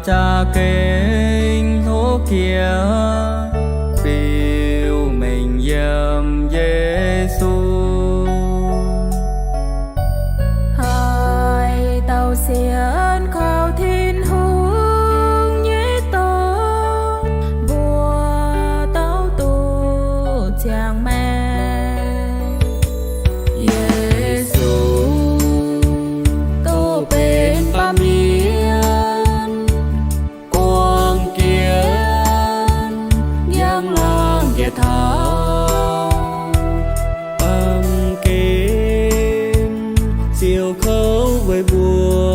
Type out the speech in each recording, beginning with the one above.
Da'gengh hlo jiex, biux mengh yiem Yesu. Haaix dauh sienx kaux Tin-Hungh nyei dorn, mbuo dauh duqv ziangh maengc. Yesu duqv benx baamh mienh, guangc jienv njang-laangc njiec taux, baamh gen ziouc kouv weic mbuo.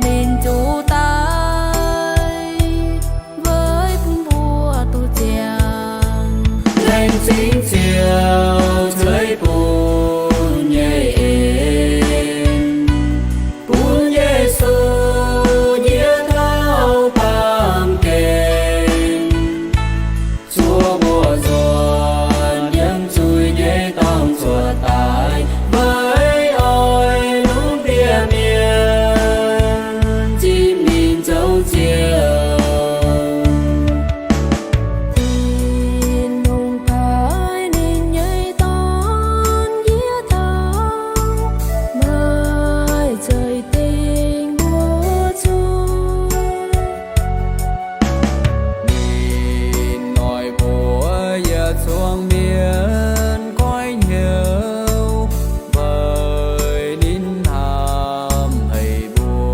Ninh zuqc daic weic bun mbuo duqv ziangh. Laengz zingh Ziouv ceix bun nyei en, bun Yesu njiec taux baamh gen, zuov mbuo nzuonx yiem zuiz nyei dorngx zuoqc daic. Weic oix lungh ndiev mienh zipv ninh zoux Ziouv. Tin-Hungh paaiv ninh nyei Dorn njiec taux, maaih zeiv dingh mbuo zuqc. Ninh noic mbuox yietc zungv mienh goiv hnyouv, weic ninh hnamv haic mbuo.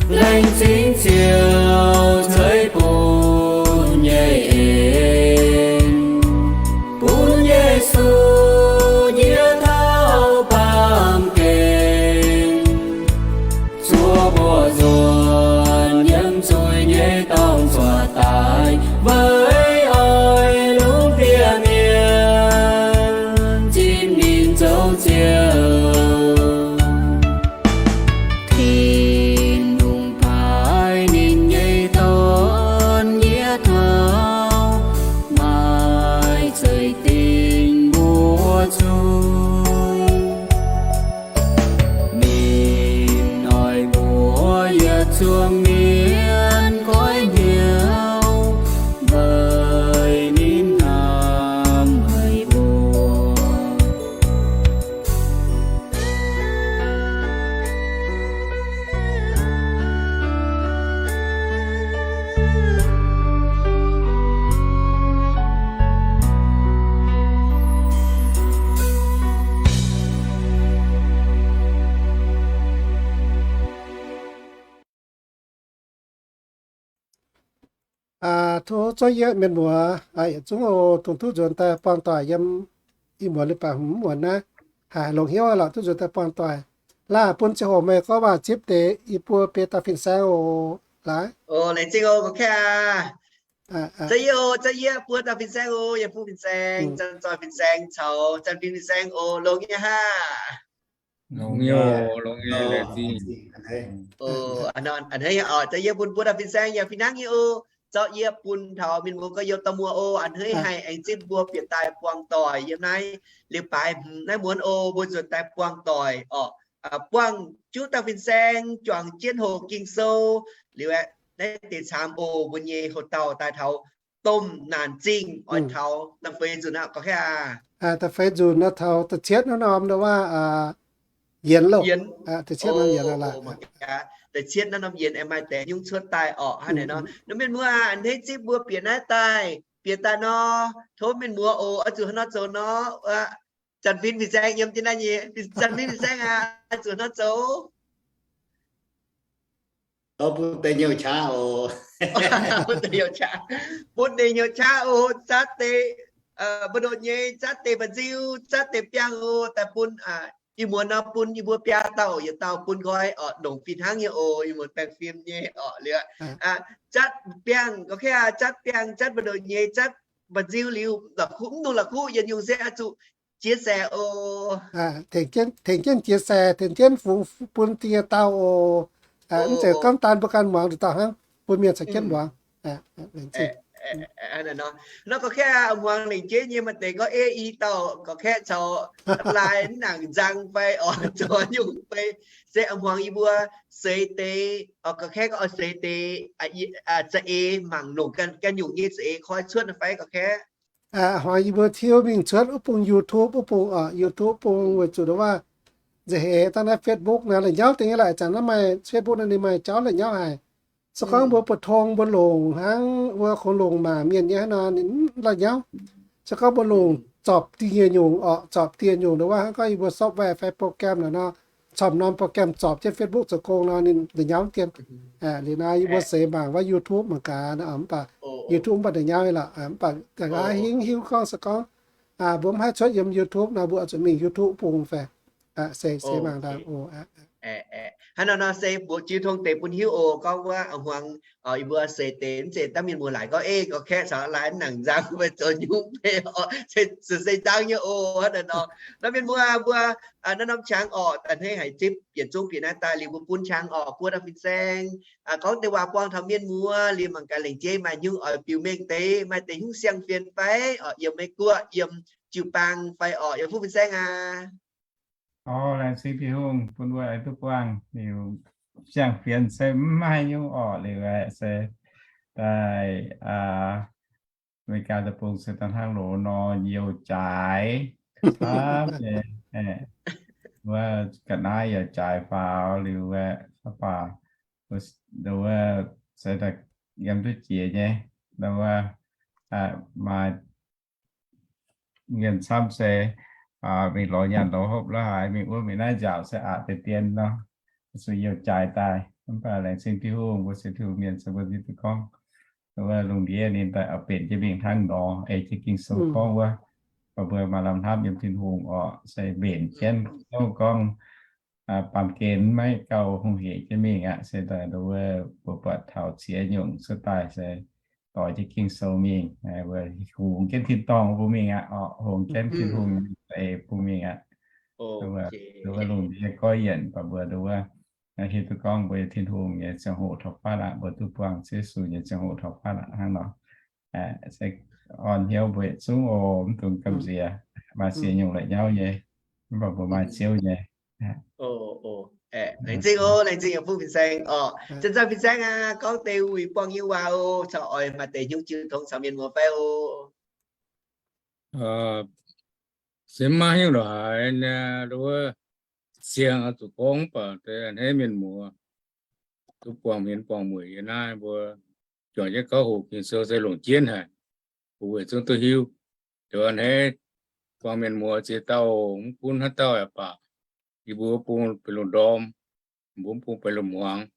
Laengz zingh Ziouv ceix bun nyei en, bun Yesu njiec taux baamh gen, zuov mbuo nzuonx yiem zuiz nyei dorngx zuoqc daic. Weic oix lungh ndiev mienh zipv ninh zoux Ziouv. Tin-Hungh paaiv ninh nyei Dorn njiec taux, maaih zeiv dingh mbuo zuqc. Ninh noic mbuox yietc zungv mienh goiv hnyouv, weic ninh hnamv haic mbuo. Tov zorqv yie mienh muoz yietc zungv oc, dongh duqv nzuonx daaih buangh doic yiem ih muonz leiz-baaix hmz muonz naaiv, haih longx hnyouv lorqc, duqv nzuonx daaih buangh doic. Laaic bun ziangh hoc meih gorngv waac zipv deix yie mbuo biei dauh fin-saeng oc. Laaic. Laengz zingh oc, gorqv-kaeqv aac. Za'yie oc, za'yie buo dauh fin-saeng oc, yie buo fin-saeng, Zanh Zoih fin-saeng caux Zanh Fin fin-saeng oc, longx nyei haah. Longx nyei, longx nyei, laengz zingh. A'hneiv oc, za'yie bun buo dauh fin-saeng yaac fih hnangv nyei oc. Zorqv yie bun taux mienh muoz gorx-youz dauh muoz oc, a'hneiv haih aengx zipv mbuo bieqc daaih buangh doic yiem naaiv leiz-baaix hmz naaiv muonz oc, mbuo nzuonx daaih buangh doic orqc. Buangh juqv dauh fin-saeng juangc jienv hoqc Ging-Sou liuz aeqv, naaiv deix caamx oc, mbuo nyei hoc dauh daaih taux domh naanc zingh oix taux da'feix nzunc aqv, gorqv-kaeqv aac. Da'feix nzunc nor taux da'cietv norm nor waac yienx loh. Da'cietv norm yienx aqv. Da'cietv norm yienx aengx maaih deix nyungc cuotv daaih orqc. Hnangv naaiv nor, nor mienh muoz a'hneiv zipv mbuo bieqc naaiv daaih, bieqc daaih nor, tov mienh muoz oc, oix zuqc haaix nor zoux nor, Zanh Fin fin-saeng yiem jienv naaiv nyei, Zanh Fin fin-saeng aac, oix zuqc haaix nor zoux? Bun deix hnyouv qaqv oc. Bun deix hnyouv qaqv, bun deix hnyouv qaqv oc, zatv deix mbu'ndongx nyei, zatv deix mba'nziu, zatv deix biangh oc, daaih bun Ih muonz nor bun yie mbuo biaa dauh yietc dauh bun nqoi oc, longc fih hnangv nyei oc. Ih muonz baengh fim nyei oc liuz, zatv biangh ga'kei, zatv biangh, zatv mbu'ndongx nyei, zatv mba'nziu liuz, la'kuqv mv dungx la'kuqv yietc nyungc se oix zuqc chia sẻ oc. Tengx jienv chia sẻ, tengx jienv fungx bun da'nyeic dauh oc. Mv zeiz gorngv daan mbuo ganh muangx nduqc dauh hnangv, bun mienh caux jienv muangx. Nor gorngv kaeqv muangx lengc jeiv nyei maaih deix gorngv ei i dauh gorngv kaeqv caux lai mv nangc nzang fai oix zoux nyungc fai, se muangx yie mbuo seix deix, gorngv kaeqv gorngv oix seix deix za'eix mangc longc ganh nyungc nyei za'eix koi cuotv fai gorngv kaeqv. Hmuangx yie mbuo tiuv mingh cuotv wuov bung YouTube, wuov bung oc, YouTube bung weic zuqc nduov waac nza'heix dangh naaiv Facebook naaiv la'nyauv deix nyei lorqc. Ih zanc naaiv maaih Facebook naaiv ninh maaih jauv la'nyauv haic. Se gorngv mbuo butv tong mbuo longc hnangv, mbuo kungx longc mangc mienh nyei hnangv nor ninh mv la'nyauv. Se gorngv mbuo longc zorpc dieh nyungc orqc, zorpc dieh nyungc nduov waac hnangv gorngv yie mbuo software fai program naaic nor, corc norm program zorpc jienv Facebook zoux gong nor ninh la'nyauv dien. Liuz nor yie mbuo seix mangc wuov YouTube mangc gaax, mv baac YouTube mv baac la'nyauv nyei lorqc. Mv baac ga'naaiv hingv hiuv gorngv se gorngv mbuo mv haih cuotv yiem YouTube nor mbuo oix zuqc mingh YouTube bung fai se, se mangc daaih oc. Hnangv nor nor se mbuox jiu tong deix bun hiuv oc, gorngv wuov hmuangx yie mbuo seix deix mv zeiz dangh mienh muoz laaic gorngv ei gorngv kaeqv caux lai mv nangc nzang fai zoux nyungc fai oc, se nzang nyei oc. Hnangv nor nor mienh muoz mbuo naaiv norm qangx orqc, da'hneiv haiz zipv yietc zungv bieqc naaiv daaih liuz mbuo bun qangx orqc buo dauh fin-saeng gorngv deix waac buangh taux mienh muoz liuz mangc gaax lengc jeiv maaih nyungc oix biux mengh deix, maaih deix nyungc siang fienx fai orqc, yiem Meiv Guoqv, yiem jiu-baang fai orqc, yiem fuqv fin-saeng aqv. Orqc, laengz zingh Tin-Hungh bun mbuo aengx duqv buangh liuz, siang fienx se mv maaih nyungc orqc liuz aeqv, se daaih America deic-bung se daaih hnangv loz nor youh jaaix camv nyei. Wuov ga'naaiv youh jaaix faaux liuz aeqv, baac wuov se daaih yiem duqv jiex nyei, wuov maaih mienh camv se mingh lorz nyaanh lorz hopv la'haaix, mingh wuov mingh naaiv nziaauc se aqc deix dien nor, zuqc youh jaaix daaih. Mv baac laengz zingh Tin-Hungh, mbuo se Tin-Hungh mienh se mbuo hiuv duqv gorngv wuov lungh ndiev ninh daaih oix mbenc jienv mingh hnangv nor, ei jienv Ging-Sou gorngv wuov, baac mbuo maaih lamh hnamv yiem Tin-Hungh orqc, se mbenc jienv gorngv baamh gen maiv gauh hungh heic jienv mingh aqv. Se daaih nduov wuov mbuo buatc taux ziex nyungc cuotv daaih se doix jienv Ging-Sou mingh, mbuo hungx jienv tin-dorngh bun mingh aqv, orqc, hungx jienv Tin-Hungh nyei za'eix bun mingh aqv. Nduov wuov lungh ndiev goiv yienc, baac mbuo nduov wuov hiuv duqv gorngv mbuo Tin-Hungh nyei ziangh hoc taux fatv aqv, mbuo duqv buangh Ziouv Yesu nyei ziangh hoc taux fatv aqv hnangv nor. Se orn hnyouv mbuo yietc zungv oc, mv dungx gamh nziex. Maaih ziex nyungc la'nyauv nyei, mv baac mbuo maaih Ziouv nyei. Laengz zingh oc, laengz zingh yiem fuqv fin-saeng orqc. Zanc-zanc fin-saeng aqv, gorngv deix wuic buangh nyei waac oc, caux oix maaih deix nyungc jiu tong caux mienh muoz fai oc. Se maiv hiuv lorqc haaix, nduov wuov siang oix zuqc gorngv baac deix a'hneiv mienh muoz duqv buangh hmien buangh mueic yiem naaiv mbuo juangc jienv gauh hoqc Ging-Sou se longc jienv haic, mbuo weic zungv duqv hiuv. Nduov a'hneiv buangh mienh muoz ziex dauh, mv gunv haaix dauh yaac baac, yie mbuo bung benx lungh ndorm, mbuo bung benx lungh muangx.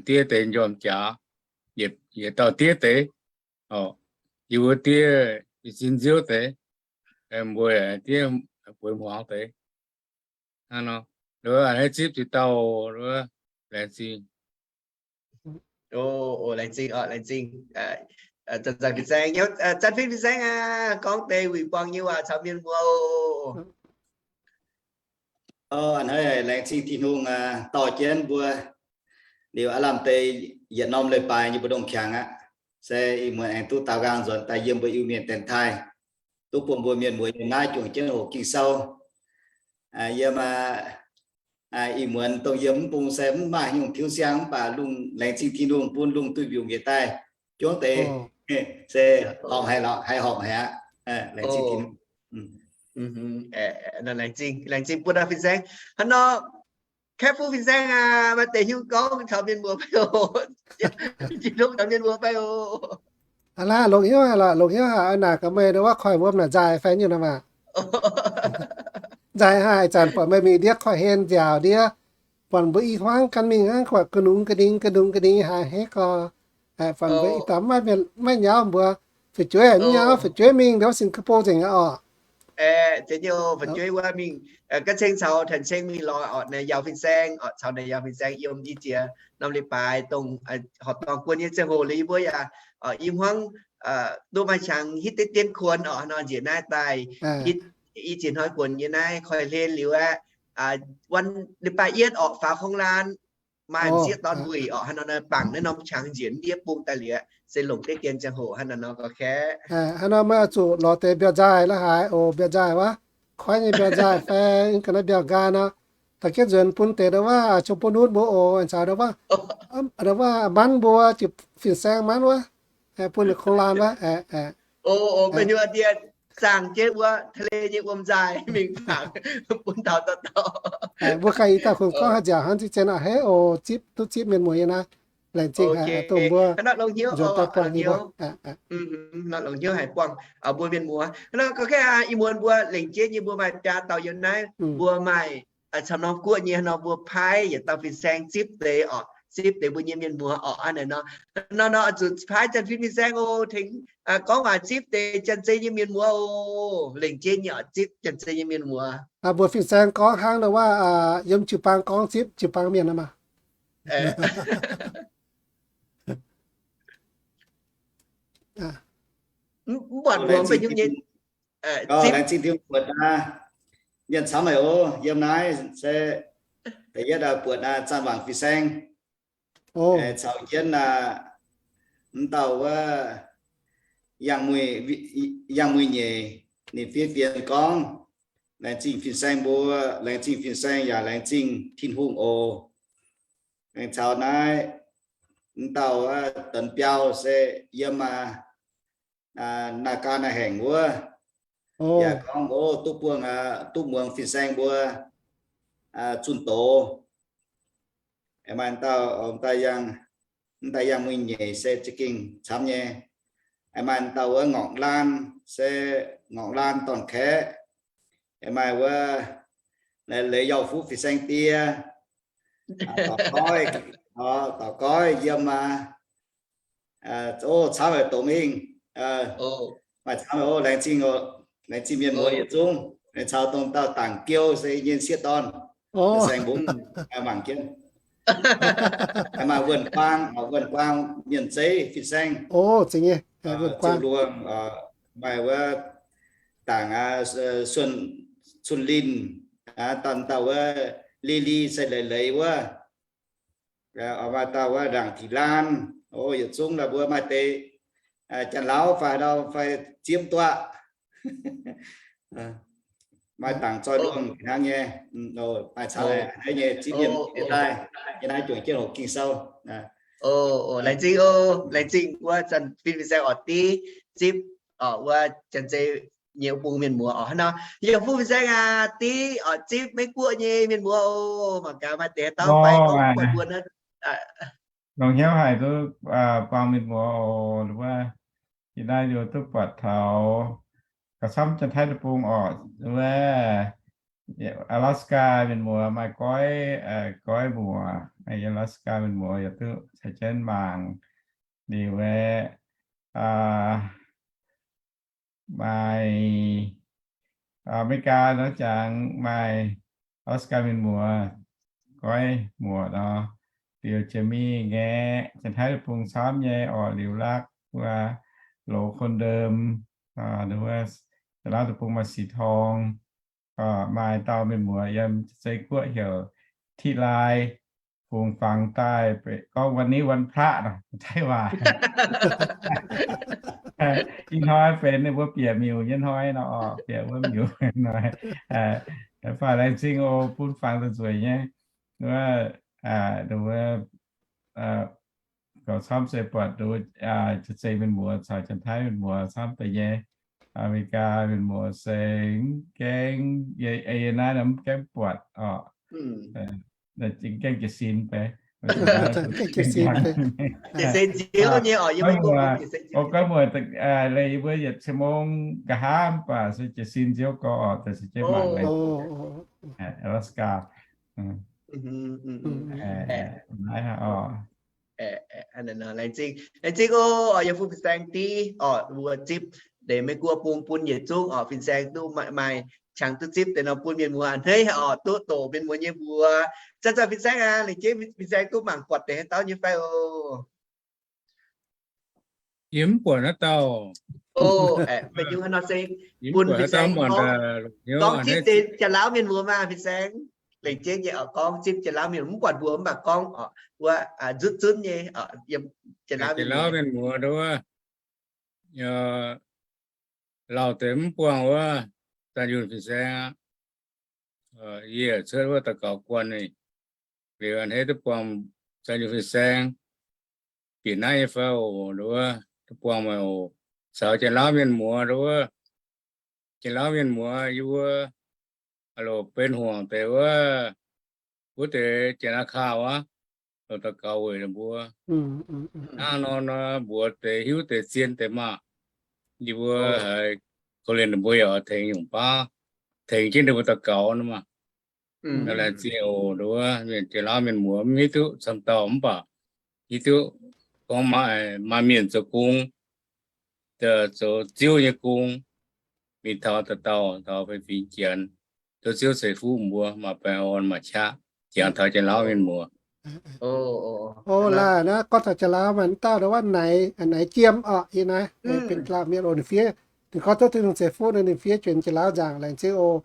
Diev deix njormh jaax, yietc dauh diev deix, yie mbuo diev i zin nziouv deix, mbuo diev bueix hmuangx deix. Hnangv nor, a'hneiv zipv ziex dauh, laengz zingh. Laengz zingh, laengz zingh. Zanc-zanc fin-saeng, zanc-zanc fin-saeng aqv, gorngv deix wuic buangh nyei waac caux mienh muoz oc. A'hneiv laengz zingh Tin-Hungh dorh jienv mbuo liuz aav lamh deix yietc norm leiz-baaix nyei mbu'ndongx qangx aqv. Se ih muonz aengx duqv daaux nqaang nzuonx daaih yiem mbuo Iu-Mienh dienx taaih, duqv bun mbuo mienh muoz yiem naaiv juangc jienv hoqc Ging-Sou. Yiem ih muonz dongh yiem mv bung se mv maaih nyungc tiuv siang, mv baac lungh laengz zingh Tin-Hungh bun lungh duih mbiungc njiec daaih juangv deix, se horpc haic lorqc, haiz horpc haic aqv. Laengz zingh Tin-Hungh. Laengz zingh, laengz zingh bun fin-saeng. Hnangv nor, kaeqv fuqv fin-saeng aqv, maaih deix hiuv gorngv caux mienh muoz fai oc? Jiex longx caux mienh muoz fai oc? Aa, longx hnyouv haic lorqc, longx hnyouv haic. Naaic gaax meih nduov wuov koiv wuom naaic nzaaih fai nyungc nor maah. Nzaaih haic, zanc buatc meih mingh ndiev koiv-hlen nziaauc ndiev, buatc mbuo i hmuangv gan mingh hnangv, buatc ga'nungx ga'ningx ga'nungx ga'ningx haic haic gorx. Buatc mbuo i daaih maiv nyauv mbuo, fu'jueiv mv nyauv, fu'jueiv mingh nduov Singapore nzengc aqv orqc. Aeqv, zeiz nyei oc. Fu'jueiv wuov mingh, ga'ceng caux Tanh Ceng mingh lorz orqc, naaic yaac fin-saeng orqc, caux naaic yaac fin-saeng yiem i ziex norm leiz-baaix dongh horqc dorngh guon nyei ziangh hoc liuz yie mbuo yaac i hmuangv duqv maaih qangx hitv deix dien kuonx orqc, nor njiec naaiv daaih i ziex hnoi guonx nyei naaiv koi hlen liuz aeqv, leiz-baaix yietv orqc, faaux kong laan maaih m'sieqv dorn wuic orqc, hnangv nor bangc naaiv norm qangx njiec ndiev bung daaih liuz, se longc deix dien ziangh hoc hnangv nor nor gauh kaeqv. Hnangv nor meih oix zuqc lorz deix mbiauh nzaaih la'haaix oc, mbiauh nzaaih wuov, koiv nyei mbiauh nzaaih fai ga'naaiv mbiauh nqaai nor, da'jienv nzuonx bun deix ndau wuov, ziouc bun hunv mbuo oc, caux ndau wuov, ndau wuov manv mbuo, jiu fin-saeng manv wuov, bun kong laan wuov. Zaangc jienv wuov ทะเล nyei wuom nzaaih mingh bangc bun taux dauh dauh. Mbuo ganh i dauh kungx gorngv haaix nziaauc hnangv ziex zien a'hneiv oc, zipv duqv zipv mienh muoz nyei naaiv. Laengz zingh haic dongh mbuo nzuonx daaih buangh yie mbuo. Longc hnyouv haic buangh mbuo mienh muoz. Hnangv nor gauh kaeqv ih muonz mbuo lengc jeiv nyei mbuo maaih biaa dauh yiem naaiv, mbuo maaih camv norm guoqv nyei nor, mbuo paaiv yietc dauh fin-saeng zipv deix orqc, zipv deix mbuo nyei mienh muoz orqc, hnangv naaiv nor. Nor nor oix zuqc paaiv janx-fin fin-saeng oc, tengx gorngv waac zipv deix janx-zei nyei mienh muoz oc. Lengc jeiv nyei oc, zipv janx-zei nyei mienh muoz. Mbuo fin-saeng gorngv hnangv nor wuov, yiem jiu-baang gorngv zipv jiu-baang mienh nor maah. Mv buatc mbuo fai nyungc nyei. Laengz zingh Tin-Hungh buatc naaiv mienh camv haic oc. Yiem naaiv se da'yietv buatc naaiv Zaanh Wangc fin-saeng caux jienv mv dauh wuov Yangh Muic Nyeic, ninh fiev fienx gorngv, laengz zingh fin-saeng mbuo, laengz zingh fin-saeng yaac laengz zingh Tin-Hungh oc. Laengz caux naaiv mv dauh wuov Donx Biauv se yiem Naagaa Naav Haengc wuov, yaac gorngv, o, duqv buangh, duqv muangx fin-saeng mbuo zunh doz. Maaih dauh, mv dauh Yangh Muic Nyeic se za'gengh camv nyei. Maaih dauh wuov Ngorc Laan se Ngorc Laan Dorn Kaeqv. Maaih wuov Leiz Yauh Fuqv fin-saeng die, Dorc Goiv, Dorc Goiv yiem aa, o, camv haic Dongh Hingh. Maaih camv haic o, laengz zingh, laengz zingh mienh muoz yietc zungv. Caux dongh dauh Dangc Geu se nyei sieqv dorn, saeng-mbungv mangc jienv. Maaih Wuonh Guaang, Wuonh Guaang mienh zeiv fin-saeng, Ziepc Luangh, maaih wuov Dangc Suonh Linh, dauh dauh wuov Li Li se Leiz Leiz wuov, maaih dauh wuov Ndaangc Tin Laanh. O, yietc zungv la'buo maaih deix Janx-Lauv fai haaix dauh fai Ziemv Duaqv. Maaih Dangc Zoih Luangh hnangv nyei. Maaih caux nyei zipv mienh daaih, yie naaiv juangc jienv hoqc Ging-Sou. O, laengz zingh o, laengz zingh wuov zanc fin-saeng orqc div zipv orqc wuov janx-zei nyei bung mienh muoz orqc hnangv nor. Yie Fuqv fin-saeng aac div orqc zipv Meiv Guoqv nyei mienh muoz o. Mangc gaax maaih deix haaix dauh fai gorngv buatc mbuo naaiv. Longc hnyouv haic duqv buangh mienh muoz oc. Wuov yie naaiv yie duqv buatc taux gauh camv Janx-Taiv Deic-Bung orqc. Wuov Alaska mienh muoz maaih goiv, goiv muoz. Alaska mienh muoz yaac duqv caux jienv mangc. Liuz aeqv, maaih America nor jangx maaih Alaska mienh muoz goiv muoz nor. Liuz Jimmy ngaeqv Janx-Taiv Deic-Bung camv nyei orqc. Liuz Lakv wuov Loz Kon Ndeum, wuov Janx-Lauv Deic-Bung maaih Six Tong. Maaih dauh mienh muoz yiem Zei Guoqv heuc Ti Lai, fungx fangx daaih gorngv วันนี้วันพระ nor, Taiv waac. Ih hnoi benx ninh mbuo bieqc miuc nyei hnoi nor, bieqc wuov miuc hnoi. Faaux laengz zingh o, bun fangx daaih nzueic nyei. Wuov, wuov, gauh camv se buatc duqv Janx-Zei mienh muoz caux Janx-Taiv mienh muoz camv deix nyei. America mienh muoz se mv gaengh, yie naaiv mv gaengh buatc orqc. Gaengh jiez sin fai? Goiv muoz, leih yie mbuo yietc ชั่วโมง nqa'haav mv baac se jiez sin nziouv gorx orqc, daaih se jienv mangc Alaska. Naaiv orqc. Laengz zingh, laengz zingh o, yie Fuqv fin-saeng div orqc, mbuo zipv deix Meiv Guoqv bung bun yietc zungv orqc. Fin-saeng duqv maaih qangx duqv zipv deix nor bun mienh muoz a'hneiv orqc, duqv doqc mienh muoz nyei mbuox. Zanc-zanc fin-saeng aac, lengc jeiv fin-saeng duqv mangc buatc deix haaix dauh nyei fai oc? Yie mv buatc haaix dauh. Bun fin-saeng gorngv zipv deix Janx-Laauv mienh muoz maah, fin-saeng. Lengc jeiv nyei orqc, gorngv zipv Janx-Laauv mienh mv buatc mbuox mv baac gorngv wuov nzutv zunv nyei Janx-Laauv mienh muoz nduov. Lauh deix mv buangh wuov Zanc Yunh fin-saeng aqv. Yie cuotv wuov daux gaux guanh ninh liuz, a'hneiv duqv buangh Zanc Yunh fin-saeng. Bieqc naaiv nyei fai oc, nduov, duqv buangh meih oc. Caux Janx-Laauv mienh muoz nduov. Janx-Laauv mienh muoz yie mbuo loc benx hmuangx deix wuov, wuov deix Janx-Aa^kaa wuov, loc daux gaux weic ninh mbuo. Hnangv nor nor mbuox deix hiuv deix zien deix maah. Yie mbuo haiz korv-lienh ninh mbuo yaac tengx nyungc baav, tengx jienv ninh mbuo daux gaux nor maah. Laengz zingh oc, nduov, mienh Janx-Laauv mienh muoz mv hiuv duqv camv dauh mv baac hiuv duqv gorngv maaih mienh zoux gong, zoux ziouv nyei gong, mingh taux dauh dauh taux fei fingx Janx, tov Ziouv ceix fuqv mbuo maaih baengh orn maaih qaqv jangx taux Janx-Laauv mienh muoz. O, laaic naaiv gorngv taux Janx-Laauv maaih dauh nduov, Naix, Naix Jiem orqc, yie naaiv benx laanh mienh oc. Ninh fiev, ninh gorngv tov Tin-Hungh ceix fuqv nor, ninh fiev juonc Janx-Laauv nzaangc, laengz zingh oc.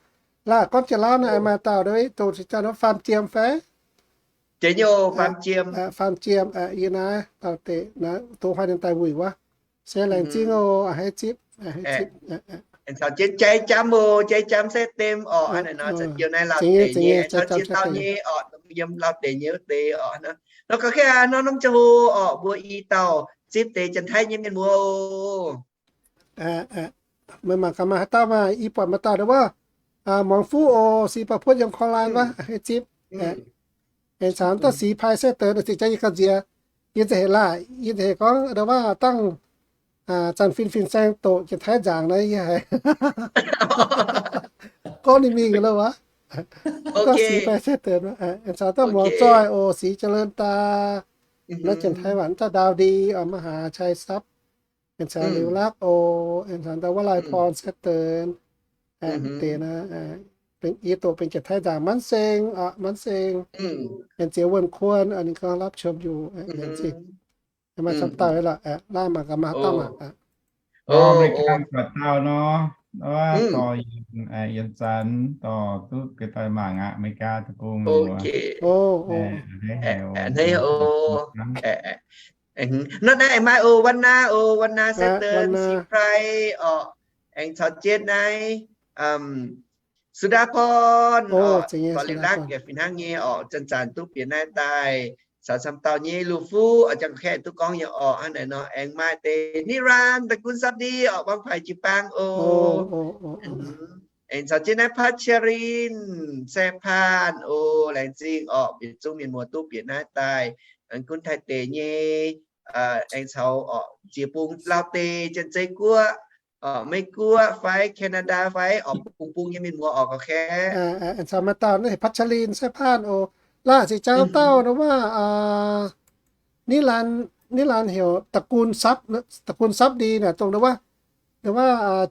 Laaic gorngv Janx-Laauv naaic maaih dauh nduov, dongh caux dauh Faam Jiem fai? Faam Jiem, yie naaiv dauh deix, dongh huaaix ninh daaih wuic wuov. Se laengz zingh oc, a'hneiv zipv, a'hneiv zipv. Aengx caux jienv Jaiv Jamv oc, Jaiv Jamv se dem orqc, hnangv naaiv nor, Janx-Laauv deic nyei, caux jienv dauh nyei orqc, yiem Laauv deic nyei wuov deix orqc. Nor ga'kei aqv, nor norm ziangh hoc orqc, mbuo i dauh zipv deix Janx-Taiv nyei mienh muoz oc. Meih mangc gaax maaih haaix dauh maah, i buatc maaih dauh nduov, Muangx Fuqv oc, Sipc Bauh Puotv yiem Korlain wuov, a'hneiv zipv. Aengx caux dauh Sipc Pai se deix, ziex jaax yie gauh nziex, yie za'heix laaic, yie za'heix gorngv nduov, dangh Zanc Fin fin-saeng doqc Janx-Taiv nzaangc naaiv yie haiz gorngv ninh mingh lo wuov. Dauh Sipc Pai se deix, aengx caux dauh Muangx Zoih oc, Sipc Jaax Leun Daa, naaiv Janx-Taiv waac dauh Ndau Ndi oc, Maiv Haac Cai Sapv, aengx caux Liuz Lakv oc, aengx caux dauh Wuov Lai Porn se deix, deix naaiv, yie doqc benx Janx-Taiv nzaangc, Manv Seng oc, Manv Seng, aengx Ziex Wuonh Kuon, ninh gorngv รับชมอยู่ maaih camv dauh lorqc, laaic mangc gaax maaih haaix dauh maah. Mbuo America buatc dauh nor, dorh Yienx Zanx dorh duqv ga'daaih mangc aqv, America deic-bung. Nor naaiv maaih oc, Wan Naa oc, Wan Naa se deix, Sipc Pai orqc, aengx caux jienv naaiv Su^ndaa Porn orqc, Liuz Lakv yaac fih hnangv nyei orqc, zanc-zanc duqv bieqc naaiv daaih caux camv dauh nyei. Lu Fuqv oc, jangx kaeqv duqv gorngv nyei orqc. Hnangv naaic nor aengx maaih deix Niraan, da'gunv Sapv Ndie orqc, Wangv Paaix jiu-baang oc. Aengx caux jienv naaiv Patv Qia Lin, Saeh Paanh oc, laengz zingh orqc, yietc zungv mienh muoz duqv bieqc naaiv daaih, gunv Taiv deic nyei, aengx caux orqc ziex bung Laauv deic, Janx-Zei Guoqv, Meiv Guoqv fai Canada fai orqc, bung bung nyei mienh muoz orqc, gauh kaeqv. Aengx caux maaih dauh naaiv heuc Patv Qia Lin, Saeh Paanh oc. Laaic se jangx dauh nduov, Niraan heuc ตระกูลทรัพย์ Ndie naaic, dongh nduov, nduov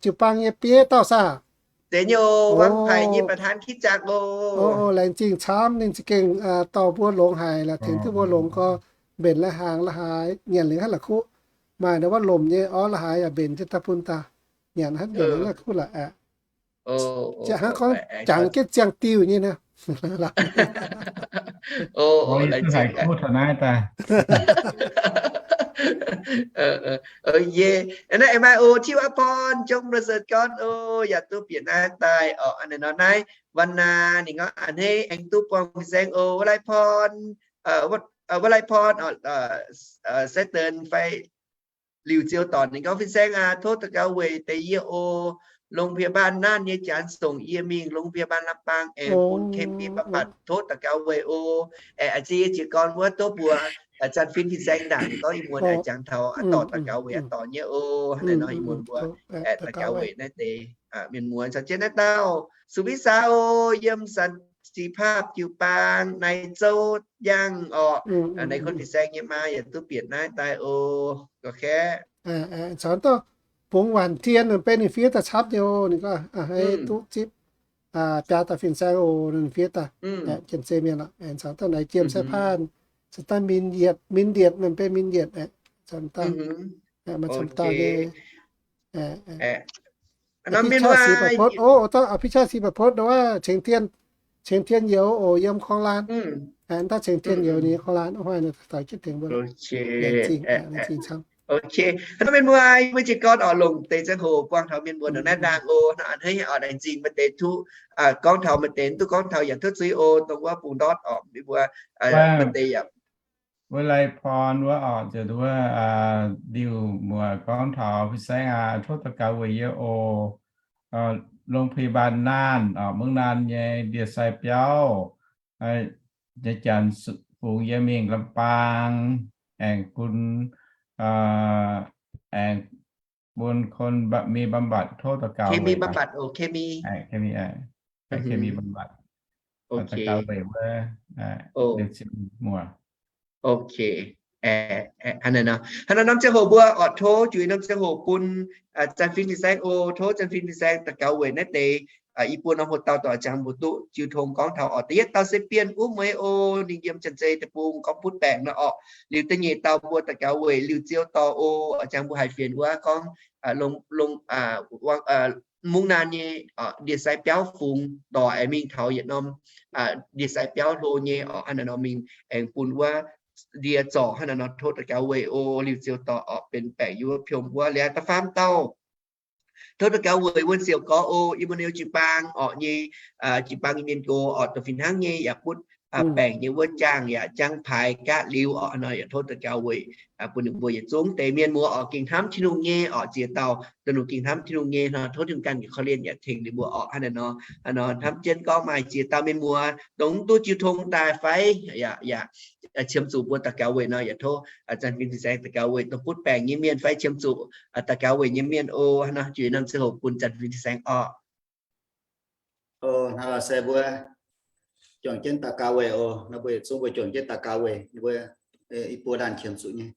jiu-baang nyei bieiv dauh saah? Zeiz nyei oc, Wangv Paaix nyei ประธานคริสตจักร oc. Laengz zingh camv, ninh za'gengh dorh mbuo longx haic lorqc, tengx duqv mbuo longx gorx, mbenc la'haaix la'haaix, nyanc liuz hnangv la'kuqv. Maaih nduov lomc nyei orv la'haaix yaac mbenc jienv daaih bun daaih, nyanc hnangv mbenc hnangv la'kuqv lorqc aqv. Ziangh hnangv gorngv jangx jienv ziangh diuh nyei nor. Naaiv aengx maaih oc, Tiuv Aa Porn, Jong Mr. John oc, yaac duqv bieqc naaiv daaih orqc. Hnangv naaiv nor naaiv, Wan Naa ninh gorngv a'hneiv aengx duqv buangh fin-saeng oc. Wuov Lai Porn, Wuov Lai Porn, Satan fai Liuz Ziou Dornc ninh gorngv fin-saeng aac, tov daux gaux weic deix yie oc. โรงพยาบาล naanc nyei janx songc yie mingh โรงพยาบาล ลำปาง aengx bun kem mingh mbatc, tov daux gaux weic oc. Aengx ziex yie jiez gorn wuov duqv mbuox Zanc Fin fin-saeng ndaangc ninh gorngv ih muonz aengx jangx taux aqv dorh daux gaux weic aqv dorh nyei oc. Hnangv naaiv nor ih muonz mbuo aengx daux gaux weic naaiv deix mienh muoz caux jienv naaiv dauh Su Visa oc, yiem Sanct Cipab jiu-baang Naaiv Zouv Yangh orqc. Naaiv kun fin-saeng nyei maa yaac duqv bieqc naaiv daaih oc, gauh kaeqv. Caux dauh bungx waanc tien, ninh benx ninh fiev daaih camv nyei oc. Ninh gorngv, Aa, hei, duqv zipv biaa dauh fin-saeng oc, ninh fiev daaih. Janx-zei mienh, caux dangh naaiv Jiem Sai Paanh, caux dangh Min Yietc, Min Yietc, ninh benx Min Yietc, caux dangh, maaih camv dauh nyei. Pitv Qaqv Six Baac Potv, o, pitv Qaqv Six Baac Potv, wuov, Ceng Tien Youz oc, yiem Korng-Lan. Daaih Ceng Tien Youz ninh Korng-Lan, hnoi ninh taux jienv tengx mbuo. Laengz zingh, laengz zingh camv. Hnangv mienh mbuo, mbuo jiez gorn oc, longc deix ziangh hoc buangh taux mienh mbuo ndongc naaiv ndaangc oc. Hnangv hneiv oc, laengz zingh maaih deix duqv gorngv taux, maaih deix duqv gorngv taux yaac tov zuiz oc, dongh wuov bungx ndortv oc, mienh mbuo maaih deix yaac Wuov Lai Porn wuov oc, ziouc wuov, Liuh Muoz gorngv taux fin-saeng aac, tov daux gaux weic yie oc. โรงพยาบาลน่าน oc, mungv Naan nyei ndie-sai biauv, janx fungx yie mingh ลำปาง aengx bun, aengx bun เคมีบำบัด tov daux gaux weic. เคมีบำบัด weic wuov, daux gaux weic wuov, Liuh Muoz. Hnangv naaiv norm ziangh hoc mbuo oc, tov juix norm ziangh hoc bun Janx-Fin fin-saeng oc, tov Janx-Fin fin-saeng daux gaux weic naaiv deix i buo norm hoc-dauh dorh jangx mbuo duqv jiu tong gorngv taux oc. Da'yietv dauh se Bienh Uv Mueiz oc, ninh yiem Janx-Zei Deic-Bung gorngv butv baengc nor oc. Liuz da'nyeic dauh mbuo daux gaux weic Liuh Ziou dorh oc, jangx mbuo haiz fienx wuov gorngv longx, longx, mungv Naan nyei ndie-sai biauv fungx dorh aengx mingh taux yietc norm ndie-sai biauv hlo nyei oc. Hnangv naaiv norm mingh aengx bun wuov ndie zorc. Hnangv naaiv nor tov daux gaux weic oc, Liuh Ziou dorh oc, benx baengc yiem wuov piom wuov. Liuz da'faam dauh, tov daux gaux weic Wuonh Siouc Gorx oc, yiem mbuo Neu Jiu-Baang oc nyei, Jiu-Baang nyei mienh gox oc, dongh fih hnangv nyei yaac butv baengc nyei wuov jaangh yaac jangv paaix gaav liuz oc. Hnangv nor yaac tov daux gaux weic bun ninh mbuo yietc zungv deix mienh muoz oc, gengh hnamv Tin-Hungh nyei oc, ziex dauh dongh ninh gengh hnamv Tin-Hungh nyei nor, tov Tin-Hungh ganh korv-lienh yaac tengx ninh mbuo oc. Hnangv naaiv nor, hnangv nor hnamv jienv gorngv maaih ziex dauh mienh muoz dongh duqv jiu tong daaih fai yaac, yaac qiemx zuqc mbuo daux gaux weic nor, yaac tov Janx-Fin fin-saeng daux gaux weic dongh butv baengc nyei mienh fai qiemx zuqc daux gaux weic nyei mienh oc. Hnangv nor juix norm ziangh hoc bun Janx-Fin fin-saeng oc. Hnangv nor se mbuo juangc jienv daux gaux weic oc. Nor mbuo yietc zungv mbuo juangc jienv daux gaux weic ninh mbuo i buo laanh qiemx zuqc nyei.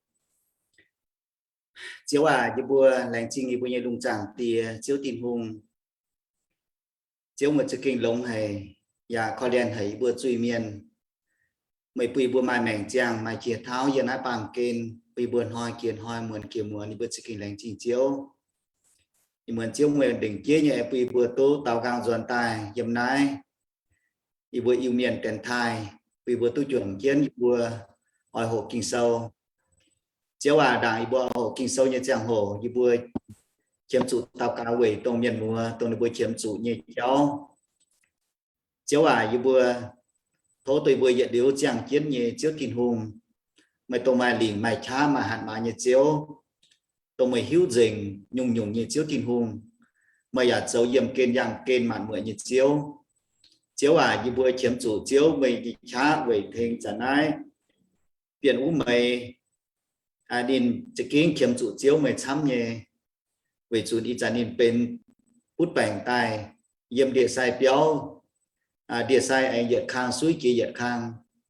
Ziouv aac, yie mbuo laengz zingh yie mbuo nyei lungh zaangc Diex, Ziouv Tin-Hungh. Ziouv, meih za'gengh longx haic yaac korv-lienh haic yie mbuo zuiz-mienh. Meih bun yie mbuo maaih maengc ziangh, maaih jiex tauv yiem naaiv baamh gen, bun yie mbuo hnoi jiex hnoi, muonz jiex muonz, yie mbuo za'gengh laengz zingh Ziouv. Ih muonz Ziouv, meih lengc jeiv nyei bun yie mbuo duqv daaux nqaang nzuonx daaih yiem naaiv yie mbuo Iu-Mienh dienx taaih, bun yie mbuo duqv juangc jienv yie mbuo oix hoqc Ging-Sou. Ziouv aac, ndaangc yie mbuo oix hoqc Ging-Sou nyei ziangh hoc, yie mbuo qiemx zuqc daux gaux weic dongh mienh muoz, dongh ninh mbuo qiemx zuqc nyei jauv. Ziouv aac, yie mbuo tov dongh yie mbuo yietc liuz ziangh jienv nyei Ziouv Tin-Hungh, meih dongh maaih lingc maaih qaqv maaih hatc maaz nyei Ziouv, dongh meih hiuv nzengc nyungc-nyungc nyei Ziouv Tin-Hungh. Meih yaac zoux yiemh gen yangh gen maanc muotc nyei Ziouv. Ziouv aac, yie mbuo qiemx zuqc Ziouv meih nyei qaqv weic tengx zanc naaiv Bienh Uv Mueiz, ninh za'gengh qiemx zuqc Ziouv meih camv nyei, weic zuqc ih zanc ninh benx butv baengc daaih yiem ndie-sai biauv, ndie-sai aengx yietc kang suiv jiex yietc kang.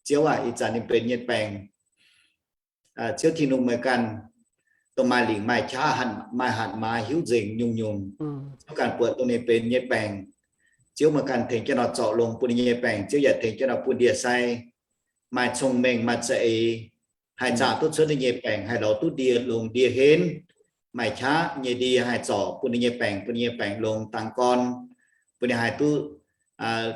Ziouv aac, ih zanc ninh benx nyei baengc, Ziouv Tin-Hungh meih ganh dongh maaih lingc maaih qaqv, maaih hatc maaz hiuv nzengc nyungc-nyungc. Ziouv ganh buatc dongh ninh benx nyei baengc. Ziouv meih ganh tengx jienv nor zorc longx bun ninh nyei baengc. Ziouv yaac tengx jienv nor bun ndie-sai maaih cong-mengh maaih za'eix, haih zaah duqv cuotv ninh nyei baengc, haih lorz duqv ndie longx ndie henv, maaih qaqv nyei ndie haih zorc bun ninh nyei baengc, bun ninh nyei baengc longx dangx gorn, bun ninh haih duqv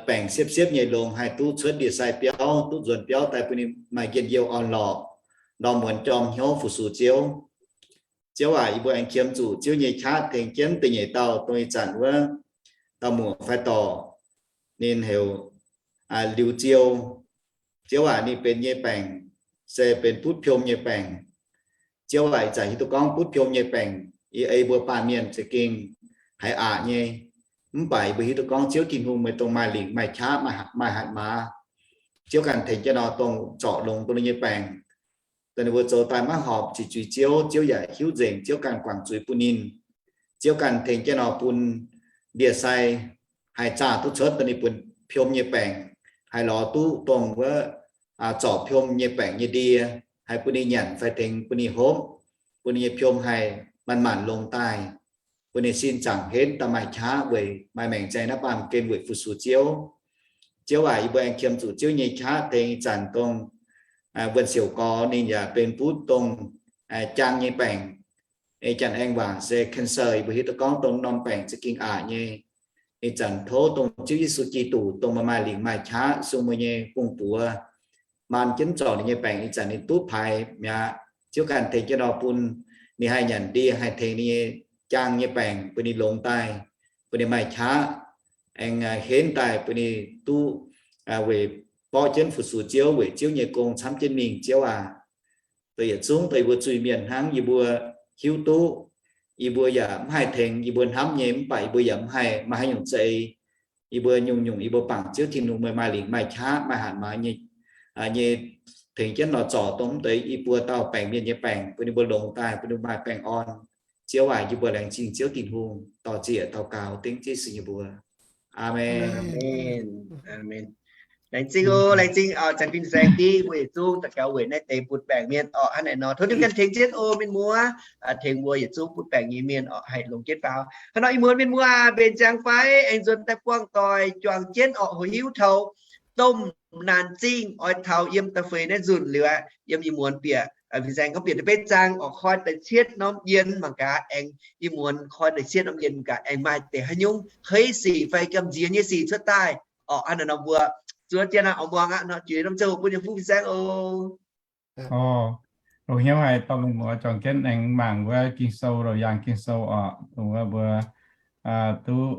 baengc siepv-siepv nyei longx, haih duqv cuotv ndie-sai biauv, duqv nzuonx biauv daaih bun ninh maaih njien-youh orn-lorqc, ndorm muonz jorm hnyouv fu-sux Ziouv. Ziouv aac, yie mbuo aengx qiemx zuqc Ziouv nyei qaqv tengx jienv da'nyeic dauh dongh ih zanc wuov dauh muoc fai dorc, ninh heuc Liuz Ziou. Ziouv aac, ninh benx nyei baengc se benx butv piom nyei baengc. Ziouv aac, ih zanc hiuv duqv gorngv butv piom nyei baengc, yie ei mbuo baamh mienh za'gengh haiz aqc nyei. Mv baac yie mbuo hiuv duqv gorngv Ziouv Tin-Hungh meih dongh maaih lingc maaih qaqv maaih hatc maaz. Ziouv ganh tengx jienv nor dongh zorc longx bun ninh nyei baengc, dongh ninh mbuo zoux daaih maiv horpc ziqc zuiz Ziouv, Ziouv yaac hiuv nzengc, Ziouv ganh guangc zuiz bun ninh. Ziouv ganh tengx jienv nor bun ndie-sai haih zaah duqv cuotv dongh ninh buonc piom nyei baengc, haih lorz duqv dongh wuov zorc piom nyei baengc nyei ndie, haih bun ninh nyanc fai tengx bun ninh hopv, bun ninh nyei piom haih manc-manc longx daaih. bun ninh sin zaangc henv daaih maaih qaqv weic maaih maengc zai naaiv baamh gen weic fu-sux Ziouv. Ziouv aac, yie mbuo aengx qiemx zuqc Ziouv nyei qaqv tengx ih zanc dongh wuonh siouc gorx ninh yaac benx butv dongh jaang nyei baengc. Ih zanc aengx waac se cancer, yie mbuo hiuv duqv gorngv dongh norm baengc za'gengh aqc nyei. Ih zanc tov dongh Ziouv Yesu Giduc dongh meih maaih lingc maaih qaqv sung meih nyei hungh buoz maan jienv zorc ninh nyei baengc ih zanc ninh duqv paaix mi'aqv. Ziouv ganh tengx jienv nor bun ninh haih nyanc ndie, haih tengx ninh nyei jaang nyei baengc bun ninh longx daaih, bun ninh maaih qaqv aengx henv daaih bun ninh duqv weic borqv jienv fu-sux Ziouv weic Ziouv nyei gong camv jienv mingh, Ziouv aac. Dongh yietc zungv dongh yie mbuo zuiz-mienh hnangv, yie mbuo hiuv duqv yie mbuo yaac mv haih tengx yie mbuo hnamv nyei, mv baac yie mbuo yaac mv haih maaih haaix nyungc za'eix. Yie mbuo nyungc-nyungc yie mbuo bangc Ziouv Tin-Hungh meih maaih lingc maaih qaqv maaih hatc maaz nyei, nyei tengx jienv lorz zorc dongh mv deix yie mbuo dauh baengc mienh nyei baengc bun ninh mbuo longx daaih, bun ninh mbuo maaih baengh orn. Ziouv aac, yie mbuo laengz zingh Ziouv Tin-Hungh, dor-ziec daux gaux dengv Yesu nyei mbuox. Aamen. Laengz zingh oc, laengz zingh Janx-Fin Saeng Div mbuo yietc zungv daux gaux weic naaiv deix butv baengc mienh orqc. Hnangv naaic nor tov Tin-Hungh ganh tengx jienv oc mienh muoz, tengx mbuo yietc zungv butv baengc nyei mienh orqc haih longx jienv faaux. Hnangv nor ih muonz mienh muoz mbenc ziangx fai aengx nzuonx daaih buangh doic juangc jienv orqc, hoqc hiuv taux domh naanc zingh oix taux yiem da'feix naaiv nzunc liuz aqv. Yiem ih muonz bieqc, Fin Saeng gorngv bieqc da'betv zaang orqc, koi da'cietv norm yienx mangc gaax aengx ih muonz koi da'cietv norm yienx mangc gaax aengx maaih deix haaix nyungc hei sic fai gamh nziex nyei sic cuotv daaih orqc. Hnangv naaic nor mbuo zuov jienv aqv, muangx aqv nor, juix norm ziangh hoc bun yie fu Fin Saeng oc. Oc, longc hnyouv haic dorh mienh muoz juangc jienv aengx mangc wuov Ging-Sou, Laauc Yaangh Ging-Sou orqc, dongh wuov mbuo duqv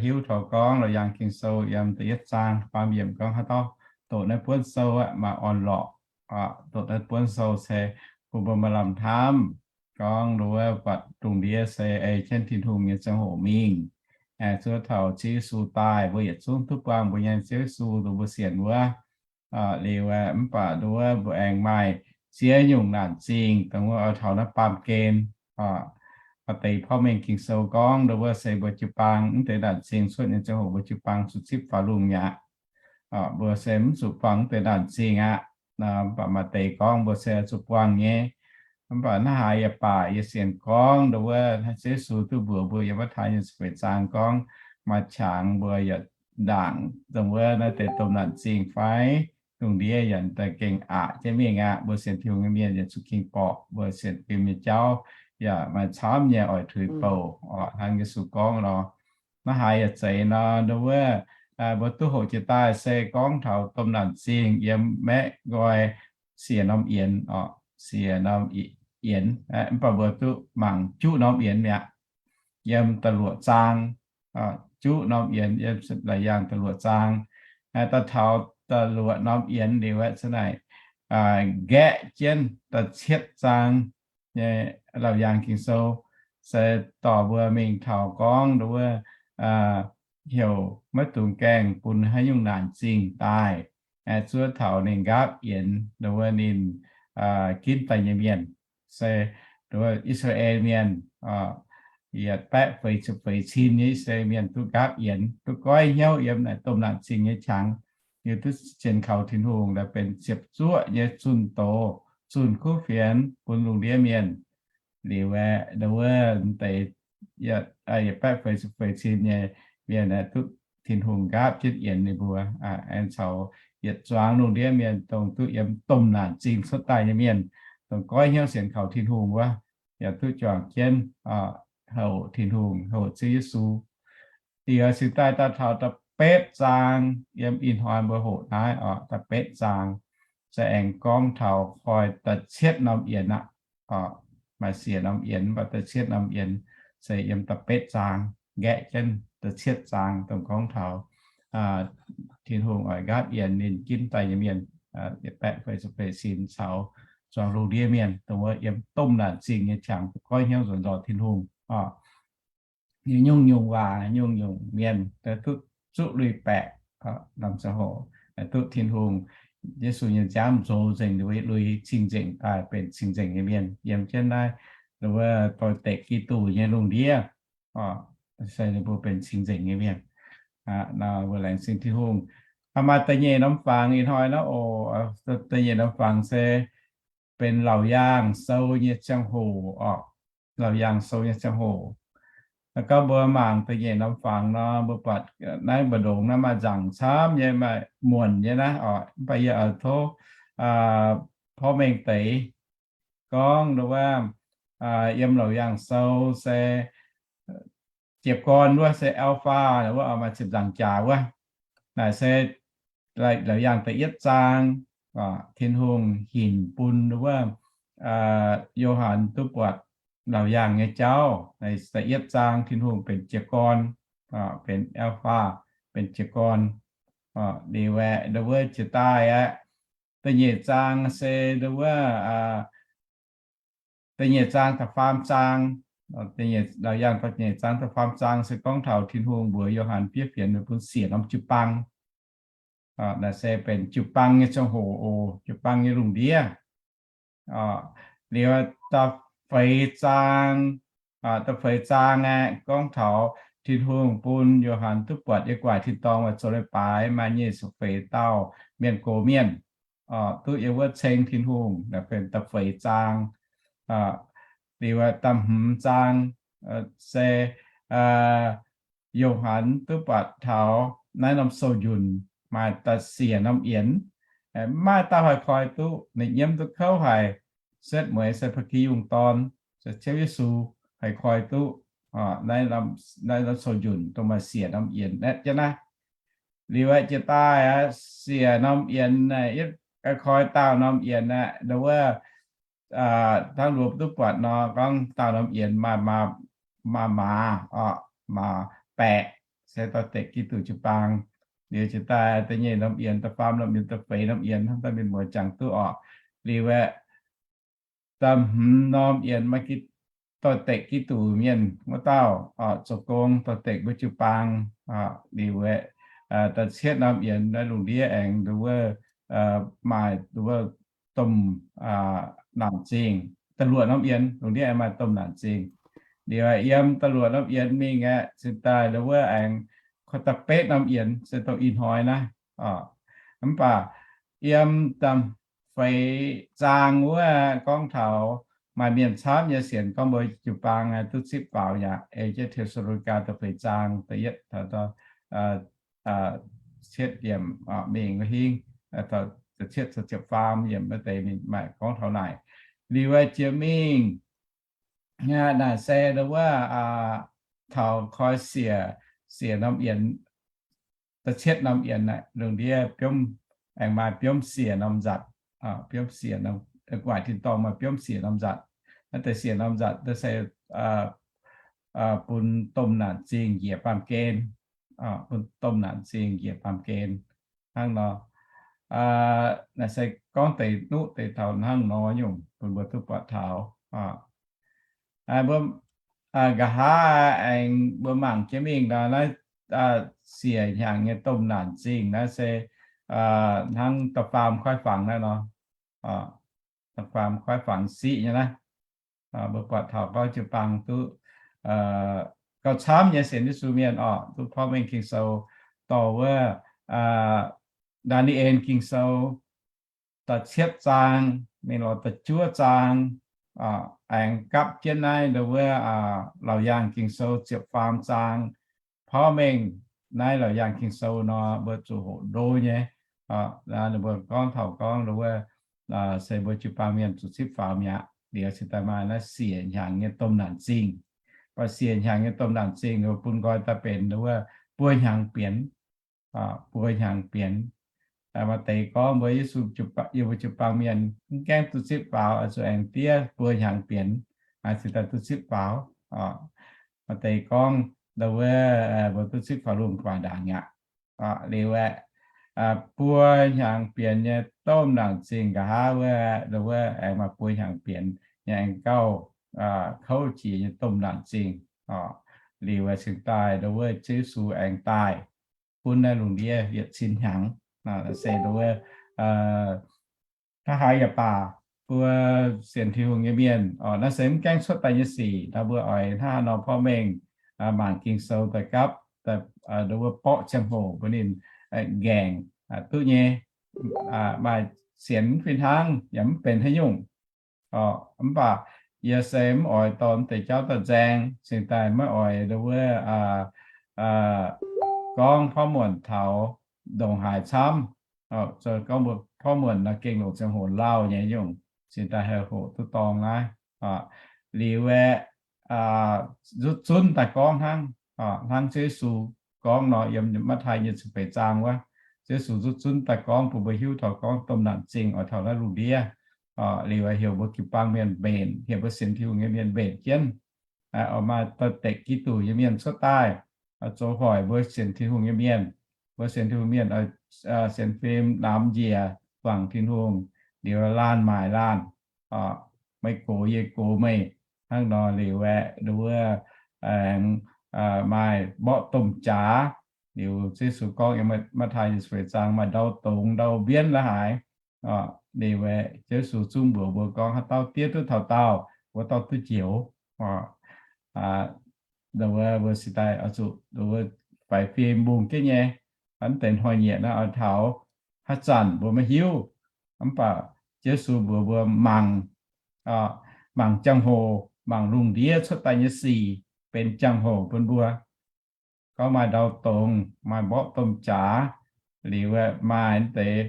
hiuv taux gorngv Laauc Yaangh Ging-Sou yiem da'yietv zaang faam yiemc gorngv haaix dauh doqc naaiv buonv sou aqv maaih orn-lorqc. Doqc naaiv buonv sou se bun mbuo maaih lamh hnamv gorngv wuov buatc lungh ndiev se ei jienv Tin-Hungh nyei ziangh hoc mingh. Zuov taux Ziouv Yesu daaih, mbuo yietc zungv duqv buangh mbuo nyei Ziouv Yesu dongh mbuo sienx wuov liuz, mv baac wuov mbuo aengx maaih ziex nyungc naanc zingh dongh wuov oix taux naaiv baamh gen. Maaih deix porv mengh Ging-Sou gorngv dongh wuov se mbuo jiu-baang mv deix naanc zingh cuotv nyei ziangh hoc mbuo jiu-baang zuqc zipv faaux lungh mi'aqv. Mbuo se mv zuqc buangh mv deix naanc zingh aqv. Mv baac maaih deix gorngv mbuo se zuqc buangh nyei. Mv baac hnangv haaix yaac baac yie sienx gorngv dongh wuov Ziouv Yesu duqv mbuox mbuo yiem Matv^taai nyei ziepc feix zaang gorngv maaih qangx mbuo yaac ndaangc dongh wuov naaiv deix domh naanc zingh fai lungh ndiev yaac daaih gengh aqc jienv mingh aqv. Mbuo sienx Tin-Hungh nyei mienh yaac zuqc gengh borqc, mbuo sienx Bienh Mienh jauv yaac maaih camv nyei oix tuix bouc orqc. Hnangv Yesu gorngv nor, hnangv haaix yaac zeiz nor, dongh wuov mbuo duqv hoqc jiex daaih se gorngv taux domh naanc zingh yiem maeqv nqoi siec norm yienx orqc, siec norm yienx. Mv baac mbuo duqv mangc juqv norm yienx mi'aqv. Yiem da'luoqc zaang, juqv norm yienx yiem Laauc Yaangh da'luoqc zaang. Daaih taux da'luoqc norm yienx liuz aeqv, za'naaic nqaeqv jienv da'cietv zaang nyei Laauc Yaangh Ging-Sou se dorh mbuo mingh taux gorngv dongh wuov heuc maiv dungx gaengh bun haaix nyungc naanc zingh daaih. Zuov taux ninh nqaapv yienx dongh wuov ninh ginv daaih nyei mienh, se dongh wuov I^saa^laa^en Mienh, yietc baeqv feix ziepc feix cin nyei I^saa^laa^en Mienh duqv nqaapv yienx, duqv goiv hnyouv yiem naaic domh naanc zingh nyei qangx, liuz duqv sienx kaux Tin-Hungh, laaix benx ziepc zuoqv nyei zunh doz, zunh kuv fienx bun lungh ndiev mienh. Liuz aeqv, dongh wuov deix yietc baeqv feix ziepc feix cin nyei mienh aeqv, duqv Tin-Hungh nqaapv jienv yienx ninh mbuo, aengx caux yietc zuangx lungh ndiev mienh dongh duqv yiem domh naanc zingh cuotv daaih nyei mienh, dongh goiv hnyouv sienx kaux Tin-Hungh wuov, yaac duqv juangc jienv hoqc Tin-Hungh, hoqc Ziouv Yesu. Liuz cingx daaih daaih taux da'betv zaang, yiem ih hnoi mbuo hoqc naaiv orqc, da'betv zaang se aengx gorngv taux koi da'cietv norm yienx aqv. Maaih siec norm yienx, mv baac da'cietv norm yienx se yiem da'betv zaang, nqaeqv jienv da'cietv zaang dongh gorngv taux Tin-Hungh oix nqaapv yienx ninh ginv daaih nyei mienh, yietc baeqv feix ziepc feix cin caux zuangx lungh ndiev mienh, dongh wuov yiem domh naanc zingh nyei qangx goiv hnyouv nzuonx nzorc Tin-Hungh. Nyungc-nyungc waac, nyungc-nyungc mienh duqv zuqv lui-baeqc, lamh ziangh hoc duqv Tin-Hungh, Yesu nyei nziaamv nzox nzengc, lui cing-nzengc daaih benx cing-nzengc nyei mienh yiem jienv naaiv, dongh wuov doix-dekc Giduc nyei lungh ndiev, se ninh mbuo benx cing-nzengc nyei mienh. Mbuo laengz zingh Tin-Hungh. Maaih da'nyeic norm fangx ih hnoi naaiv oc. Da'nyeic norm fangx se benx Laauc Yaangh Sou nyei ziangh hoc orqc. Laauc Yaangh Sou nyei ziangh hoc. Gorngv mbuo mangc da'nyeic norm fangx nor, mbuo buatc naaiv mbu'ndongx naaiv maaih nzaangc camv nyei, maaih muonc nyei naaiv oc. Mv baac yie oix tov porv mengh deix gorngv wuov, yiem Laauc Yaangh Sou se jiez gorn wuov se Alpha wuov, maaih ziepc nzaangc jaax wuov. Naaic se Laauc Yaangh da'yietv zaang, Tin-Hungh hinc bun wuov Yo^han duqv buatc Laauc Yaangh nyei jauv. Naaic da'yietv zaang Tin-Hungh benx jiez gorn, benx Alpha, benx jiez gorn. Liuz aeqv, wuov jiex daaih aeqv, da'nyeic zaang se wuov da'nyeic zaang da'faam zaang, Laauc Yaangh da'nyeic zaang da'faam zaang se gorngv taux Tin-Hungh mbuox Yo^han fiev fienx bun siec norm jiu-baang. Naaic se benx jiu-baang nyei ziangh hoc oc, jiu-baang nyei lungh ndiev. Liuz da'feix zaang, da'feix zaang aeqv, gorngv taux Tin-Hungh bun Yo^han duqv buatc yiem gu'nguaaic tin-dorngh maaih zoux leiz-baaix maaih nyic ziepc feix dauh mienh gox mienh duqv yiem wuov ceng Tin-Hungh, naaic benx da'feix zaang. Liuz da'hmz zaang se Yo^han duqv buatc taux naaiv norm sou njunh maaih da'siec norm yienx, maiv maaih dauh haih koi duqv. Ninh nyiemv duqv kouv haic, setv mueiz se Ba'gi Yungh Dorn, se Ziouv Yesu, haih koi duqv naaiv norm sou njunh dongh maaih siec norm yienx aeqv, jienv naaiv. Liuz aeqv, jiex daaih aeqv, siec norm yienx aeqv, koi daauh norm yienx aeqv, wuov hnangv mbuo duqv buatc nor, gorngv daauh norm yienx maaih, maaih maaz, maaz baeqc, se dorh dekc Giduc jiu-baang. Liuz jiex daaih da'nyeic norm yienx, da'faam norm yienx, da'feix norm yienx, hnangv daaih mienh muoz jangx duqv orqc. Liuz aeqv, da'hmz norm yienx maaih dorh dekc Giduc mienh wuov dauh zoux gong dorh dekc mbuo jiu-baang. Liuz aeqv, da'cietv norm yienx naaiv lungh ndiev aengx wuov maaih wuov domh naanc zingh. Da'luoqc norm yienx lungh ndiev aengx maaih domh naanc zingh. Liuz yiem da'luoqc norm yienx mingh aeqv, cingx daaih wuov aengx da'betv norm yienx se dongh ih hnoi naaiv. Mv baac yiem da'feix zaang wuov gorngv taux maaih mienh camv nyei sienx gorngv mbuo jiu-baang duqv zipv faaux yaac ei jienv Te^saa^lo^ni^gaa da'feix zaang da'yietv taux cietv yiemc mingh wuov hingv, cietv, cietv faam yiemc wuov deix maaih gorngv taux naaic. Liuz jiex mingh naaic se wuov taux koi siec, siec norm yienx, da'cietv norm yienx naaic lungh ndiev biomv, aengx maaih biomv siec norm nzatc, biomv siec norm, gu'nguaaic tin-dorngh maaih biomv siec norm nzatc. Naaiv deix siec norm nzatc se bun domh naanc zingh njiec baamh gen, bun domh naanc zingh njiec baamh gen hnangv nor. Naaiv se gorngv deix nuqv deix taux hnangv nor nyungc bun mbuo duqv buatc taux. Mbuo nqa'haav aengx mbuo mangc jienv mingh nor, naaiv siec hnyangx nyei domh naanc zingh naaiv se hnangv da'faam koiv fangx naaiv nor, da'faam koiv fangx siqv nyei naaiv. Mbuo buatc taux gorngv jiu-baang duqv gauh camv nyei sienx Yesu mienh orqc, duqv porv mengh Ging-Sou dorh wuov Ndaa^ni^en Ging-Sou da'cietv zaang mingh lorz da'juov zaang, aengx gapv jienv naaiv wuov Laauc Yaangh Ging-Sou ziepc faam zaang. Porv mengh naaiv Laauc Yaangh Ging-Sou nor, mbuo zuqc hoqc ndo nyei. Mbuo gorngv taux gorngv wuov se mbuo jiu-baang mienh zuqc zipv faaux mi'aqv. Liuz cingx daaih maaih naaiv siec hnyangx nyei domh naanc zingh. Mv baac siec hnyangx nyei domh naanc zingh bun nqoi daaih benx wuov buo hnyangx bienx, buo hnyangx bienx. Maaih deix gorngv mbuo Yesu, yie mbuo jiu-baang mienh mv gaengh duqv zipv faaux, zuqc aengx diev buo hnyangx bienx, cingx daaih duqv zipv faaux. Maaih deix gorngv wuov mbuo duqv zipv faaux lungh guaax ndaangc aqv. Liuz aeqv, buo hnyangx bienx nyei domh naanc zingh nqa'haav wuov, wuov aengx maaih buo hnyangx bienx nyei aengx gauh kouv jiex nyei domh naanc zingh. Liuz aeqv, cingx daaih wuov Ziouv Yesu aengx daaih bun naaiv lungh ndiev yietc cin hnyangx. Se wuov hnangv haaix yaac baac, mbuo sienx Tin-Hungh nyei mienh, naaiv se mv gaengh cuotv daaih nyei sic nor, mbuo oix hnangv haaix nor porv mengh mangc Ging-Sou daaih gapv, wuov borqv ziangh hoc bun ninh nqaengc duqv nyei. Maaih sienx mv fih hnangv yaac mv benx haaix nyungc. Mv baac yie se mv oix dorh mv deix jauv daaih nzaeng, cingx daaih maiv oix ndo wuov gorngv porv muonc taux ndongc haaix camv. Gorngv mbuo porv muonc nor gengh longc ziangh hoc lauh nyei nyungc, cingx daaih haih hoqc duqv dorngx naaiv. Liuz aeqv, zutv zunv daaih gorngv hnangv, hnangv Ziouv Yesu gorngv nor, yiem Matv^taai nyei ziepc feix zaang wuov, Ziouv Yesu zutv zunv daaih gorngv bun mbuo hiuv taux gorngv domh naanc zingh oix taux naaiv lungh ndiev. Liuz aeqv, heuc mbuo jiu-baang mienh mbenc, heuc mbuo sienx Tin-Hungh nyei mienh mbenc jienv, oix maaih dorh dekc Giduc nyei mienh cuotv daaih, zoux hoic mbuo sienx Tin-Hungh nyei mienh. Mbuo sienx Tin-Hungh mienh sienx fim namx njiec guangc Tin-Hungh, liuz laanh maaic laanh, meih gox yie gox meih. Hnangv nor liuz aeqv, ndo wuov aengx maaih mborqv domh jaax. Liuz Ziouv Yesu gorngv, Matv^taai nyei ziepc feix zaang, maaih ndau dongz ndau mbienv la'haaix. Liuz aeqv, Ziouv Yesu zungv mbuox mbuo gorngv, haaix dauh diev duqv taux daauh, wuov dauh duqv njoux. Ndo wuov mbuo cingx daaih oix zuqc ndo wuov faix fim mbungh jienv nyei. Hnangv deix hnoi-nyieqc naaiv oix taux haaix zanc mbuo maiv hiuv. Mv baac Ziouv Yesu mbuox mbuo mangc, mangc jangx-hoc, mangc lungh ndiev cuotv daaih nyei sic benx jangx-hoc bun mbuo. Gorngv maaih ndau dongz, maaih mborqv domh jaax, liuz maaih deix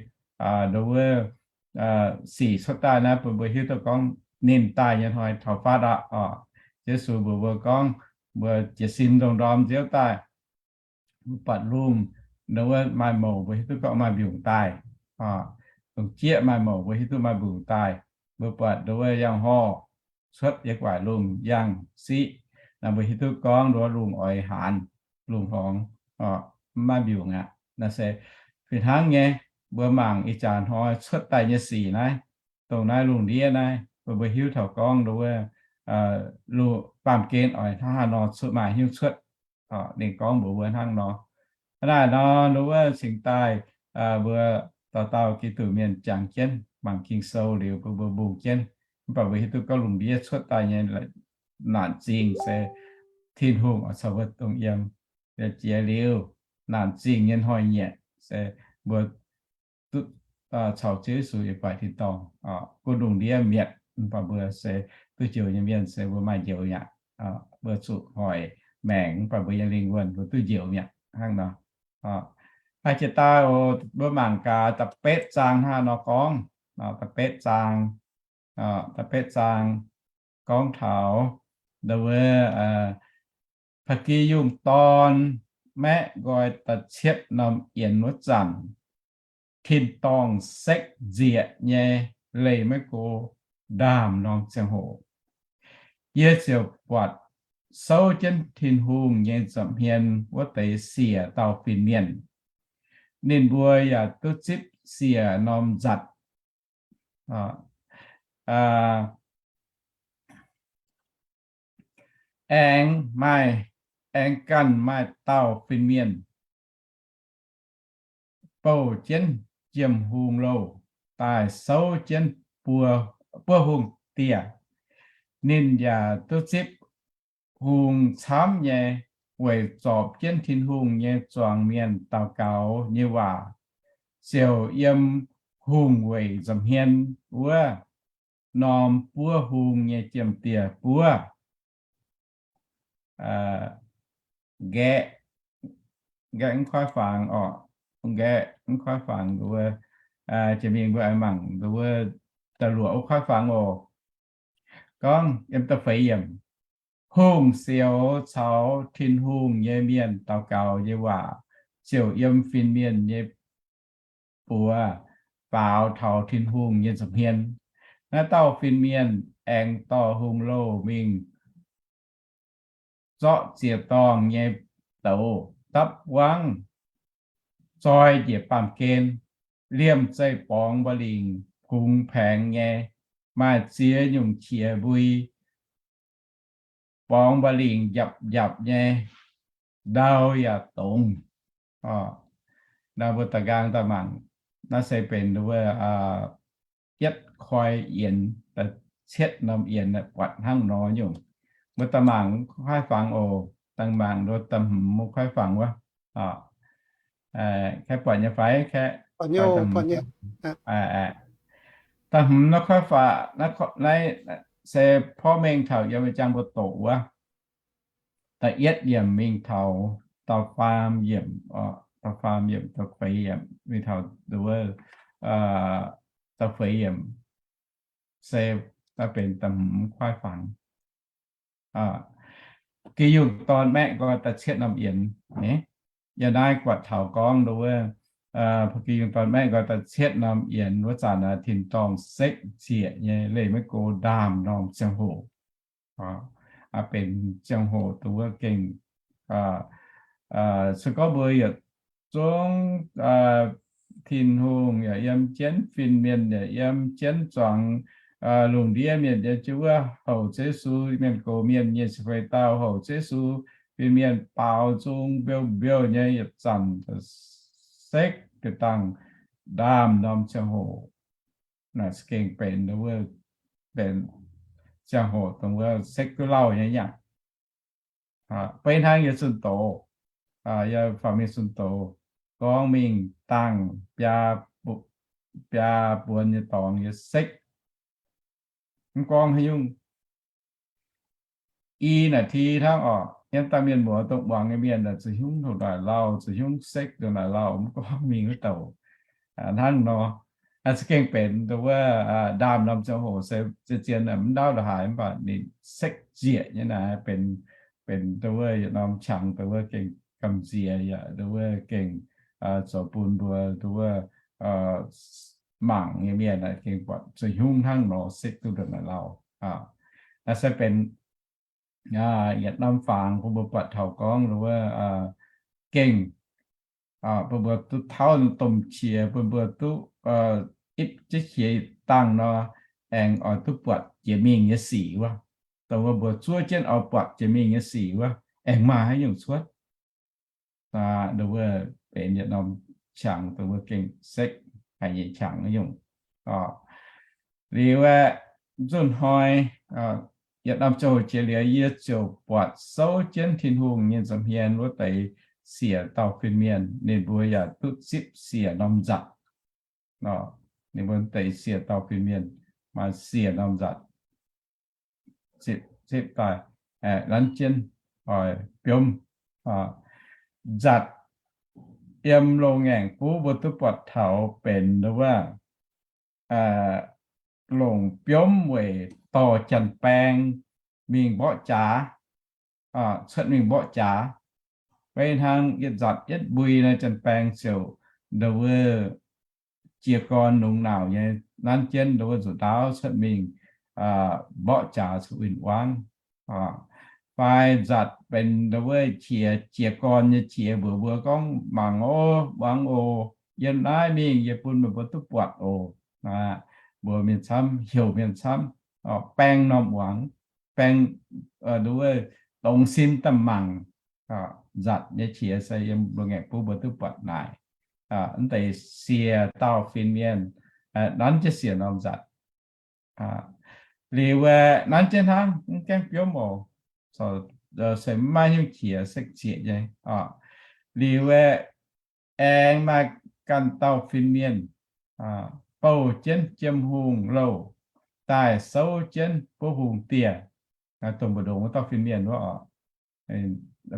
ndo wuov sic cuotv daaih naaiv bun mbuo hiuv duqv gorngv ninh daaih nyei hnoi taux fatv aqv oc. Ziouv Yesu mbuox mbuo gorngv, mbuo jiez sin ndongh ndorm nziouv daaih, mbuo buatc lungh ndo wuov maaih mouc, mbuo hiuv duqv gorngv maaih mbiungc daaih. Lungh jieqv maaih mouc, mbuo hiuv duqv maaih mbiungc daaih. Mbuo buatc ndo wuov yangh horh cuotv yietc guaaic lungh yangh siqv, naaiv mbuo hiuv duqv gorngv ndo wuov lungh oix haanz, lungh horngz, maiv mbiungc aqv. Naaiv se fih hnangv nyei, mbuo mangc ih jaax hnoi cuotv daaih nyei sic naaiv, dongh naaiv lungh ndiev naaiv, mbuo mbuo hiuv taux gorngv ndo wuov baamh gen oix hnangv haaix nor cuotv, maaih haaix nyungc cuotv. Ninh gorngv mbuox mbuo hnangv nor. Hnangv naaic nor, ndo wuov cingx daaih mbuo dauh dauh Giduc mienh jangx jienv mangc Ging-Sou liuz, mbuo mbuo mbungh jienv, mv baac mbuo hiuv duqv gorngv lungh ndiev cuotv daaih nyei naanc zingh se Tin-Hungh oix caux mbuo dongh yiem. Jiex liuz naanc zingh nyei hnoi-nyieqc se mbuo duqv caux Ziouv Yesu yietc guaaic tin-dorngh, gunv lungh ndiev mietc, mv baac mbuo se duqv njoux nyei mienh se mbuo maaih njoux mi'aqv. Mbuo zuqc hoic maengc, mv baac mbuo nyei lingh wuonh mbuo duqv njoux mi'aqv hnangv nor. Haih jiex daaih oc, mbuo mangc gaax da'betv zaang hnangv nor gorngv, da'betv zaang, da'betv zaang gorngv taux ndo wuov, Ba'gi Yungh Dorn maeqv nqoi da'cietv norm yienx wuov zanc, tin-dorngh sekv nzieqc nyei, leih maiv go ndaamv norm ziangh hoc. Yie ziouc buatc souv jienv Tin-Hungh nyei nza'hmien wuov deix siec dauh fin-mienh. Ninh mbuo yaac duqv zipv siec norm nzatc. Aengx maaih, aengx ganh maaih dauh fin-mienh bouh jienv jiem-hungh louh daaih souv jienv buov, buov hungh dieh. Ninh yaac duqv zipv hungh camv nyei, weic zorpc jienv Tin-Hungh nyei zuangx mienh daux gaux nyei waac, ziouc yiem hungh weic nza'hmien wuov norm buov hungh nyei jiem-dieh buov. Nqaeqv, nqaeqv mv koiv fangx oc. Nqaeqv mv koiv fangx, jiex mingh mbuo aengx mangc wuov da'luoqc wuov koiv fangx oc. Gorngv yiem da'feix yiemc, hungh sioux caux Tin-Hungh nyei mienh daux gaux nyei waac ziouc yiem fin-mienh nyei buoz faaux taux Tin-Hungh nyei nza'hmien. Naaiv dauh fin-mienh aengx dorh hungh louh mingh zorqv ziex dorngh nyei douz dapv wangv, zoi njiec baamh gen, liemh zeih borngz mba'lingc pungx paengx nyei, maaih ziex nyungc qiex mbui, borngz mba'lingc njapc njapc nyei, ndau yaac dongz. Naaiv mbuo da'nqaang daaih mangc, naaiv se benx wuov yietv koi yienx, da'cietv norm yienx buatc hnangv nor nyungc. Mbuo daaih mangc koiv fangx oc. Daaih mangc ndo da'hmz wuov koiv fangx wuov. Kaeqv buatc nyei fai? Kaeqv, da'hmz nor koiv fangx, naaiv, se porv mengh taux yiem jangx mbuo doqc wuov, da'yietv yiemc mingh taux da'faam yiemc, da'faam yiemc, da'feix yiemc, mingh taux da'feix yiemc se da'hmz kuaaiv fangx. Gi Yungh Dorn Maeqv nqoi da'cietv norm yienx. Yiem naaiv buatc taux gorngv wuov, Gi Yungh Dorn Maeqv nqoi da'cietv norm yienx wuov zanc, tin-dorngh sekv zieqc nyei, leih maiv go ndaamv norm ziangh hoc. Benx ziangh hoc dongh wuov gengh, se gorngv mbuo yietc zungv, Tin-Hungh yaac yiem jienv, fin-mienh yaac yiem jienv, zuangx lungh ndiev mienh yiem jienv wuov, houc Yesu, mienh gox mienh nyei sic fei dauh houc Yesu, fin-mienh baaux nzung mbiouh mbiouh nyei yietc zanc, sekv ga'dangh ndaamv norm ziangh hoc. Naaiv se gengh benx, benx ziangh hoc dongh wuov sekv duqv lauh nyei yaac. Beiv hnangv yie zunh doz, yie faaux mingh zunh doz gorngv mingh dangh biaa, biaa buonc nyei dorngx yie sekv. Mv gorngv haaix nyungc, i naaic ti hnangv oc, yiem daaih mienh muoz dongh muangx nyei mienh, zuqc hnyungv ndongc naaic lauh, zuqc hnyungv sekv ndongc naaic lauh, mv gorngv mingh wuov douc hnangv nor. Se gengh benx dongh wuov ndaamv norm ziangh hoc se zien-zien mv ndauv ndongc haaix, mv baac ninh sekv zieqc nyei naaic benx, benx dongh wuov yietc norm qangx dongh wuov gengh gamh nziex yaac dongh wuov gengh zoux bun mbuo dongh wuov mangc nyei mienh gengh buatc zuqc hnyungv hnangv nor sekv duqv ndongc naaic lauh. Naaiv se benx yietc norm fangx bun mbuo buatc taux gorngv dongh wuov gengh bun mbuo duqv tauv domh qiex, bun mbuo duqv ipv jienv qiex dangh nor, aengx oix duqv buatc jiex mingh nyei sic wuov. Dongh wuov mbuo zuov jienv oix buatc jiex mingh nyei sic wuov, aengx maaih haaix nyungc cuotv? Dongh wuov benx yietc norm qangx dongh wuov gengh sekv haic nyei qangx nyungc. Liuz aeqv, nzunc hnoi yietc norm ziangh hoc jiex liuz, yie ziouc buatc souv jienv Tin-Hungh nyei nza'hmien wuov deix siec dauh fin-mienh, ninh mbuo yaac duqv zipv siec norm nzatc. Ninh mbuo deix siec dauh fin-mienh maaih siec norm nzatc. Zipv daaih, nanv jienv, oix biomv. Nzatc yiem loz-ngaengc buv mbuo duqv buatc taux benx wuov, longc biomv weic dorh janx-baeng mingh mborqv jaax, cuotv mingh mborqv jaax. Beiv hnangv yietc nzatc yietv mbui nor, janx-baeng ziouc ndongc wuov jiez gorn nungx nauc nyei nanv jienv ndongc wuov nzuqc ndaauv cuotv mingh mborqv jaax caux win-wangv. Fai nzatc benx ndongc wuov qiex, jiez gorn nyei qiex, mbuox mbuo gorngv, mangc oc, muangx oc, yiem naaiv mingh yie bun meih mbuo duqv buatc oc. Mbuox mienh camv, heuc mienh camv, baeng norm muangx, baeng, ndongc wuov dongz sin daaih mangc. Nzatc nyei qiex se yiem loz-ngaengc buv mbuo duqv buatc naaic. Mv deix siec dauh fin-mienh nanv jienv siec norm nzatc. Liuz aeqv, nanv jienv hnangv, mv gaengh biomv oc. Se maiv nyungc qiex, sekv zieqc nyei. Liuz aeqv, aengx maaih ganh dauh fin-mienh bouh jienv jiem hungh louh daaih souv jienv buov hungh dieh. Dongh mbu'ndongx wuov dauh fin-mienh wuov oc,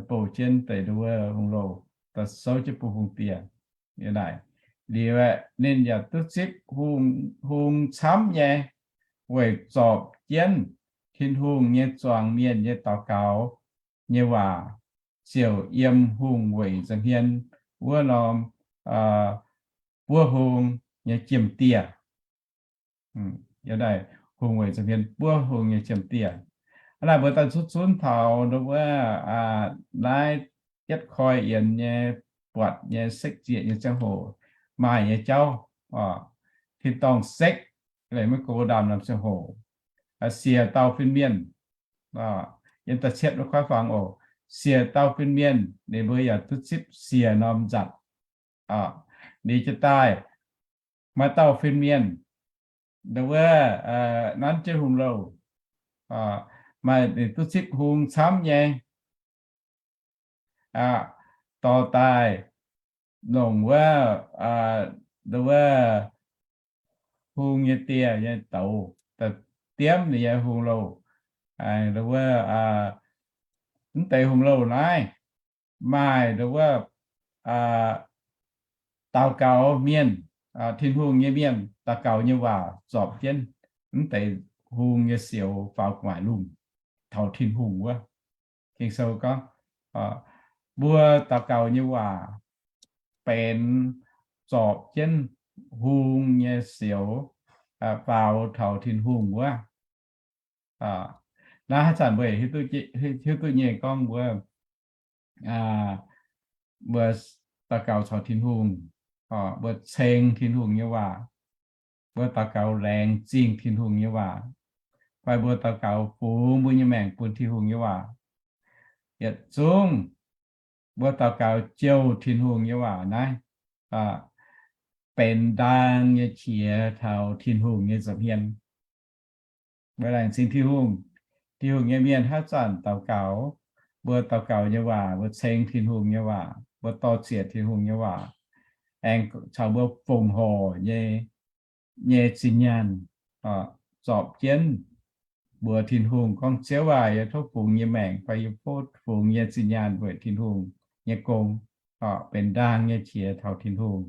bouh jienv deix ndongc wuov hungh louh daaih souv jienv buov hungh dieh. Naaic liuz aeqv, ninh yaac duqv zipv hungh camv nyei, weic zorpc jienv Tin-Hungh nyei zuangx mienh nyei daux gaux nyei waac, ziouc yiem hungh weic nza'hmien wuov norm buov hung nyei jiem dieh. Yiem naaic hungh weic nza'hmien buov hung nyei jiem dieh. Hnangv naaic mbuo daaih zunv zunv taux ndongc wuov naaiv yietv koi yienx nyei, buatc nyei, sekv zieqc nyei ziangh hoc maaih nyei jauv. Tin-dorngh sekv, leih maiv go ndaamv norm ziangh hoc, siec dauh fin-mienh, yiem da'cietv wuov kuaaiv fangx oc, siec dauh fin-mienh ninh mbuo yaac duqv zipv siec norm nzatc. Liuz jiez daaih maaih dauh fin-mienh, ndongc wuov, nanv jienv hungh louh, maaih ninh duqv zipv hung camv nyei, dorh daaih longc wuov, ndongc wuov hung nyei dieh nyei douz, diemv ninh nyei hungh louh. Wuov, mv deix hungh louh naaiv maaih wuov, daux gaux mienh, Tin-Hungh nyei mienh daux gaux nyei waac zorpc jienv mv deix hungh nyei sioux faaux gu'nguaaic lungh taux Tin-Hungh wuov. Ging-Sou gorngv, mbuo daux gaux nyei waac benx zorpc jienv hungh nyei sioux faaux taux Tin-Hungh wuov. Naaiv haaix zanc mbuo hiuv duqv nyei gorngv mbuo, mbuo daux gaux caux Tin-Hungh, mbuo ceng Tin-Hungh nyei waac, mbuo daux gaux laengz zingh Tin-Hungh nyei waac, fai mbuo daux gaux fungx mbuo nyei maengc bun Tin-Hungh nyei waac, yietc zungv mbuo daux gaux jouh Tin-Hungh nyei waac naaiv benx ndaang nyei qiex taux Tin-Hungh nyei nza'hmien. Mbuo laengz zingh Tin-Hungh. Tin-Hungh nyei mienh haaix zanc daux gaux, mbuo daux gaux nyei waac, mbuo ceng Tin-Hungh nyei waac, mbuo dor-ziec Tin-Hungh nyei waac, aengx caux mbuo fongc horc nyei, nyei zinh nyaanh zorpc jienv mbuox Tin-Hungh gorngv, Ziouv aac, yie tov fungx nyei maengc fai yie tov fungx nyei zinh nyaanh weic Tin-Hungh nyei gong, benx ndaang nyei qiex taux Tin-Hungh.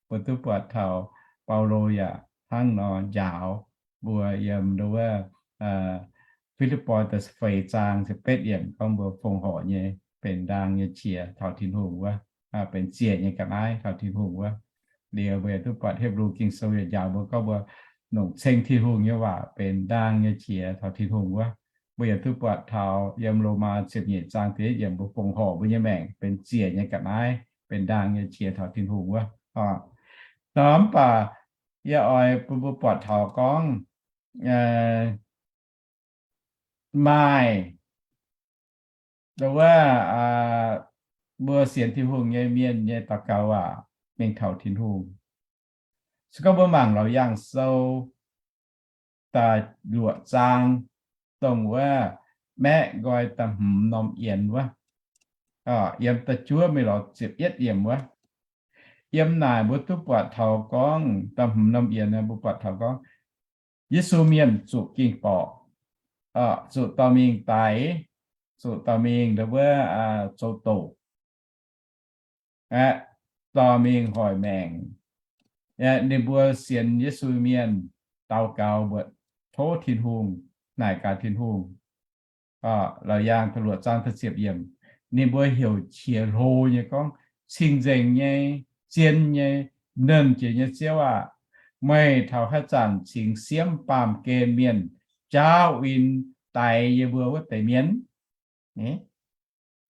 Mbuo duqv buatc taux Baulo yaac hnangv nor njaaux mbuo yiem wuov Fi^lipv^poi da'feix zaang ziepc betv yiemc gorngv mbuo fongc horc nyei benx ndaang nyei qiex taux Tin-Hungh wuov, benx ziec nyei ga'naaiv taux Tin-Hungh wuov. Liuz mbuo yaac duqv buatc Hipv^lu Ging-Sou yaac njaaux mbuo gorngv mbuo nongc ceng Tin-Hungh nyei waac benx ndaang nyei qiex taux Tin-Hungh wuov. Mbuo yaac duqv buatc taux yiem Lomaa ziepc nyeic zaang da'yietv yiemc mbuo fongc horc mbuo nyei maengc benx ziec nyei ga'naaiv, benx ndaang nyei qiex taux Tin-Hungh wuov. Nor mv baac yie oix bun mbuo buatc taux gorngv maaih wuov, mbuo sienx Tin-Hungh nyei mienh nyei daux gaux waac mingh taux Tin-Hungh. Se gorngv mbuo mangc Laauc Yaangh Sou da'luoqc zaang, dongh wuov maeqv nqoi da'hmz norm yienx wuov, yiem da'juov mingh lorz ziepc yietv yiemc wuov, yiem naaic mbuo duqv buatc taux gorngv da'hmz norm yienx mbuo buatc taux gorngv Yesu mienh zuqc ging-borqc, zuqc dorh mingh daix, zuqc dorh mingh wuov zoux doqc, aeqv, dorh mingh hoic maengc. Ninh mbuo sienx Yesu mienh daux gaux mbuox tov Tin-Hungh, naaic gaax Tin-Hungh. Laauc Yaangh da'luoqc zaang da'ziepc yiemc, ninh mbuo heuc qiex hlo nyei gorngv, Cing-nzengc nyei, zien nyei, nernh jiex nyei Ziouv aah! Meih taux haaix zanc cingx siemv baamh gen mienh jaauv in daix yie mbuo wuov deix mienh? Ninh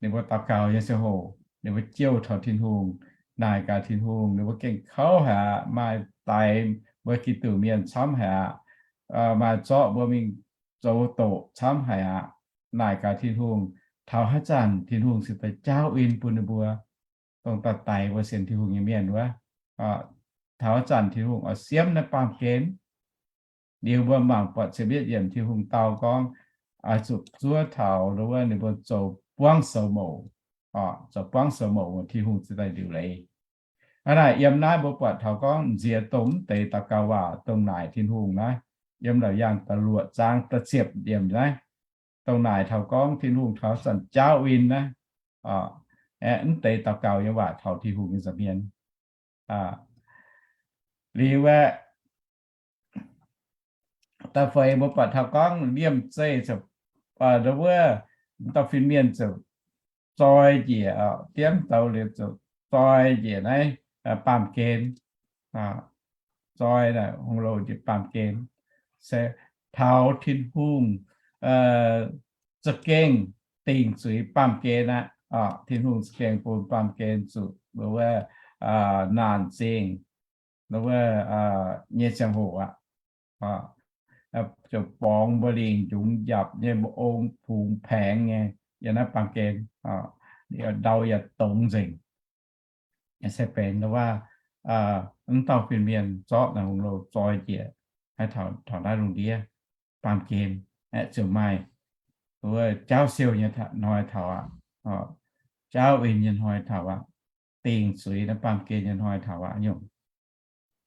mbuo daux gaux nyei ziangh hoc, ninh mbuo jouh taux Tin-Hungh, naaic gaax Tin-Hungh, ninh mbuo gengh kouv haic aqv, maaih daix mbuo Giduc mienh camv haic aqv, maaih zorqv mbuo mingh zoux doqc camv haic aqv. Naaic gaax Tin-Hungh, taux haaix zanc Tin-Hungh cingx daaih jaauv in bun ninh mbuo, dongh daaih daix mbuo sienx Tin-Hungh nyei mienh wuov. Taux haaix zanc Tin-Hungh oix siemv naaiv baamh gen? Liuz mbuo mangc buatc ziepc yietv yiemc Tin-Hungh dau gorngv, oix zuqc zuov taux wuov ninh mbuo zoux buangv soux mouc, zoux buangv soux mouc, Tin-Hungh cingx daaih liuc leiz. Hnangv naaic yiem naaiv mbuo buatc taux gorngv nziex dongh mv deix daux gaux waac dongh naaic Tin-Hungh naaiv, yiem Laauc Yaangh da'luoqc zaang da'ziepc yiemc naaiv, dongh naaic taux gorngv Tin-Hungh taux haaix zanc jaauv in naaiv, aeqv, mv deix daux gaux nyei waac taux Tin-Hungh nyei nza'hmien. Liuz aeqv, da'feix mbuo buatc taux gorngv liemh zeih, wuov, dauh fin-mienh ziouc zoi njiec, diemv douz liuz ziouc zoi njiec naaiv baamh gen, zoi hungh louh njiec baamh gen, se taux Tin-Hungh za'gengh dingc zuiz baamh gen aqv. Tin-Hungh za'gengh bun baamh gen zuqc wuov naanc zingh, wuov, nyei ziangh hoc aqv. Ziouc borngz mbu'lingc njungx njapc nyei, mbu'ong fungx paengx nyei yiem naaiv baamh gen, ndau yaac dongz nzengc. Se benx wuov, mv dauh fin-mienh zorqv naaiv hungh louh zoi njiec taux naaiv lungh ndiev baamh gen, aeqv, ziouc maaih wuov jaauv siou nyei hnoi taux aqv, jaauv in nyei hnoi taux aqv, dingc zuiz naaiv baamh gen nyei hnoi taux aqv nyungc.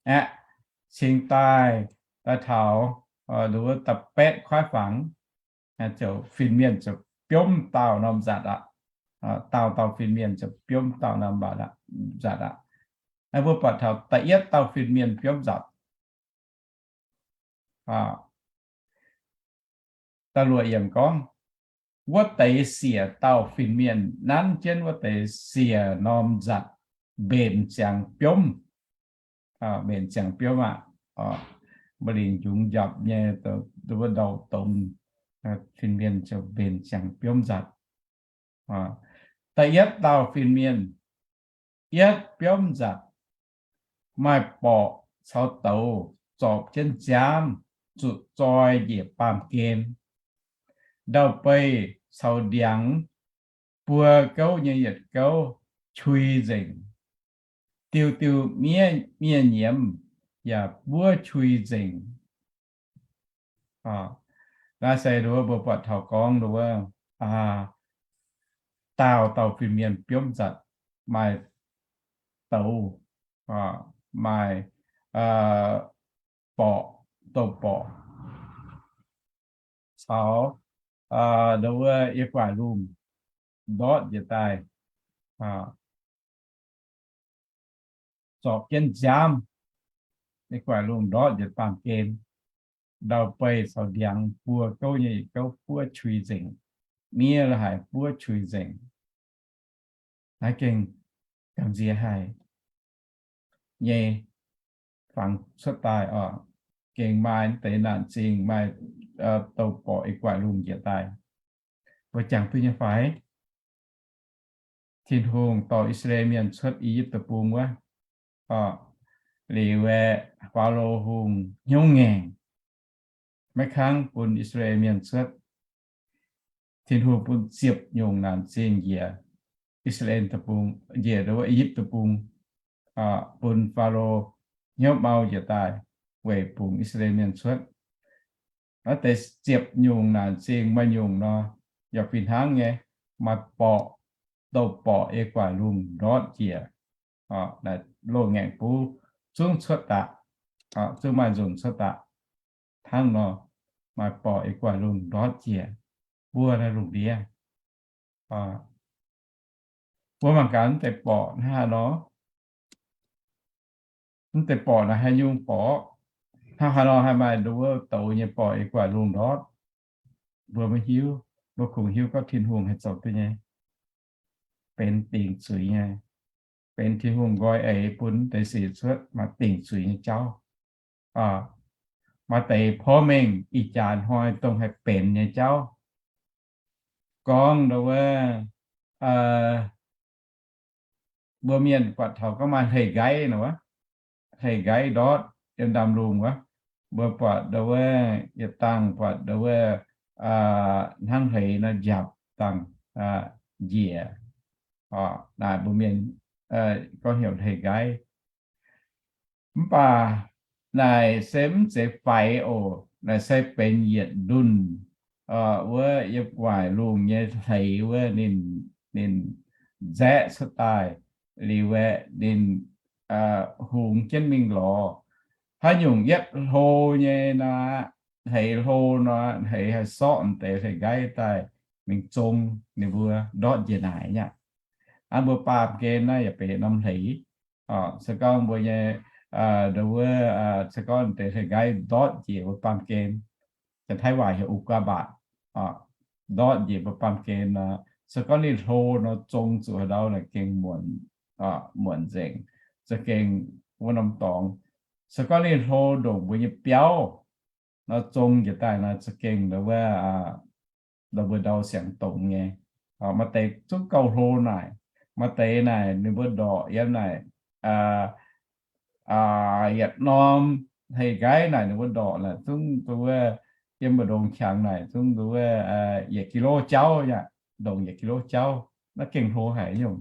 Aeqv, cingx daaih, daaih taux nduov da'betv kuaaiv fangx, ziouc fin-mienh ziouc biomv dauh norm nzatc aqv. Dauh dauh fin-mienh ziouc biomv dauh norm nzatc aqv. Mbuo buatc taux da'yietv dauh fin-mienh biomv nzatc. Da'luoqc yiemc gorngv, wuov deix siec dauh fin-mienh nanv jienv wuov deix siec norm nzatc mbenc ziangx biomv. Mbenc ziangx biomv aqv. Mbuo lingc njungx njapc nyei, wuov ndau dongz, fin-mienh ziouc mbenc ziangx biomv nzatc. Da'yietv dauh fin-mienh yietv biomv nzatc, maaih borqc caux douz zorpc jienv nziaamv, zuqc zoi njiec baamh gen. Ndau-beih caux ndiangx buo gouv nyei yietc gouv qui nzengc. Diuh diuh miev mienh nyiemz yaac buov qui nzengc. Naaiv se nduov mbuo buatc taux gorngv nduov, dauh dauh fin-mienh biomv nzatc, maaih douz, maaih borqc, douz-borqc, caux nduov wuov yie guaaic lungh ndortv njiec daaih, zorpc jienv nziaamv, yie guaaic lungh ndortv njiec baamh gen. Ndau-beih caux ndiangx buo gouv nyei yietc gouv buov qui nzengc. Miev la'haic buov qui nzengc. Naaiv gengh gamh nziex haic nyei fangx cuotv daaih oc. Gengh maaih deix naanc zingh maaih douz-borqc yie guaaic lungh njiec daaih. Mbuo jangx duqv nyei fai? Tin-Hungh dorh I^saa^laa^en Mienh cuotv I^yipv Deic-Bung wuov, liuz aeqv, Faalo Hungh hnyouv ngaengc, maiv kangv bun I^saa^laa^en Mienh cuotv. Tin-Hungh bun ziepc nyungc naanc zingh njiec I^saa^laa^en Deic-Bung, njiec I^yipv Deic-Bung, bun Faalo hnyouv mau njiec daaih weic bungx I^saa^laa^en Mienh cuotv. Naaiv deix ziepc nyungc naanc zingh maaih nyungc nor, yaac fih hnangv nyei, maaih borqc, douz-borqc yie guaaic lungh ndortv njiec, loz-ngaengc buv zungv cuotv daaih, zungv maaih nzunc cuotv daaih. Hnangv nor, maaih borqc yie guaaic lungh ndortv njiec, buov naaiv lungh ndiev. Mbuo mangc gaax mv deix borqc hnangv haaix nor, mv deix borqc naaic haaix nyungc borqc, hnangv haaix nor haih maaih nduov douz nyei borqc yie guaaic lungh ndortv. Mbuo maiv hiuv. Mbuo kungx hiuv gorngv Tin-Hungh haih zoux duqv nyei, benx dingc zuiz nyei, benx Tin-Hungh nqoi eix bun deix sic cuotv maaih dingc zuiz nyei jauv. Maaih deix porv mengh ih jaax hnoi dongh haih benx nyei jauv. Gorngv nduov wuov, mbuo mienh buatc taux gorngv maaih hleix nqaiv nor wuov, hleix nqaiv ndortv yiem ndaamv-lungh wuov, mbuo buatc nduov wuov yietc dangh buatc nduov wuov hnangv hleix nor njapc dangh njiec. Naaic mbuo mienh gorngv heuc hleix nqaiv. Mv baac naaic se mv zeiz faix oc. Naaic se benx yietc ndunh wuov yiem gu'nguaaic lungh nyei hleix wuov ninh, ninh nzaeqv cuotv daaih liuz aeqv, ninh hungx jienv mingh lorz. Haaix nyungc yietv hlo nyei nor, hleix hlo nor, hleix haih sortv deix hleix nqaiv daaih mingh zong ninh mbuo ndortv njiec naaic nyei aqv. Aa, mbuo baamh gen naaiv yaac benx norm hleix. Se gorngv mbuo nyei, nduov wuov, se gorngv deix hleix nqaiv ndortv njiec mbuo baamh gen, Janx-Taiv waac heuc อุกกาบาต, ndortv njiec mbuo baamh gen nor, se gorngv ninh hlo nor, zong zuqc haaix ndau naaic gengh muonc, muonc nzengc, za'gengh wuov norm dorngx. Se gorngv ninh hlo ndongc mbuo nyei biauv nor, zong njiec daaih nor, za'gengh nduov wuov, nduov mbuo ndau siangx dongz nyei. Maaih deix zungv gauh hlo naaic, maaih deix naaic ninh mbuo ndorqc yiem naaic yietc norm hleix nqaiv naaic ninh mbuo ndorqc naaic zungv nduov wuov, yiem mbu'ndongx qangx naaic zungv nduov wuov yietc กิโล jauv nyei, ndongc yietc กิโล jauv. Naaiv gengh hlo haic nyungc.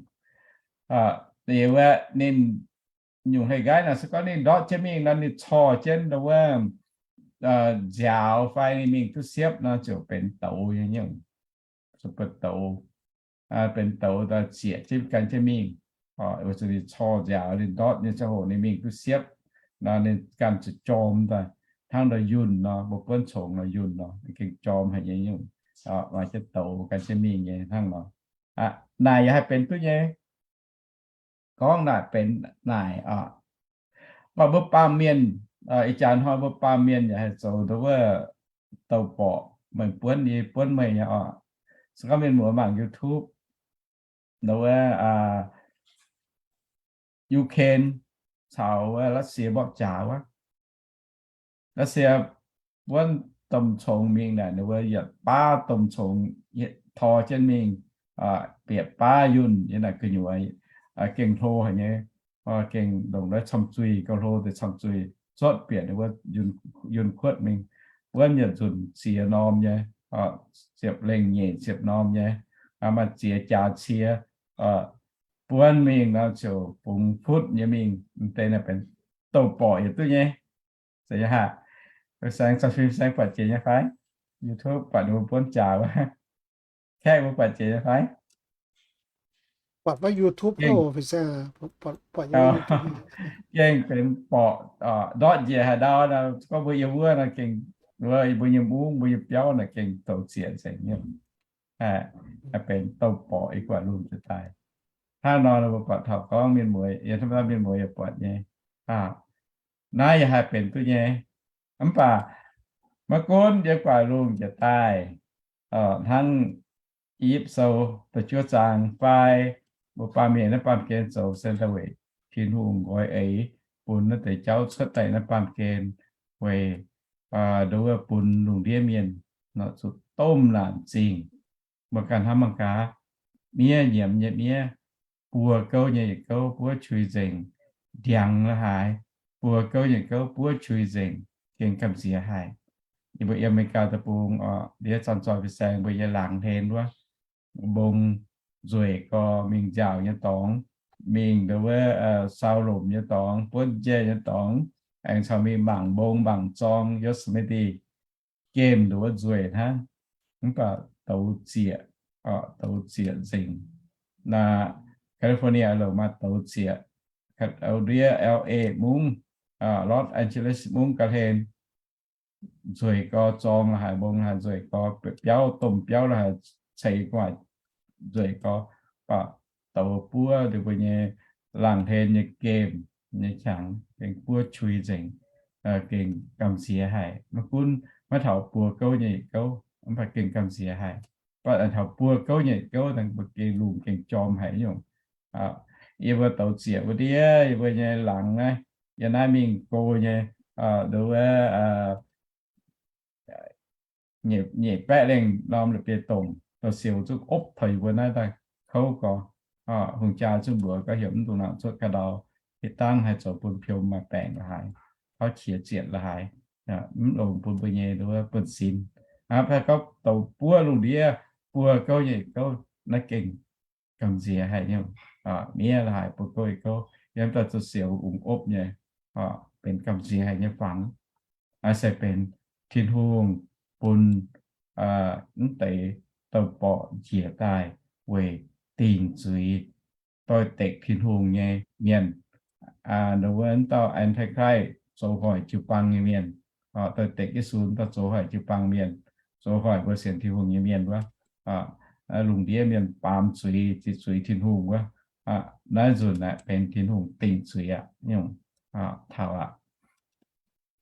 Liuz aeqv, ninh nyungc hleix nqaiv naaic se gorngv ninh ndortv jienv mingh nor, ninh corc jienv nduov wuov nziaaux fai ninh mingh duqv siepv nor, ziouc benx douz nyei nyungc, ziouc benx douz, benx douz daaih zieqc jienv gan jienv mingh. Weic zuqc ninh corc nziaaux, ninh ndortv nyei ziangh hoc ninh mingh duqv siepv nor, ninh ganh ziouc jorm daaih. hnangv nor yunh nor, mbuo buonv congx nor yunh nor, gengh jorm haic nyei nyungc. Maaih jienv douz gan jienv mingh nyei hnangv nor. Naaic yaac haih benx duqv nyei. Gorngv naaic benx naaic oc. Mv baac mbuo baamh mienh, ih jaax hnoi mbuo baamh mienh yaac haih zoux nduov wuov douc borqc, meih buonv yie buonv meih nyei oc. Se gorngv mienh muoz mangc YouTube, nduov wuov Ukraine caux wuov Russia mborqv jaax wuov, Russia buonv domh congx mingh naaic, ninh mbuo yietc baav domh congx tor jienv mingh, bieqc baav yunh nyei naaic gu'nyuoz, gengh hlo haic nyei. Gengh longc naaiv camv-zuih, gauh hlo deix camv-zuih cuotv bieqc ninh mbuo yunh kuotv mingh. Buonv yietc nzunc ziex norm nyei, ziepc lengh nyeic ziepc norm nyei, maaih ziex jaax cie buonv mingh nor ziouc bungx futv nyei mingh. Deix naaic benx douc borqc yietc duqv nyei. Zeiz nyei haic. Saeng, Fin-Saeng buatc jiex nyei fai? YouTube buatc ninh mbuo buonv jaax wuov. Kaeqv mbuo buatc jiex nyei fai? Buatc wuov YouTube, gengh benx borqc ndortv njiec haaix ndau nor, gorngv mbuo yiem wuov nor gengh, mbuo nyei mungv, mbuo nyei biauv naaic gengh douz zieqc nzengc nyei. Benx douc borqc, ih guaaic lungh jiex daaih. Hnangv nor mbuo buatc taux gorngv mienh muoz, yie hnamv mienh muoz yaac buatc nyei. Naaiv yaac haih benx duqv nyei. Mv baac maiv gunv yiem guaaic lungh jiex daaih, hnangv I^yipv Sou da'juov zaang fai mbuo baamh mienh naaiv baamh gen zoux se daaih weic Tin-Hungh nqoi eix bun naaiv deix jauv cuotv daaih naaiv baamh gen, weic nduov wuov bun lungh ndiev mienh nor zuqc domh naanc zingh. Mbuo ganh hnamv mangc gaax, miev nyiemz nyei miev, buo gouv nyei yietc gouv buov qui nzengc, ndiangx la'haaix, buo gouv nyei gouv buov qui nzengc, gengh gamh nziex haic. Yie mbuo yiem America deic-bung oc, ndiev zanc zoih fin-saeng mbuo nyei laangz hlen wuov, mbong nzueic gorx mingh nziaauc nyei dorngx, mingh nduov wuov sau lomc nyei dorngx, buonv njiec nyei dorngx, aengx caux mingh mangc mbong mangc zorng Yosemite, gemh nduov wuov nzueic hnangv. Mv baac douz zieqc, douz zieqc nzengc. Naaiv California louc maaih douz zieqc, ndiev L A mungv, Los Angeles mungv ga'hlen, nzueic gorx zorng la'haaix, mbong la'haaix nzueic gorx, biauv domh biauv la'haaix ceix gu'nguaaic nzueic gorx, baac douz buov ninh mbuo nyei laangz hlen nyei gemh nyei qangx gengh buov qui nzengc, gengh gamh nziex haic. Maiv gunv maiv taux buo gouv nyei yietc gouv, mv baac gengh gamh nziex haic. Mv baac taux buo gouv nyei yietc gouv, mbuo gengh lungh gengh jorm haic nyungc. Yie mbuo douz zieqc wuov ndiev yie mbuo nyei laangz naaiv, yie naaiv mingh go nyei, nduov wuov nyeic baeqv lengh norm la'bieiv-dongh, siou zuqc opv taux yie mbuo naaiv daaih kouv gorx. Hungh jaa zuqc mbuox gorx heuc mv dungx nangc cuotv ga'ndau, hitv dangv haih zoux bun piom maaih baengc la'haaix, tauv qiex zietc la'haaix, mv longx bun mbuo nyei nduov buonv-sin. Mv baac gorngv douz buov lungh ndiev buo gouv nyei gouv, naaiv gengh gamh nziex haic nyungc. Miev la'haaix buo gouv nyei gouv, yiem daaih zuqc siou ungx opv nyei, benx gamh nziex haic nyei fangx. Naaiv se benx Tin-Hungh bun mv deix douc borqc njiec daaih weic dingc zuiz, doix-dekc Tin-Hungh nyei mienh. Nduov wuov dauh Antichrist, zoux hoic jiu-baang nyei mienh, doix-dekc Yesu dauh zoux hoic jiu-baang mienh, zoux hoic mbuo sienx Tin-Hungh nyei mienh wuov. Lungh ndiev mienh baamz zuiz, ziqc zuiz Tin-Hungh wuov, naaiv nzunc aeqv benx Tin-Hungh dingc zuiz aqv nyungc. Taux aqv.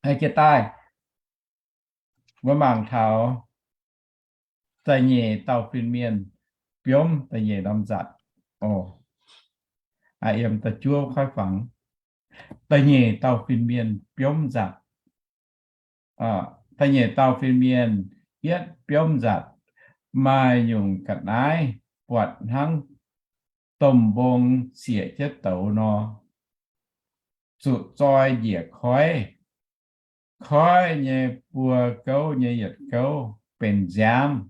Jiex daaih mbuo mangc taux da'nyeic dauh fin-mienh biomv da'nyeic norm nzatc. Oc, yiem da'juov koiv fangx, da'nyeic dauh fin-mienh biomv nzatc. Da'nyeic dauh fin-mienh yietv biomv nzatc, maaih nyungc ga'naaiv buatc hnangv domh mbong sieqv jienv douz nor, zuqc zoi njiec koiv. Koiv nyei buo gouv nyei yietc gouv benx nziaamv.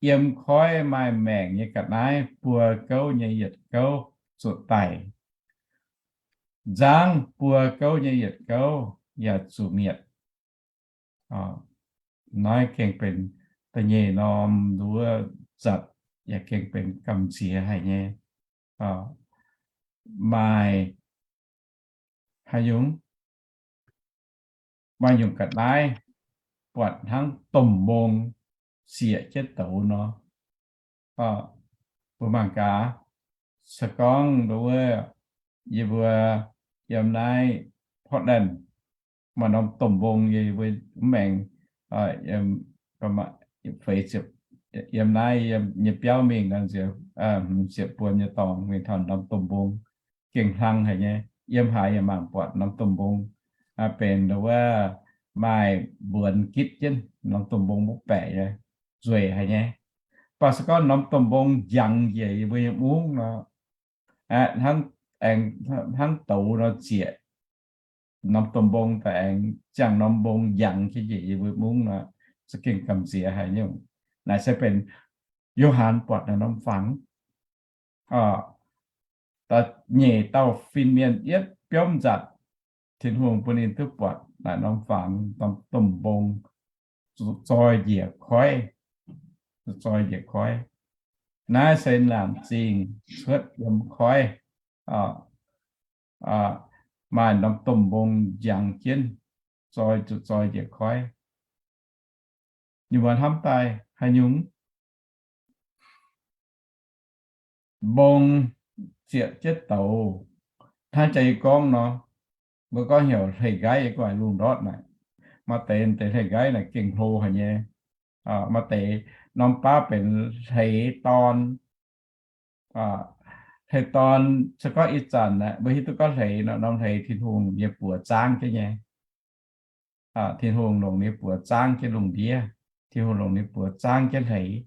Yiem koiv maaih maengc nyei ga'naaiv buo gouv nyei yietc gouv zuqc daic. Nzangv buo gouv nyei yietc gouv yaac zuqc mietc. Naaiv gengh benx da'nyeic norm nduov nzatc, yaac gengh benx gamh nziex haic nyei. Maaih haaix nyungc maaih nyungc ga'naaiv buatc hnangv domh mbong zieqc jienv douz nor. Mbuo mangc gaax, se gorngv nduov yie mbuo yiem naaiv Portland maaih norm domh mbong, yie mbuo mv maengx, feix ziepc, yiem naaiv yiem nyei biauv mingh nziouc, ziepc buonc nyei dorngx mingh taux norm domh mbong, gengh hlang haic nyei. Yiem haaix yaac mangc buatc norm domh mbong, benx nduov maaih mbuonx gitv jienv norm domh mbong mbuo baeqc nyei, nzueic haic nyei. Mv baac se gorngv norm domh mbong njangx njiec yie mbuo nyei mungv nor, hnangv, aengx hnangv douz nor zieqc norm domh mbong daaih aengx ziangh norm mbong njangx jienv njiec yie mbuo mungv nor, za'gengh gamh nziex haic nyungc. Naaiv se benx Yo^han buatc naaiv norm fangx. Da'nyeic dauh fin-mienh yietv biomv nzatc, Tin-Hungh bun ninh duqv buatc naaiv norm fangx, norm domh mbong zoi njiec koiv, zoi njiec koiv. Naaiv se naanc zingh cuotv yiem koiv, maaih norm domh mbong njangx jienv, zoi, zoi njiec koiv. Ninh mbuo hnamv daaih haaix nyungc? Mbong zieqc jienv douz. Hnangv jaax yie gorngv nor, mbuo gorngv heuc hleix nqaiv, yie gorngv lungh ndortv naaic, maaih deix deix hleix nqaiv naaic gengh hlo haic nyei. Maaih deix norm baav benx hleix dorn. Hleix dorn se gorngv ih zanc mbuo hiuv duqv gorngv hleix nor, norm hleix Tin-Hungh nyei buoz zaangv jienv nyei. Tin-Hungh longc ninh buoz zaangv jienv lungh ndiev. Tin-Hungh longc ninh buoz zaangv jienv hleix.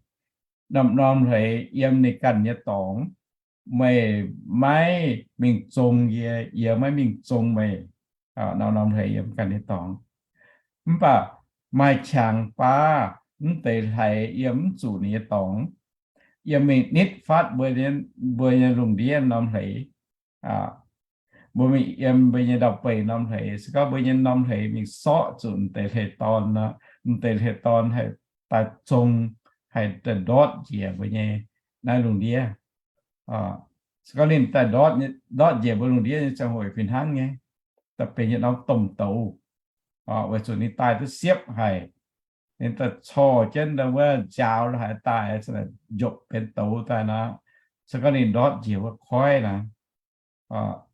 Norm-norm hleix yiem ninh ganh nyei dorngx. Meih maiv mingh zong yie, yie maiv mingh zong meih. Norm-norm hleix yiem ganh nyei dorngx. Mv baac maaih qangx baav mv deix hleix yiem mv zuqc ninh nyei dorngx, yiem mingh nitv fatv mbuo nyei lungh ndiev norm hleix. Mbuo mingh yiem mbuo nyei ndau-beih norm hleix, se gorngv mbuo nyei norm hleix mingh sorqv zuqc m'deix hleix dorn nor, m'deix hleix dorn haih daaih zong, haih daaih ndortv njiec mbuo nyei naaiv lungh ndiev. Se gorngv ninh daaih ndortv njiec mbuo lungh ndiev nyei ziangh hoc fih hnangv nyei, da'benx yietc norm domh douz, weic zuqc ninh daaih duqv siepv haic. Ninh daaih corc jienv wuov nziaaux haic daaih, njopc benx douz daaih nor, se gorngv ninh ndortv njiec wuov koiv naaic,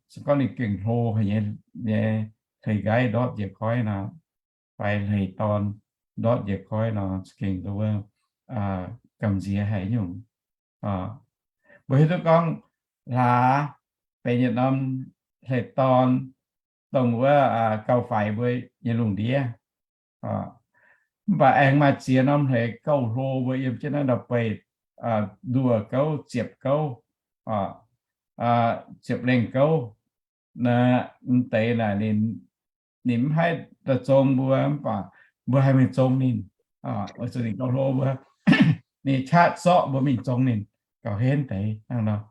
se gorngv ninh gengh hlo haic nyei, hleix nqaiv ndortv njiec koiv nor, fai hleix dorn ndortv njiec koiv nor, za'gengh wuov gamh nziex haic nyungc. Mbuo hiuv duqv gorngv hlaax benx yietc norm hleix dorn, dongh wuov gauh faix mbuo nyei lungh ndiev. Mv baac aengx maaih ziex norm hleix gauh hlo mbuo yiem jienv naaiv ndau-beih, nduoh gouv, ziepc gouv, ziepc lengh gouv. Naaiv m'deix naaic ninh, ninh mv haih daaih zong mbuo, mv baac mbuo haih mingh zong ninh, weic zuqc ninh gauh hlo mbuo. Ninh qaqv zorqv mbuo mingh zong ninh gauh henv deix hnangv nor.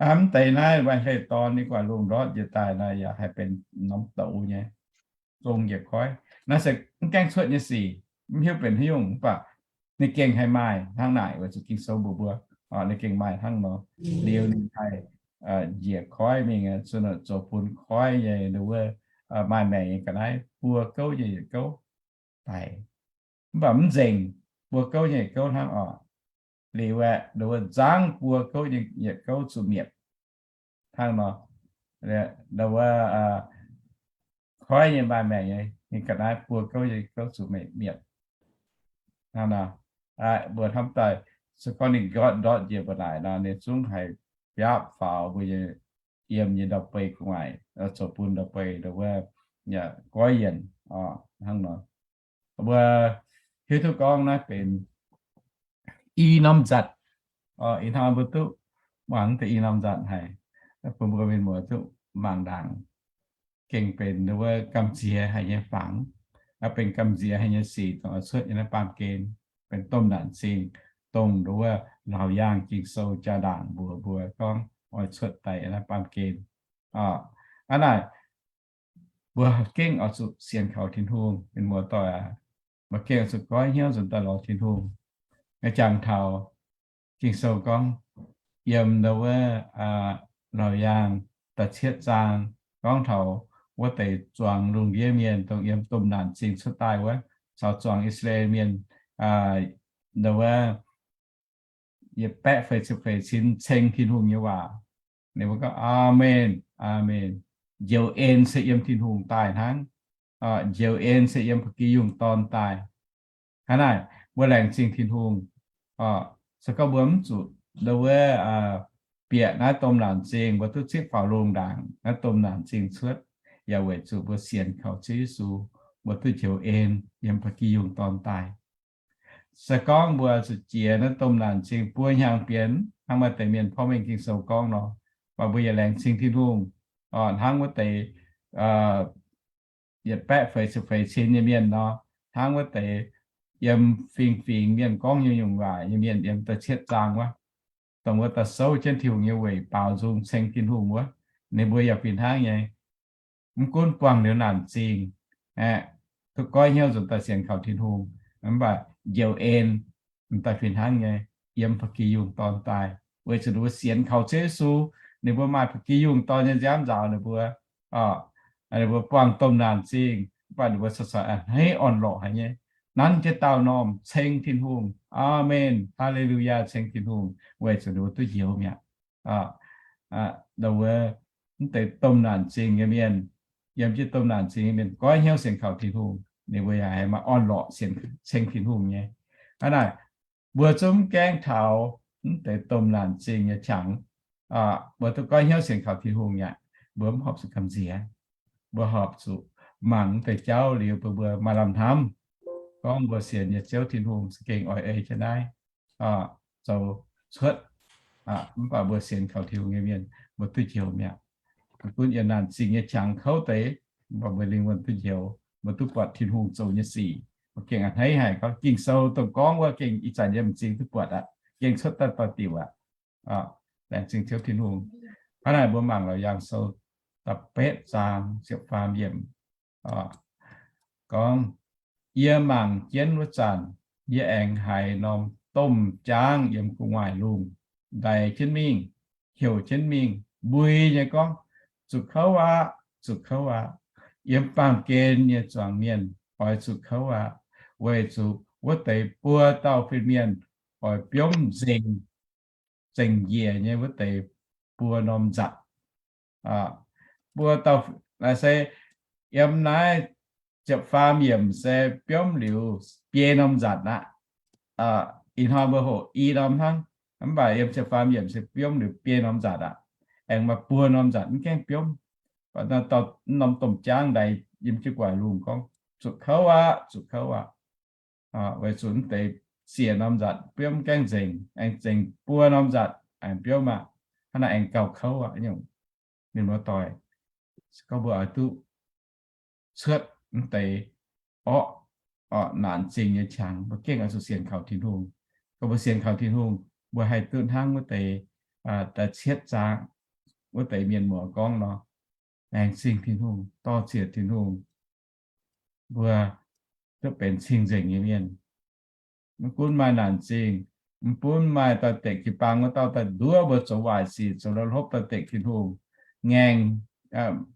M'deix naaiv maaih hleix dorn ninh guaax lungh ndortv njiec daaih naaic yaac haih benx norm douz nyei, zong njiec koiv. Naaiv se mv gaengh cuotv nyei sic, mv hiuv benx haaix nyungc, mv baac ninh gengh haih maaih hnangv naaic weic zuqc Ging-Sou mbuox mbuo, ninh gengh maaih hnangv nor. Liuz ninh haih njiec koiv mingh, zoux bun koiv nyei nduov maaih maengc nyei ga'naaiv buo gouv nyei yietc gouv daic. Mv baac mv nzengc, buo gouv nyei yietc gouv hnangv oc. Liuz aeqv, nduov nzangv buo gouv nyei yietc gouv zuqc mietc hnangv nor. Nduov koiv nyei maaih maengc nyei, ninh ga'naaiv buo gouv nyei gouv zuqc mietc hnangv nor. Mbuo hnamv daaih, se gorngv ninh ndortv njiec mbuo naaic nor, ninh zungv haih biapv faaux mbuo nyei, yiem nyei ndau-beih gu'nguaaic, zoux bun ndau-beih nduov goiv yienc hnangv nor. Mbuo hiuv duqv gorngv naaiv benx i norm nzatc. Ih hnoi mbuo duqv muangx deix i norm nzatc haic, bun mbuo mienh muoz duqv mangc ndaangc. Gengh benx wuov gamh nziex haic nyei fangx, benx gamh nziex haic nyei sic dongh oix cuotv yiem naaiv baamh gen, benx domh naanc zingh dongh nduov wuov Laauc Yaangh Ging-Sou jaa-ndaangc mbuox mbuo gorngv oix cuotv daaih yiem naaiv baamh gen. Hnangv naaic, mbuo gengh oix zuqc sienx kaux Tin-Hungh, mienh muoz-doic aac. Mbuo gengh oix zuqc goiv hnyouv nzuonx daaih lorz Tin-Hungh. Jangx taux Ging-Sou gorngv, yiem nduov wuov Laauc Yaangh da'cietv zaang gorngv taux wuov deix zuangx lungh ndiev mienh dongh yiem domh naanc zingh cuotv daaih wuov, caux zuangx I^saa^laa^en Mienh, aa, ndau wuov yietc baeqv feix ziepc feix cin ceng Tin-Hungh nyei waac. Ninh mbuo gorngv, Aamen, aamen. Njoux en se yiem Tin-Hungh daaih hnangv. Njoux en se yiem ba'gi yungh dorn daaih. Hnangv naaic, mbuo laengz zingh Tin-Hungh. Se gorngv mbuo mv zuqc ndau wuov bieqc naaiv domh naanc zingh, mbuo duqv zipv faaux lungh ndaangc naaiv domh naanc zingh cuotv, yaac weic zuqc mbuo sienx kaux Ziouv Yesu, mbuo duqv njoux en yiem ba'gi yungh dorn daaih. Se gorngv mbuo zuqc jiex naaiv domh naanc zingh buo hnyangx bienx, hnangv maaih deix mienh porv mengh Ging-Sou gorngv nor, mv baac mbuo yaac laengz zingh Tin-Hungh, hnangv wuov deix yietc baeqv feix ziepc feix cin nyei mienh nor, hnangv wuov deix yiem fingx-fingx mienh gorngv nyungc-nyungc waac nyei mienh yiem da'cietv zaang wuov, dongh wuov da'souv jienv Tin-Hungh nyei weic baaux nzung ceng Tin-Hungh wuov, ninh mbuo yaac fih hnangv nyei. Mv gunv buangh liuz naanc zingh aeqv, duqv goiv hnyouv nzunc daaih sienx kaux Tin-Hungh, mv baac njoux en m'daaih fih hnangv nyei, yiem ba'gi yungh dorn daaih, weic zuqc ninh mbuo sienx kaux Ziouv Yesu, ninh mbuo maaih ba'gi yungh dorn nyei nziaamv nzaaux ninh mbuo, ninh mbuo buangh domh naanc zingh, mv baac ninh mbuo corc a'hneiv orn-lorqc haic nyei. Nanv jienv daauh normh ceng Tin-Hungh. Aamen. Haa^le^lu^yaa, ceng Tin-Hungh, weic zuqc ninh mbuo duqv njoux mi'aqv. Ndau wuov, mv deix domh naanc zingh nyei mienh, yiem jienv domh naanc zingh nyei mienh goiv hnyouv sienx kaux Tin-Hungh, ninh mbuo yaac haih maaih orn-lorqc sienx ceng Tin-Hungh nyei. Hnangv naaic, mbuo zungv gaengh taux mv deix domh naanc zingh nyei qangx, mbuo duqv goiv hnyouv sienx kaux Tin-Hungh aqv. Mbuo mv horpc zuqc gamh nziex. Mbuo horpc zuqc mangc mv deix jauv liuz, mbuo, mbuo maaih lamh hnamv gorngv mbuo sienx nyei Ziouv Tin-Hungh za'gengh oix ei jienv naaiv zoux cuotv. Mv baac mbuo sienx kaux Tin-Hungh nyei mienh, mbuo duqv njoux mi'aqv. Mv gunv yiem naanc zingh nyei qangx kouv deix, mv baac mbuo lingh wuonh duqv njoux, mbuo duqv buatc Tin-Hungh zoux nyei sic. Mbuo gengh a'hneiv haic, gorngv Ging-Sou dongh gorngv wuov gengh ih zanc yie m'zing duqv buatc aqv, gengh cuotv daaih doix-diuc aqv. Laengz zingh Ziouv Tin-Hungh. Hnangv naaic mbuo mangc Laauc Yaangh Sou da'betv zaang ziepc faam yiemc gorngv, Yie mangc jienv wuov zanc, yie aengx haiz norm domh jaangv yiem gu'nguaaic lungh ndaix jienv mingh, heuc jienv mingh, mbui nyei gorngv, Zuqc kouv aqv, zuqc kouv aqv. Yiem baamh gen nyei zuangx mienh oix zuqc kouv aqv, weic zuqc wuov deix buo dauh fin-mienh oix biomv nzengc, zengc njiec nyei wuov deix buo norm nzatc. Buo dauh, naaiv se yiem naaiv ziepc faam yiemc se biomv liuz biei norm nzatc aqv. Ih hnoi mbuo hoqc i norm hnangv, mv baac yiem ziepc faam yiemc se biomv liuz biei norm nzatc aqv. Aengx maaih buo norm nzatc mv gaengh biomv. Norm domh jaangv ndaix yiem jiu guaix lungh gorngv, Zuqc kouv aqv, zuqc kouv aqv. Weic zuqc mv deix siec norm nzatc biomv mv gaengh nzengc, aengx zengc buo norm nzatc aengx biomv aqv. Hnangv naaic aengx gauh kouv aqv nyungc. Mienh muoz-doic, se gorngv mbuo oix duqv cuotv mv deix orqv, orqv naanc zingh nyei qangx, mbuo gengh oix zuqc sienx kaux Tin-Hungh. Gorngv mbuo sienx kaux Tin-Hungh, mbuo haih duqv hnangv wuov deix da'cietv zaang wuov deix mienh muoz gorngv nor, laengz zingh Tin-Hungh, dor-ziec Tin-Hungh. Mbuo duqv benx cing-nzengc nyei mienh. Mv gunv maaih naanc zingh, mv gunv maaih daaih dekc jiu-baang wuov dauh daaih nduov mbuo zoux waaic sic, zoux la'hlopv daaih dekc Tin-Hungh, ngaengc,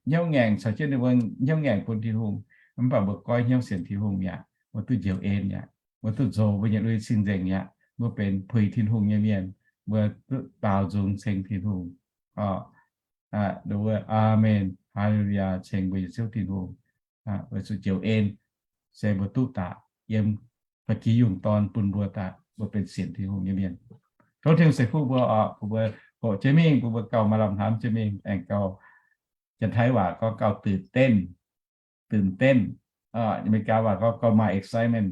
hnyouv ngaengc caux jienv ninh mbuo hnyouv ngaengc bun Tin-Hungh, mv baac mbuo goiv hnyouv sienx Tin-Hungh mi'aqv, mbuo duqv njoux en mi'aqv, mbuo duqv nzox mbuo nyei lui cing-nzengc mi'aqv, mbuo benx puix Tin-Hungh nyei mienh, mbuo duqv baaux nzung ceng Tin-Hungh. Aa, aa, Aamen, Haa^le^lu^yaa, ceng mbuo nyei Ziouv Tin-Hungh. Weic zuqc njoux en se mbuo duqv daaih yiem ba'gi yungh dorn bun mbuo daaih, mbuo benx sienx Tin-Hungh nyei mienh. Tov Tin-Hungh ceix fuqv mbuo oc, bun mbuo hoqc jienv mingh, bun mbuo gauh maaih lamh hnamv jienv mingh, aengx gauh, Janx-Taiv waac gorngv gauhตื่นเต้น,ตื่นเต้น. Aa, America waac gorngv gauh maaih excitement.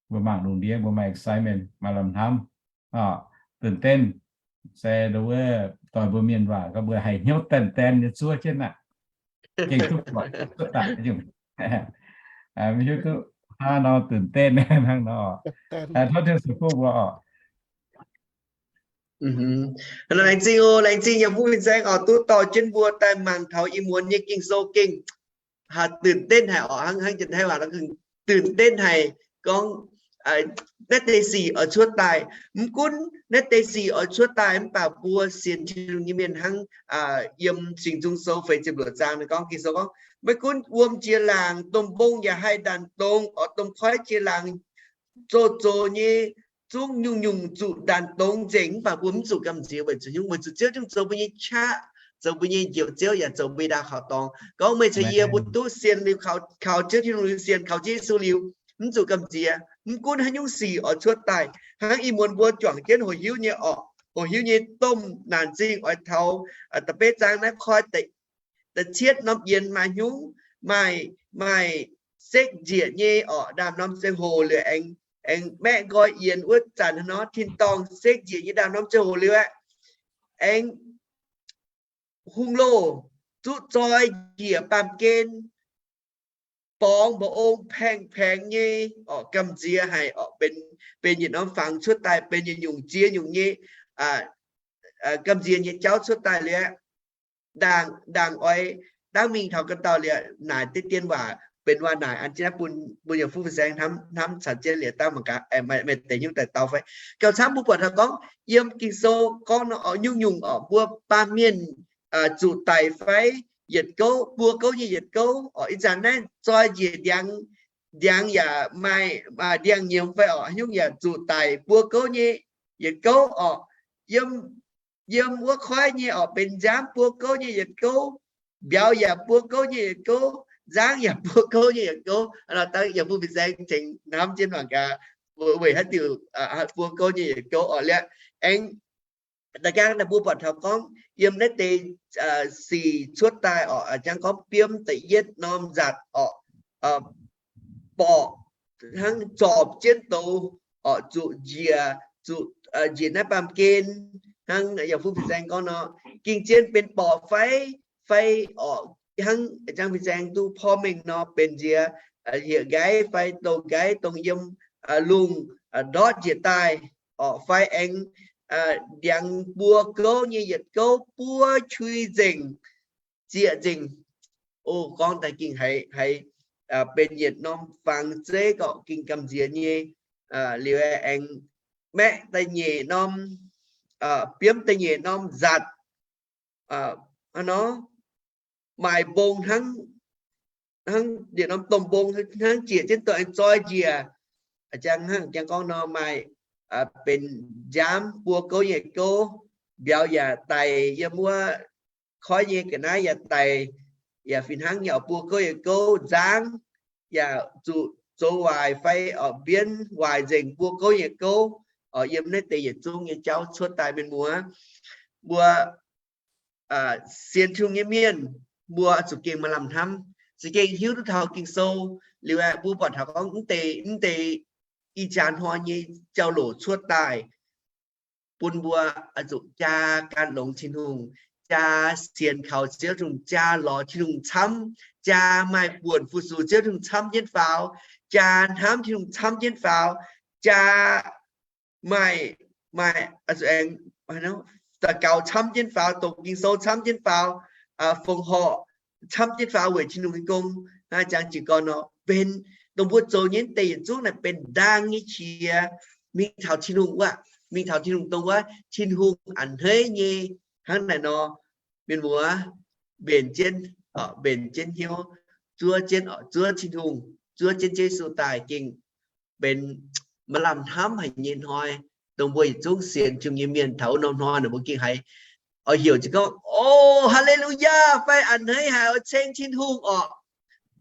Mbuo mangc lungh ndiev mbuo maaih excitement, maaih lamh hnamv. Aa, ตื่นเต้น se wuov doix mbuo mienh waac gorngv mbuo haih hnyouv ตื่นเต้น nyei zuov jienv aqv. Gengh duqv buatc, duqv daaih nyungc. Maiv hiuv duqv hnangv nor ตื่นเต้น hnangv nor. Tov Tin-Hungh ceix fuqv mbuo oc. Laengz zingh oc, laengz zingh yiem fuqv fin-saeng oc, duqv dorh jienv mbuo daaih mangc taux ih muonz nyei Ging-Sou gengh haiz ตื่นเต้น haic oc, hnangv, hnangv Janx-Taiv waac ตื่นเต้น haic, gorngv naaiv deix sic oix cuotv daaih. Mv gunv naaiv deix sic oix cuotv daaih mv baac mbuo sienx Tin-Hungh nyei mienh hnangv yiem Singx Nzung Sou feix ziepc luoqc zaang ninh gorngv, Ging-Sou gorngv, maiv gunv wuom jiex laangc, domh mbong yaac haih ndaanc dongz, oix domh koiv jiex laangc, zoux zoux nyei zungv nyungc-nyungc zuqc ndaanc dongz nzengc, mv baac mbuo mv zuqc gamh nziex weic zuqc nyungc, weic zuqc Ziouv Tin-Hungh zoux mbuo nyei qaqv, zoux mbuo nyei Njoux Ziouv yaac zoux mbuo ndau kaux dorngx. Gorngv meih caux yie mbuo duqv sienx liuz, kaux Ziouv Tin-Hungh liuz, sienx kaux Yesu liuz, mv zuqc gamh nziex. Mv gunv haaix nyungc sic oix cuotv daaih, hnangv ih muonz mbuo juangc jienv hoqc hiuv nyei orqc, hoqc hiuv nyei domh naanc zingh oix taux da'betv zaang naaiv koi da'cietv norm yienx maaih hnyungv, maaih, maaih sekv njiec nyei orqc, ndaamv-norm ziangh hoc liuz aengx, aengx maeqv nqoi yienx wuov zanc hnangv nor, tin-dorngh sekv njiec nyei ndaamv-norm ziangh hoc liuz aqv, aengx hungh loz zuqv zoi njiec baamh gen, borngz mba'ong paengx-paengx nyei orqc, gamh nziex haic orqc, benx, benx yietc norm fangx cuotv daaih, benx yietc nyungc ziex nyungc nyei gamh nziex nyei jauv cuotv daaih liuz aqv. Ndaangc, ndaangc oix dangv mingh taux ga'ndauh liuz naaic deix dien waac benx waac naaic an jienv naaiv bun, bun yaac fuqv fin-saeng hnamv, hnamv caux jienv liuz dangv mangc gaax, meih deix hnyouv daaih dau fai. Gauh camv mbuo buatc taux gorngv yiem Ging-Sou gorngv nor orqc, nyungc-nyungc orqc, mbuo baamh mienh zuqc daic fai yietc gouv, buo gouv nyei yietc gouv orqc, ih zanc naaiv zoi njiec ndiangx, ndiangx yaac maaih, ndiangx-nyiemz fai orqc, haaix nyungc yaac zuqc daic buo gouv nyei yietc gouv orqc. Yiem, yiem wuov koiv nyei orqc benx nziaamv buo gouv nyei yietc gouv, mbiauz yaac buo gouv nyei yietc gouv, nzangv yaac buo gouv nyei yietc gouv. Hnangv nor dangv yaac mbuo fin-saeng tengx hnamv jienv mangc gaax, weic haaix diuc buo gouv nyei yietc gouv orqc liuz aengx da'gaang naaiv mbuo buatc taux gorngv yiem naaiv deix sic cuotv daaih orqc, jangv gorngv biomv da'yietv norm nzatc orqc, borqc hnangv zorpc jienv douz orqc, zuqc njiec, zuqc njiec naaiv baamh gen, hnangv yaac fuqv fin-saeng gorngv nor, ging-jien benx borqc fai, fai orqc, hnangv jangv fin-saeng duqv porv mengh nor benx nziex hieh nqaiv fai douz nqaiv dongh yiem lungh ndortv njiec daaih orqc, fai aengx ndiangx buo gouv nyei yietc gouv buov qui nzengc, zieqc nzengc. O, gorngv daaih ging haiz, haiz benx yietc norm fangx zeiv gorqv ging gamh nziex nyei. Liuz aengx maeqv da'nyeic norm, biomv da'nyeic norm nzatc, hnangv nor, maaih mbong hnangv, hnangv yietc norm domh mbong hnangv jieqc jienv dongh aengx zoi njiec. Jangv hnangv jangv gorngv nor maaih benx nziaamv buo gouv nyei gouv, mbiauz yaac daic, yiem wuov koiv nyei ga'naaiv yaac daic, yaac fih hnangv yaac buo gouv nyei gouv, nzangv yaac zuqc zoux waaic fai orqc mbienv waaic nzengc buo gouv nyei gouv. Orqc, yiem naaiv deix yietc zungv nyei jauv cuotv daaih mienh muoz, mbuo sienx Tin-Hungh nyei mienh, mbuo zuqc gengh maaih lamh hnamv, zuqc gengh hiuv duqv taux Ging-Sou. Liuz aeqv, mbuo buatc taux gorngv mv deix, mv deix ih jaax hnoi nyei jauv-louc cuotv daaih bun mbuo zuqc jaa gan longx Tin-Hungh, jaa sienx kaux Ziouv Tin-Hungh, jaa lorz Tin-Hungh camv, jaa maaih buonc fu-sux Ziouv Tin-Hungh camv jienv faaux, jaa hnamv Tin-Hungh camv jienv faaux, jaa maaih, maaih aengx daux gaux camv jienv faaux, doqc Ging-Sou camv jienv faaux, fongc horc camv jienv faaux weic Tin-Hungh nyei gong. Jangx jiez gorn nor, benx dongh mbuo zoux nyei deix yietc zungv naaic benx ndaang nyei qiex mingh taux Tin-Hungh wuov, mingh taux Tin-Hungh dongh wuov Tin-Hungh a'hneiv nyei. Hnangv naaic nor, mienh muoz, mbenc jienv, mbenc jienv hnyouv, zuov jienv, zuov Tin-Hungh, zuov jienv Yesu daaih gengh benx maaih lamh hnamv haic nyei hnoi. Dongh mbuo yietc zungv sienx Tin-Hungh nyei mienh taux wuov norm hnoi naaic mbuo gengh haiz oix heuc jienv gorngv, O, Haa^le^lu^yaa! Fai a'hneiv haic, oix ceng Tin-Hungh orqc.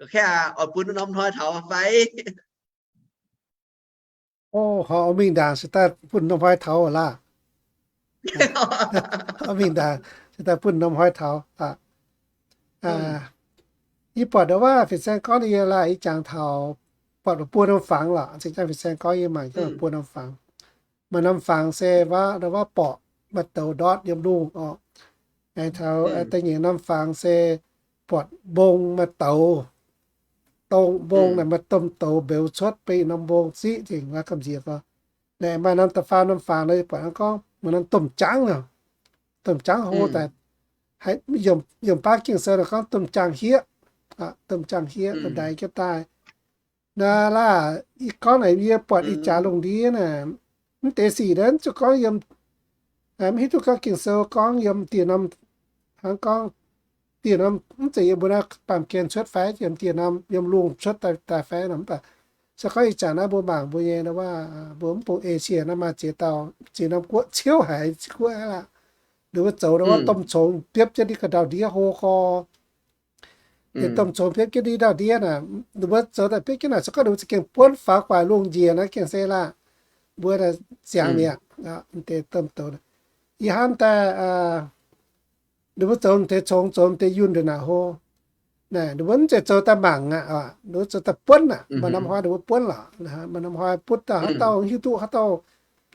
Oix bun norm hnoi taux fai? O, oix mingh ndaangc se daaih bun norm hnoi taux laah. Oix mingh ndaangc se daaih bun norm hnoi taux laah. Yie buatc ndau wuov fin-saeng gorngv yie laah, yie jangx taux buatc buo norm fangx lorqc. Zinh hnangv fin-saeng gorngv yie mangc jienv buo norm fangx. Maaih norm fangx se wuov, ndau wuov borqc maaih douz ndortv yiem lungh orqc. Aengx taux da'nyeic norm fangx se buatc mbong maaih douz, dongh mbong naaic maaih domh douz mbeux cuotv bun norm mbong ziqv nzengc, gamh nziex gorx. Naaic maaih norm da'faam norm fangx nor, yie buatc gorngv maaih norm domh jangv, domh jangv hlo daaih. Yiem baav Ging-Sou naaic gorngv domh jaang-hieqv, domh jaang-hieqv ndaix jienv daaih. Naaiv laah, ih gorngv naaic yie buatc ih jaax lungh ndiev naaic, mv deix sic naaiv zuqc gorngv yiem, mv hiuv duqv gorngv Ging-Sou gorngv yiem dieh norm, hnangv gorngv dieh norm mv zeiz yiem mbuo naaiv baamh gen cuotv fai yiem dieh norm yiem lungh cuotv daaih fai nor, mv baac se gorngv ih zanc naaiv mbuo mangc mbuo nyei, mbuo mv bung Esie naaiv maaih ziex dauh, ziex norm guoqv ciouv haic, guoqv aqv laah. Ninh mbuo zoux wuov domh congx biopv jienv ndiev ga'ndau ndiev hlo gorx. Ninh domh congx biopv jienv ndiev ndau ndiev naaic, ninh mbuo zoux daaih biopv jienv naaic, se gorngv ninh mbuo za'gengh buonv faaux gu'nguaaic lungh njiec naaiv gengh se laah, mbuo ziangx mi'aqv. Deix domh douz, ih hnamv daaih ninh mbuo zoux deix congx zoux deix yunh ndongc naaic hlo. Naaiv ninh mbuo mv zeiz zoux daaih mangc aqv, ninh mbuo zoux daaih buonv aqv. Maaih norm hnoi ninh mbuo buonv lorqc. Maaih norm hnoi butv daaih haaix dauh hiuv duqv haaix dauh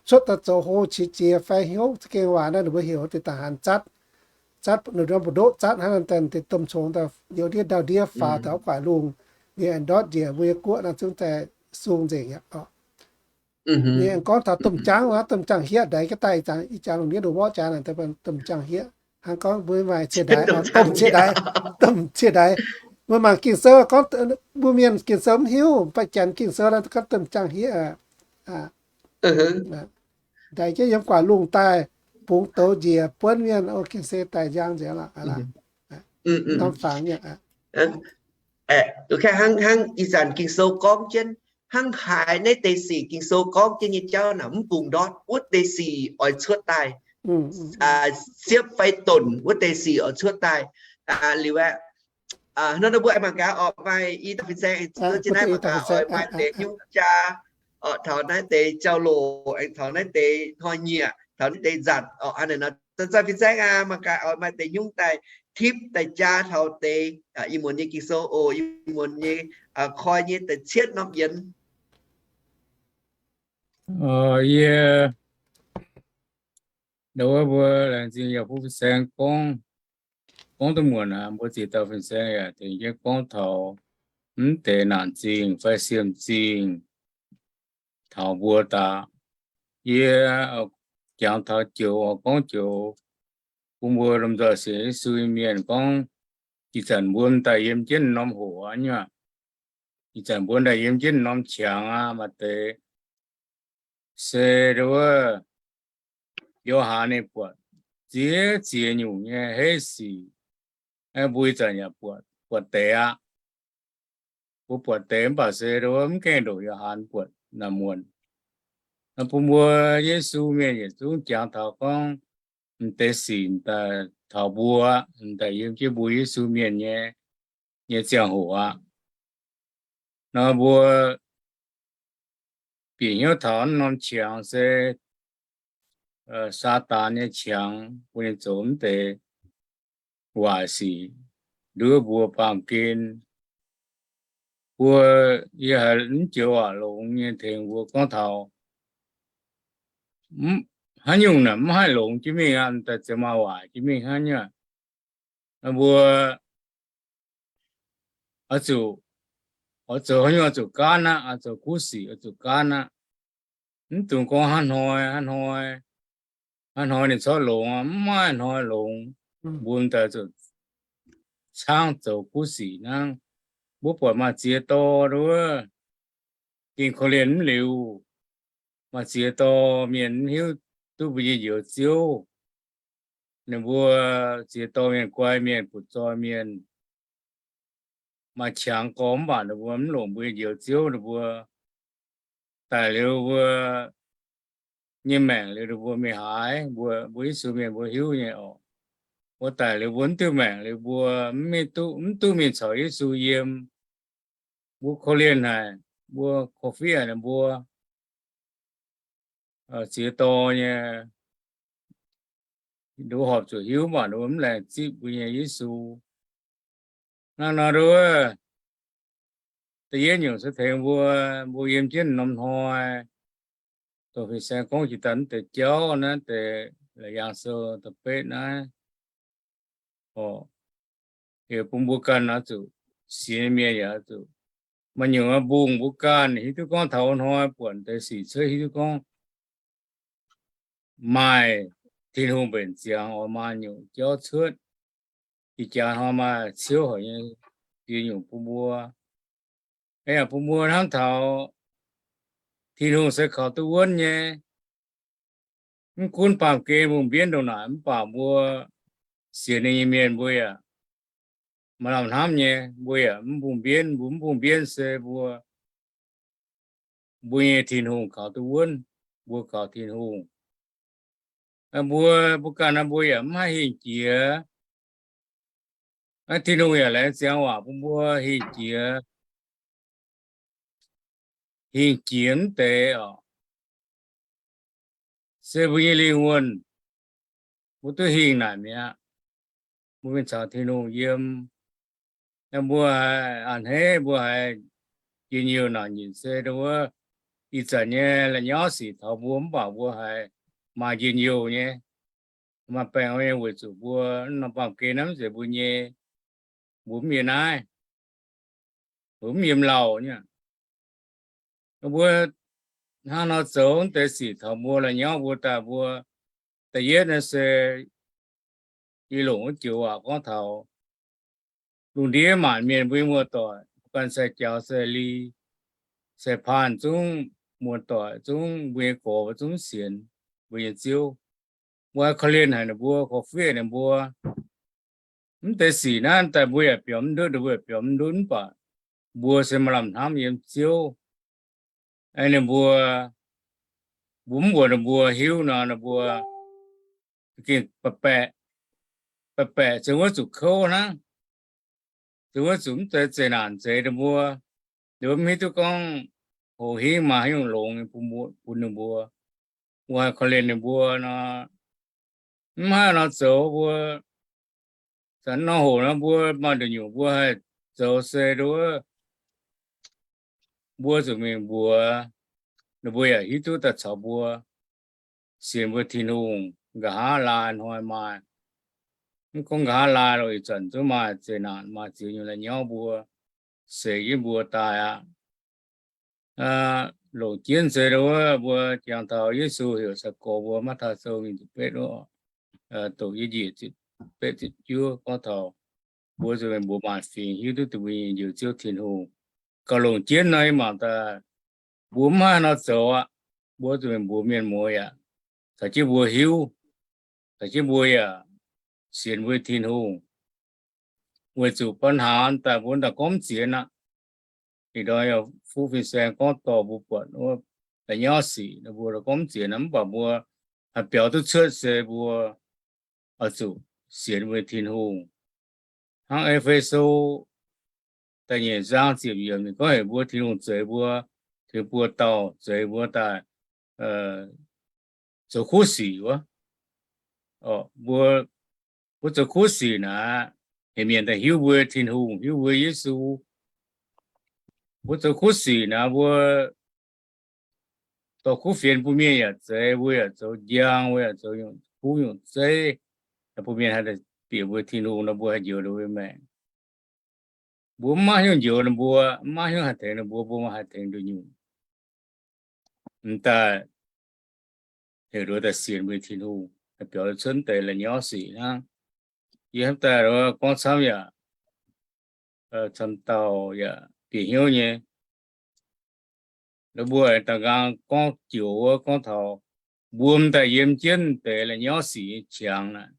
cuotv daaih zoux hlo qiex jiez fai hnyouv za'gengh waac naaiv, ninh mbuo heuc deix da'haaix zatv, zatv ninh mbuo ndoqv zatv hnangv naaiv daaih deix domh congx daaih youz ndiev ndau ndiev faaux taux gu'nguaaic lungh, ninh aengx ndortv njiec mbuo nyei guoqv naaiv zungv daaih sung nzengc aqv. Ninh aengx gorngv taux domh jaangv, domh jaangv hieqv ndaix jienv daaih, ih jaax lungh ndiev ndoqc mborqv jaax naaic, domh jaangv hieqv. Hnangv gorngv mbuo maaih cie ndaix, domh cie ndaix, domh cie ndaix. Mbuo mangc Ging-Sou gorngv, mbuo mienh Ging-Sou mv hiuv, mv baac Janx Ging-Sou naaiv gorngv domh jaangv hieqv. Ndaix jienv yiem gu'nguaaic lungh daaih bungx douz njiec buonv mienh, o, gengh se daaih njang nzengc lorqc. Norm fangx mienh. Hnangv ih zanc Ging-Sou gorngv jienv, hnangv haaix naaiv deix sic Ging-Sou gorngv jienv nyei jauv naaic mv bungx ndortv, wuov deix sic oix cuotv daaih. Siepv fai donc wuov deix sic oix cuotv daaih. Liuz aeqv, hnangv nor mbuo aengx mangc gaax orqc, maaih i dauh fin-saeng aengx zuov jienv naaiv mangc gaax oix maaih deix nyungc jaa, orqc, taux naaiv deix jauv-louc aengx taux naaiv deix hnoi-nyieqc, taux naaiv deix nzanc, orqc, hnangv naaic nor. Zanc-zanc fin-saeng aac, mangc gaax oix maaih deix nyungc daaih tipv daaih jaa taux deix ih muonz nyei Ging-Sou oc, ih muonz nyei koi nyei da'cietv norm yienx. Yie, ndau wuov mbuo laengz zingh yaac bun fin-saeng gorngv, gorngv duqv muonc aqv. Mbuo ziex dauh fin-saeng yaac tengx jienv gorngv taux mv deix naanc zingh fai siem zingh taux mbuo daaih. Yie jangx taux joux, gorngv joux bun mbuo lomh nzoih sienx Yesu nyei mienh gorngv, ih zanc mbuo daaih yiem jienv norm hoc aqv nyei. Ih zanc mbuo daaih yiem jienv norm qangx aqv. Maaih deix se ndau wuov Yo^han ninh buatc ziex ziex nyungc nyei heiv sic, mbuo ih zanc yaac buatc, buatc deix aqv. Mbuo buatc deix mv baac se ndau wuov mv gaengh ndoqc Yo^han buatc naaic muonc. Nor bun mbuo Yesu mienh yietc zungv jangx taux gorngv, m'deix sic daaih taux mbuo, m'daaih yiem jienv mbuo Yesu mienh nyei, nyei ziangh hoc aqv. Nor mbuo bieqc hnyouv taux norm qangx se Saadaan nyei qangx, bun ninh zoux mv deix waaic sic nduov mbuo baamh gen. Mbuo, yie haiz mv joux waac longx nyei tengx mbuo gorngv taux haaix nyungc naaic mv haih longx jienv mingh aqv, daaih ziouc maaih waaic jienv mingh hnangv nyei. Mbuo oix zuqc, oix zoux haaix nyungc oix zuqc gaanv aqv, oix zoux kuv sic oix zuqc gaanv aqv. Mv dungx gorngv hnangv hnoi, hnangv hnoi, hnangv hnoi ninh corc longx, mv maaih hnoi longx. Mbuo m'daaih zuqc caangv zoux kuv sic hnangv. Mbuo buatc maaih ziex dorh wuov, gengh korv-lienh mv liuz, maaih ziex dorh mienh mv hiuv duqv mbuo nyei Njoux Ziouv. Ninh mbuo ziex dorh mienh guai mienh, butv-zoih mienh, maaih qangx gorx mv baac ninh mbuo mv longc mbuo nyei Njoux Ziouv, ninh mbuo daic liuz mbuo nyei maengc liuz ninh mbuo mingh haaix, mbuo, mbuo Yesu mienh mbuo hiuv nyei orqc. Mbuo daic liuz mbuo mv duqv maengc liuz mbuo mv duqv, mv duqv mingh caux Yesu yiem. Mbuo korv-lienh haic, mbuo korv-fiqv haic ninh mbuo ziex dorh nyei. Nduov horpc zuqc hiuv mv baac nduov mv laengz zipv mbuo nyei Yesu. Hnangv nor nduov, da'yietv nyungc se tengx mbuo, mbuo yiem jienv norm hnoi, dongh fin-saeng gorngv jiex daaih mv deix jauv naaiv deix, Laauc Yaangh Sou da'betv naaiv, yaac bun mbuo ganh oix zuqc, sienx mienh yaac oix zuqc, maaih nyungc mbungh mbuo ganh hiuv duqv gorngv taux wuov hnoi buatc deix sic cuotv hiuv duqv gorngv maaih Tin-Hungh mbenc ziangx oix maaih nyungc jauv cuotv. Ih jaax hnoi maaih ciouv haic nyei ziex nyungc bun mbuo. Yaac bun mbuo hnamv taux Tin-Hungh se kaux duqv wuonv nyei. Mv gunv baamh gen mbungh mbienv ndongc naaic, mv baac mbuo sienx ninh nyei mienh mbuo yaac maaih lamh hnamv nyei. Mbuo yaac mv mbungh mbienv, mbuo mv mbungh mbienv se mbuo, mbuo nyei Tin-Hungh kaux duqv wuonv, mbuo kaux Tin-Hungh. Mbuo, mbuo ganh naaiv mbuo yaac mv haih hingh jiex. Tin-Hungh yaac laengz ziangx waac bun mbuo hingh jiex, hingh jiex mv deix oc. Se mbuo nyei lingh wuonh, mbuo duqv hingh naaic mi'aqv. Mbuo mingh caux Tin-Hungh yiem, mbuo haiz a'hneiv, mbuo haiz njien-youh naaic nyitc se ndo wuov ih zanc nyei la'nyauv sic taux mbuo, mv baac mbuo haiz maaih njien-youh nyei, maaih baengh nyei, weic zuqc mbuo norm baamh gen naaiv mv zeiz mbuo nyei, mbuo mv yiem naaiv, mbuo mv yiem lauh nyei. Mbuo hnangv nor zoux mv deix sic taux mbuo la'nyauv mbuo daaih mbuo, da'yietv naaiv se yie longc wuov joux waac gorngv taux lungh ndiev maanc mienh mbuo nyei muoz-doic, ganh sai jaux sai li, sai paanh zungv muoz-doic zungv mbuo nyei gorx mbuo zungv sienx mbuo nyei Ziouv. Mbuo haih korv-lienh haic ninh mbuo, korv-fiev ninh mbuo. Mv deix sic naaiv daaih mbuo yaac biaux mv ndutv, mbuo yaac biaux mv ndutv, mv baac mbuo se maaih lamh hnamv yiem Ziouv. Ninh mbuo, mbuo mv mbuox ninh mbuo hiuv nor, ninh mbuo gengh baeqc, baeqc se wuov zuqc kouv hnangv. Se wuov zuqc mv zeiz zeqc naanc zeix ninh mbuo. Ninh mbuo mv hiuv duqv gorngv hoz hingv maaih haaix nyungc longx bun ninh mbuo. Mbuo haih korv-lienh ninh mbuo nor, mv haih nor zoux mbuo, zanc nor hoc nor mbuo maaih nduqc nyungc mbuo haih zoux se ndo wuov, mbuo zuqc mingh mbuox, ninh mbuo yaac hiuv duqv daaih caux mbuo sienx mbuo Tin-Hungh. Nqa'haav laai hnoi maaih, mv gorngv nqa'haav laai loh, ih zanc zungv maaih zeqc naanc, maaih ziex nyungc la'nyauv mbuo seix jienv mbuo daaih aqv. Longc jienv se ndo wuov mbuo jangx taux Yesu heuc sai-gorx mbuo, Matv^taai Sou nyic ziepc betv wuov, doqc yie njiec ziepc betv ziepc juov gorngv taux mbuo zuqc mingh mbuox maanc fingx hiuv duqv deix mbuo nyei Njoux Ziouv Tin-Hungh. Gauh longc jienv nor, yie mangc daaih mbuo mv haih nor zoux aqv. Mbuo zuqc mingh mbuox mienh muoz yaac caux jienv mbuo hiuv, caux jienv mbuo yaac sienx mbuo Tin-Hungh. Weic zuqc ปัญหา daaih mbuo daaih gorngv mv ziex aqv. Ih ndorm yaac fuqv fin-saeng gorngv dorh mbuo buatc wuov la'nyauv sic nor, mbuo daaih gorngv mv ziex aqv, mv baac mbuo haih biaux duqv cuotv se mbuo oix zuqc sienx mbuo Tin-Hungh. Hnangv E^fe^so da'nyeic zaang ziepc yiemc ninh gorngv heuc mbuo Tin-Hungh zeix mbuo, tengx buo dauh zeix mbuo daaih zoux kuv sic wuov. Mbuo, mbuo zoux kuv sic naaic, heuc mienh daaih hiuv mbuo Tin-Hungh, hiuv mbuo Yesu. Mbuo zoux kuv sic naaic, mbuo dorh kuv fienx bun mienh yaac zeix, mbuo yaac zoux njang, mbuo yaac zoux nyungc kuv nyungc zeiv, bun mienh haih bieqc mbuo Tin-Hungh nor, mbuo haih njoux ninh mbuo maengc. Mbuo mv maiv hiuv njoux ninh mbuo, mv maiv hiuv haih tengx ninh mbuo, mbuo maiv haih tengx nduqc nyungc. M'daaih heuc nduov daaih sienx mbuo Tin-Hungh, haih biaux cuotv deix la'nyauv sic hnangv. Yie hnamv daaih gorngv camv yaac, camv dauh yaac bieqc hnyouv nyei. Mbuo da'nqaang gorngv joux wuov gorngv taux mbuo m'daaih yiem jienv deix la'nyauv sic nyei qangx naaic.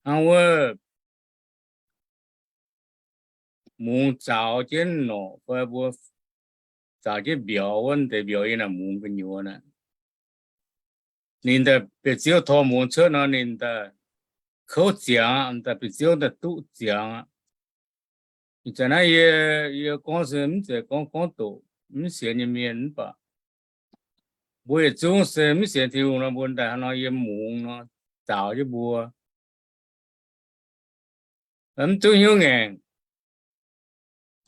Hnangv wuov mungz zaaux jienv norqc fai mbuo zaaux jienv mbiauz wuov, deix mbiauz yiem naaic mungz gu'nyuoz naaic. Ninh daaih bieqc ziouv tor mungz cuotv nor, ninh daaih kouv ziangx, daaih bieqc ziouv daaih duqv ziangx aqv. Ih zanc naaiv yie, yie gorngv se mv zeiz gorngv gorngv doqc mv sienx nyei mienh mv baac mbuo yietc zungv se mv sienx Tin-Hungh nor, mbuo daaih hnangv nor yiem mungz nor zaaux jienv mbuo. Mv zungv hnyouv ngaengc,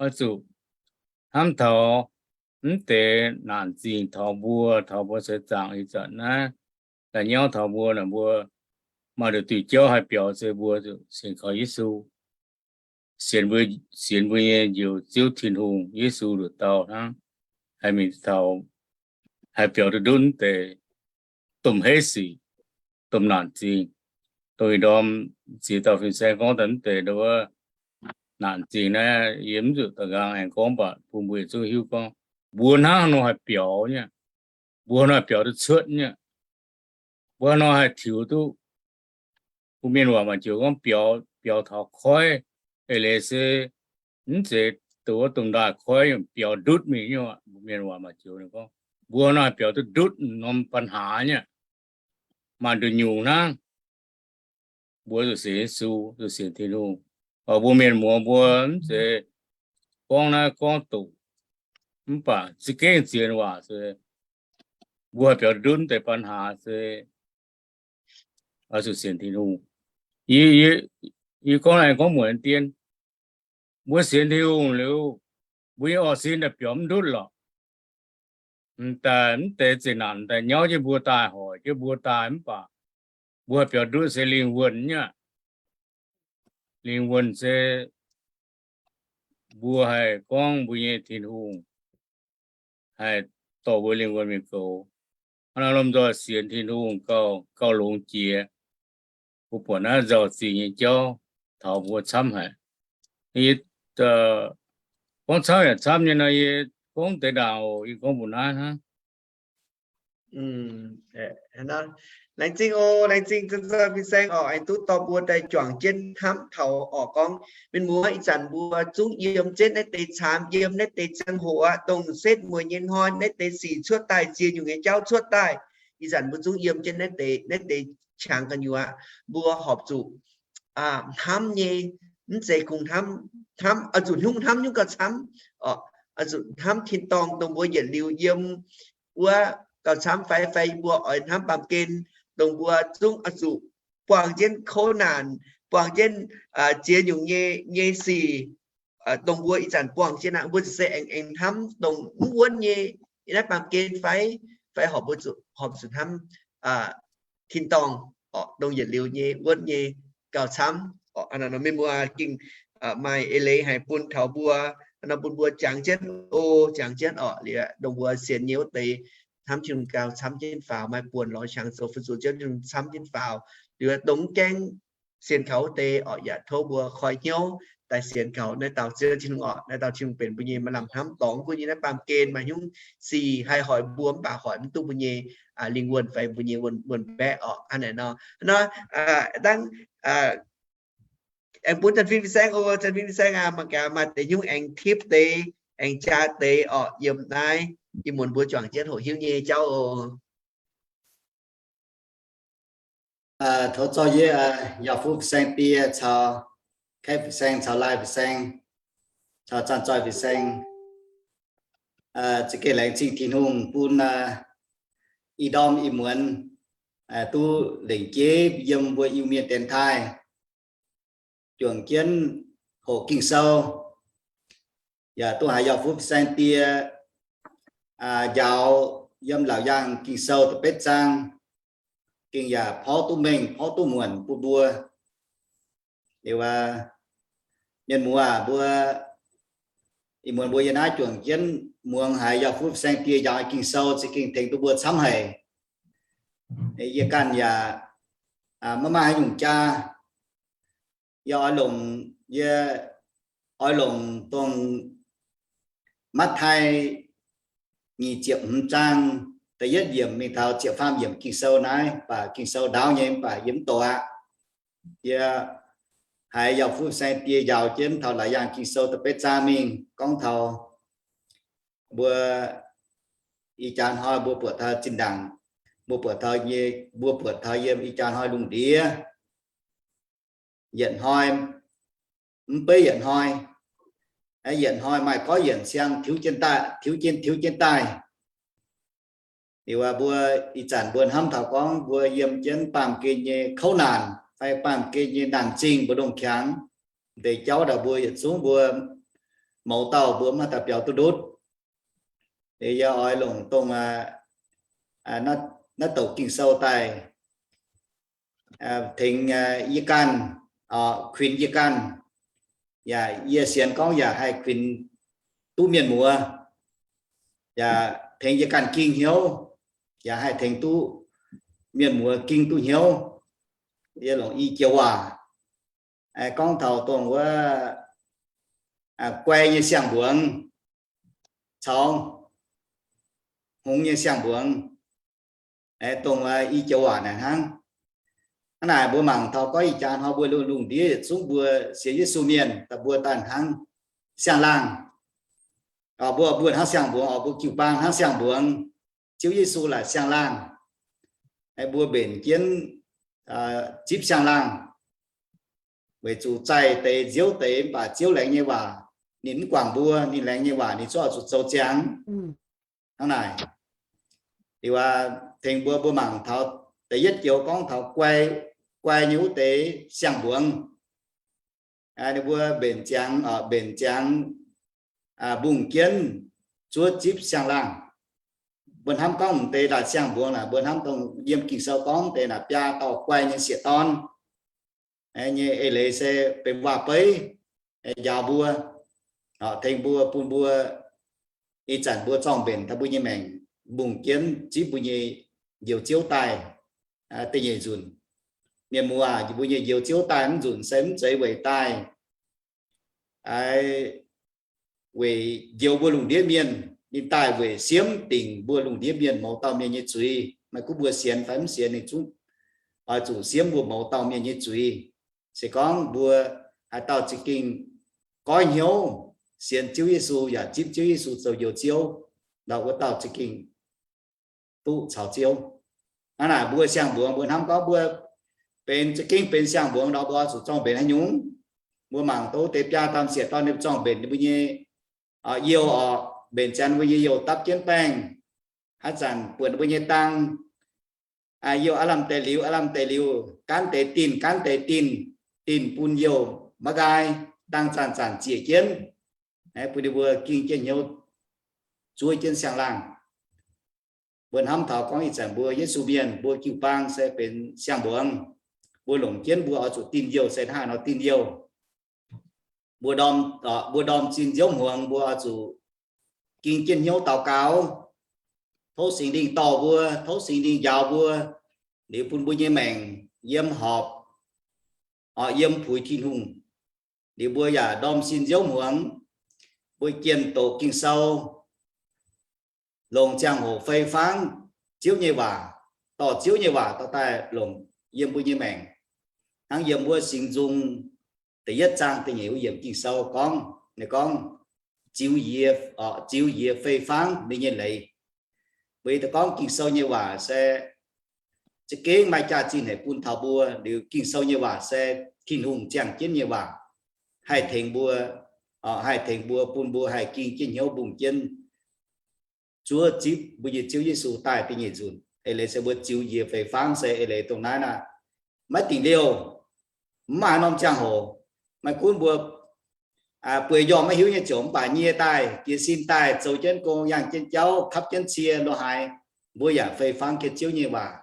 oix zuqc hnamv taux mv deix naanc zingh taux mbuo, taux mbuo seix zaangc ih zanc naaiv, la'nyauv taux mbuo naaic, mbuo maaih nduqc diuh jauv haih biaux se mbuo zuqc sienx kaux Yesu, sienx mbuo, sienx mbuo nyei Njoux Ziouv Tin-Hungh Yesu nduqc dauh hnangv, haih mingh taux, haih biaux duqv ndutv mv deix domh heiv sic, domh naanc zingh, dongh ih ndorm ziex dauh fin-saeng gorngv daaih mv deix ndo wuov, naanc zingh naaiv, yie mv zuqc da'nqaang aengx gorngv, mv baac bun mbuo yietc zungv hiuv gorngv mbuo hnangv haaix nor haih biaux nyei, mbuo hnangv haaix nor haih biaux duqv cuotv nyei, mbuo hnangv haaix nor haih tiux duqv. Mbuo mienh waac maaih joux gorngv biaux, biaux taux koiv, eix leiz se mv zeiz dongh wuov domh ndaaih koiv biaux ndutv mingh nyei. Mbuo mienh waac maaih joux gorngv mbuo hnangv haaix nor haih biaux duqv ndutv norm ปัญหา nyei, maaih nduqc nyungc hnangv. Mbuo zuqc sienx Yesu, zuqc sienx Tin-Hungh. Mbuo mienh muoz mbuo mv zeiz gorngv naaiv gorngv doqc, mv baac za'gengh zien waac se mbuo haih biaux ndutv mv deix ปัญหา se oix zuqc sienx Tin-Hungh. Yie, yie gorngv naaiv gorngv muonc dien, mbuo sienx Tin-Hungh liuz, mbuo nyei orqv sin daaih biaux mv ndutv lorqc. M'daaih mv deix zeqc naanc daaih nyauv jienv mbuo daaih, hoic jienv mbuo daaih, mv baac mbuo haih biaux ndutv se lingh wuonh nyei. Lingh wuonh se mbuo haih gorngv mbuo nyei Tin-Hungh haih dorh mbuo lingh wuonh mingh goux. Hnangv naaiv lomh nzoih sienx Tin-Hungh gauh, gauh longx jiex. Mbuo buatc naaiv nzauh zingh nyei jauv taux mbuo camv haic. Yie gorngv camv yaac camv nyei nor, yie gorngv deix ndaangc oc, yie gorngv mbuo naaiv hnangv. Laengz zingh oc, laengz zingh fin-saeng oc, aengx duqv dorh mbuo daaih juangc jienv hnamv taux oc, gorngv mienh muoz ih zanc mbuo zungv yiem jienv naaiv deix caamx, yiem naaiv deix ziangh hoc aqv, dongh setv mueiz nyei hnoi naaiv deix sic cuotv daaih, ziex nyungc nyei jauv cuotv daaih, ih zanc mbuo zungv yiem jienv naaiv deix, naaiv deix qangx gu'nyuoz aqv, mbuo horpc zuqc hnamv nyei, mv zeiz kungx hnamv, hnamv oix zuqc hnamv, hnamv nyungc gauh camv oc, oix zuqc hnamv tin-dorngh dongh mbuo yietc liuz yiem wuov gauh camv fai, fai mbuo oix hnamv baamh gen dongh mbuo zungv oix zuqc buangh jienv kouv naanc, buangh jienv ziex nyungc nyei, nyei sic, dongh mbuo ih zanc buangh jienv aqv, mbuo zuqc se aengx, aengx hnamv dongh mv wuonv nyei naaiv baamh gen fai, fai horpc zuqc, horpc zuqc hnamv tin-dorngh oc, dongh yietc liuz nyei wuonv nyei gauh camv oc. Mienh muoz gengh maaih eix leiz haic bun taux mbuo, nor bun mbuo jangx jienv oc, jangx jienv oc, liuz dongh mbuo sienx nyei wuov deix hnamv Tin-Hungh gauh camv jienv faaux, maaih buonc lorz qangx zoux fu-sux ziouv Tin-Hungh camv jienv faaux, liuz dongh mv gaengh sienx kaux wuov deix oc, yaac tov mbuo koi hnyouv daaih sienx kaux naaiv dauh Ziouv Tin-Hungh oc. Naaiv dauh Tin-Hungh benx mbuo nyei maaih lamh hnamv dorngx, mbuo nyei naaiv baamh gen maaih nyungc sic haih hoic mbuo mv baac hoic mv duqv mbuo nyei lingh wuonh fai mbuo nyei wuonh, wuonh baeqv oc. Hnangv naaic nor, nor, dangh aengx bun Chan Fin fin-saeng oc, Chan Fin fin-saeng aac, mangc gaax maaih deix nyungc aengx tipv deix, aengx jaa deix oc, yiem naaiv ih muonz mbuo juangc jienv hoqc hiuv nyei jauv oc. Tov zorqv yie, Yauh Fuqv fin-saeng die caux Kaeqv fin-saeng caux Lai fin-saeng caux Zanc Zoih fin-saeng za'gengh laengz zingh Tin-Hungh bun ih ndorm ih muonz duqv lengc jeiv yiem mbuo Iu-Mienh dienx taaih juangc jienv hoqc Ging-Sou. Yaac duqv haiz Yauh Fuqv fin-saeng die njaaux yiem Laauc Yaangh Ging-Sou da'betv zaang, gengh yaac porv duqv mengh porv duqv muonc bun mbuo. Liuz, mienh muoz aac, mbuo ih muonz mbuo yiem naaiv juangc jienv muangx haiz Yauh Fuqv fin-saeng die njaaux Ging-Sou za'gengh tengx duqv mbuo camv haic. Yie ganh yaac maiv maaih haaix nyungc jaa. Yie oix longc, yie oix longc dongh Matv^taai nyic ziepc hmz zaang da'yietv yiemc mingh taux ziepc faam yiemc Ging-Sou naaiv, baac Ging-Sou ndaauv nyei, mv baac yie mv doqc aqv. Yie haiz Yauh Fuqv fin-saeng die njaaux jienv taux Laauc Yaangh Ging-Sou da'betv zaang mingh gorngv taux mbuo ih jaax hnoi mbuo buatc taux zinh ndaangc, mbuo buatc taux nyei, mbuo buatc taux yiem ih jaax hnoi lungh ndiev, yietc hnoi, mv beiv yietc hnoi, yietc hnoi maaih gorqv yienc siang tiux jienv daaih, tiux jienv, tiux jienv daaih. Liuz mbuo ih zanc mbuo hnamv taux gorngv mbuo yiem jienv baamh gen nyei kouv naanc fai baamh gen nyei naanc zingh mbu'ndongx qangx, deix jauv ndau mbuo yietc zungv mbuo mouz dauh mbuo maiv daaih biaux duqv ndutv. Liuz yie oix longc dongh naaiv douc Ging-Sou daaih tengx yie ganh, kuinx yie ganh, yaac yie sienx gorngv yaac haih kuinx duqv mienh muoz, yaac tengx yie ganh ging hnyouv, yaac haih tengx duqv mienh muoz ging duqv hnyouv. Yie longc i joux waac gorngv taux dongh wuov guai nyei siang-mbuangz caux hngongx nyei siang-mbuangz, dongh i joux waac naaic hnangv. Hnangv naaic mbuo mangc taux gorngv ih jaax hnoi mbuo lungh ndiev yietc zungv mbuo sienx Yesu mienh daaih mbuo daaih hnangv siang-laangh. Mbuo, mbuo hnangv siang-mbuangz, mbuo jiu-baang hnangv siang-mbuangz, Ziouv Yesu laaic siang-laangh. Mbuo mbenc jienv zipv siang-laangh, weic zuqc zaih deix nziouv deix mv baac Ziouv laengz nyei waac ninh mv guangc mbuo, ninh laengz nyei waac ninh zungv oix zuqc zoux ziangx. Hnangv naaic, liuz aac, tengx mbuo, mbuo mangc taux da'yietv joux gorngv taux guai, guai nyei wuov deix siang-mbuangz. Ninh mbuo mbenc ziangx, mbenc ziangx mbungh jienv zuov zipv siang-laangh. Mbuo hnamv gorngv m'deix daaih siang-mbuangz naaic, mbuo hnamv dongh yiem Ging-Sou gorngv deix naaic biaa dauh guai nyei sieqv-dorn nyei eix leiz se benx waac-beiv njaaux mbuo, tengx mbuo, bun mbuo ih zanc mbuo zorng-mbenc daaih mbuo nyei maengc mbungh jienv zipv mbuo nyei Njoux Ziouv daaih da'nyeic nzunc. Mienh muoz, mbuo nyei Njoux Ziouv daaih mv nzunc se mv zeiz weic daaih weic njoux mbuo lungh ndiev mienh. Ninh daaih weic siemv dingc mbuo lungh ndiev mienh mouz dauh mienh nyei zuiz. Maiv gunv mbuo sienx fai mv sienx, ninh zungv oix zuqc siemv mbuo mouz dauh mienh nyei zuiz. Se gorngv mbuo haaix dauh za'gengh goiv hnyouv sienx Ziouv Yesu yaac zipv Ziouv Yesu zoux Njoux Ziouv, ndau wuov dauh za'gengh duqv caux Ziouv. Hnangv naaic mbuo siang-mbuangz mbuo hnamv gorngv mbuo benx za'gengh benx siang-mbuangz nor, mbuo oix zuqc zorng-mbenc haaix nyungc? Mbuo mangc dongh deix biaa dauh sieqv-dorn ninh zorng-mbenc ninh mbuo nyei youh oc, mbenc ziangx mbuo nyei youh dapv jienv baengh, haaix zanc buatc mbuo nyei dang youh aav lamh deix liuz, aav lamh deix liuz, gaanv deix dinh, gaanv deix dinh, dinh bun youh maiv nqaai, dang zanc-zanc ziec jienv, bun ninh mbuo ging jienv hnyouv zuov jienv siang-laangh. Mbuo hnamv taux gorngv ih zanc mbuo Yesu mienh, mbuo jiu-baang se benx siang-mbuangz. Mbuo longc jienv mbuo oix zuqc dinh youh se hnangv haaix nor dinh youh. Mbuo ndorm, mbuo ndorm zinh nziouv hmuangx mbuo oix zuqc ging jienv hnyouv daux gaux, tov Singx Lingh dorh mbuo, tov Singx Lingh njaaux mbuo, liuz bun mbuo nyei maengc yiem horpc, yiem puix Tin-Hungh. Liuz mbuo yaac ndorm zinh nziouv hmuangx, mbuo jienh doqc Ging-Sou, longc ziangh hoc fei fangv Ziouv nyei waac, dorh Ziouv nyei waac dorh daaih longc yiem mbuo nyei maengc. Hnangv yiem wuov Singx Nzung da'yietv zaang da'nyeic wuov yiemc Ging-Sou gorngv, ninh gorngv, ziux yie, ziux yie fei fangv ninh nyei leiz. Mbuo yie gorngv Ging-Sou nyei waac se za'gengh maaih jaax-zinh haic bun taux mbuo. Liuz Ging-Sou nyei waac se Tin-Hungh ziangh jienv nyei waac, haih tengx mbuo, haih tengx mbuo, bun mbuo haih ging jienv hnyouv mbungh jienv zuov zipv mbuo nyei Ziouv Yesu daaih da'nyeic nzunc. Eix leiz se mbuo ziux njiec fei fangv se eix leiz dongh naaiv naaic, maiv dingc liouh, mv maaih norm ziangh hoc. Maiv gunv mbuo bueix njormh maiv hiuv nyei ziouc mv baac nyie daaih, jiez sin daaih, zoux jienv gong, yangh jienv jauv, kapv jienv cie, lo haaix, mbuo yaac fei fangv jienv Ziouv nyei waac,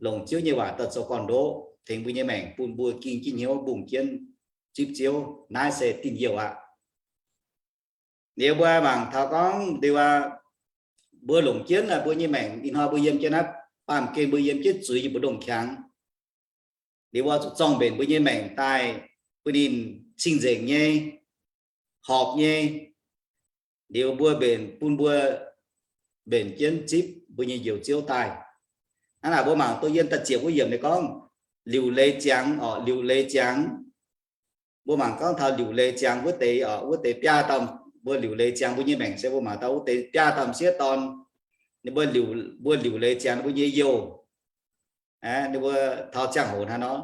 longc Ziouv nyei waac daaih zoux gorn-ndoqv tengx mbuo nyei maengc bun mbuo ging jienv hnyouv mbungh jienv zipv Ziouv. Naaiv se dinh youh aqv. Liuz mbuo mangc taux gorngv liuz aac, mbuo longc jienv mbuo nyei maengc ih hnoi mbuo yiem jienv naaiv baamh gen mbuo yiem jienv zuiz nyei mbu'ndongx qangx. Liuz mbuo zuqc zorng-mbenc mbuo nyei maengc daaih bun ninh cing-nzengc nyei, horpc nyei. Liuz mbuo mbenc bun mbuo mbenc jienv zipv mbuo nyei Njoux Ziouv daaih. Hnangv naaic mbuo mangc dongh yiem da'ziepc wuov yiemc ninh gorngv, liuc leiz ziangx oc, liuc leiz ziangx. Mbuo mangc gorngv taux liuc leiz ziangx wuov deix oc, wuov deix biaa dauh, mbuo liuc leiz ziangx mbuo nyei maengc se mbuo mangc taux wuov deix biaa dauh m'sieqv dorn, ninh mbuo, mbuo liuc leiz ziangx ninh mbuo nyei youh. Ninh mbuo taux ziangh hoc hnangv nor,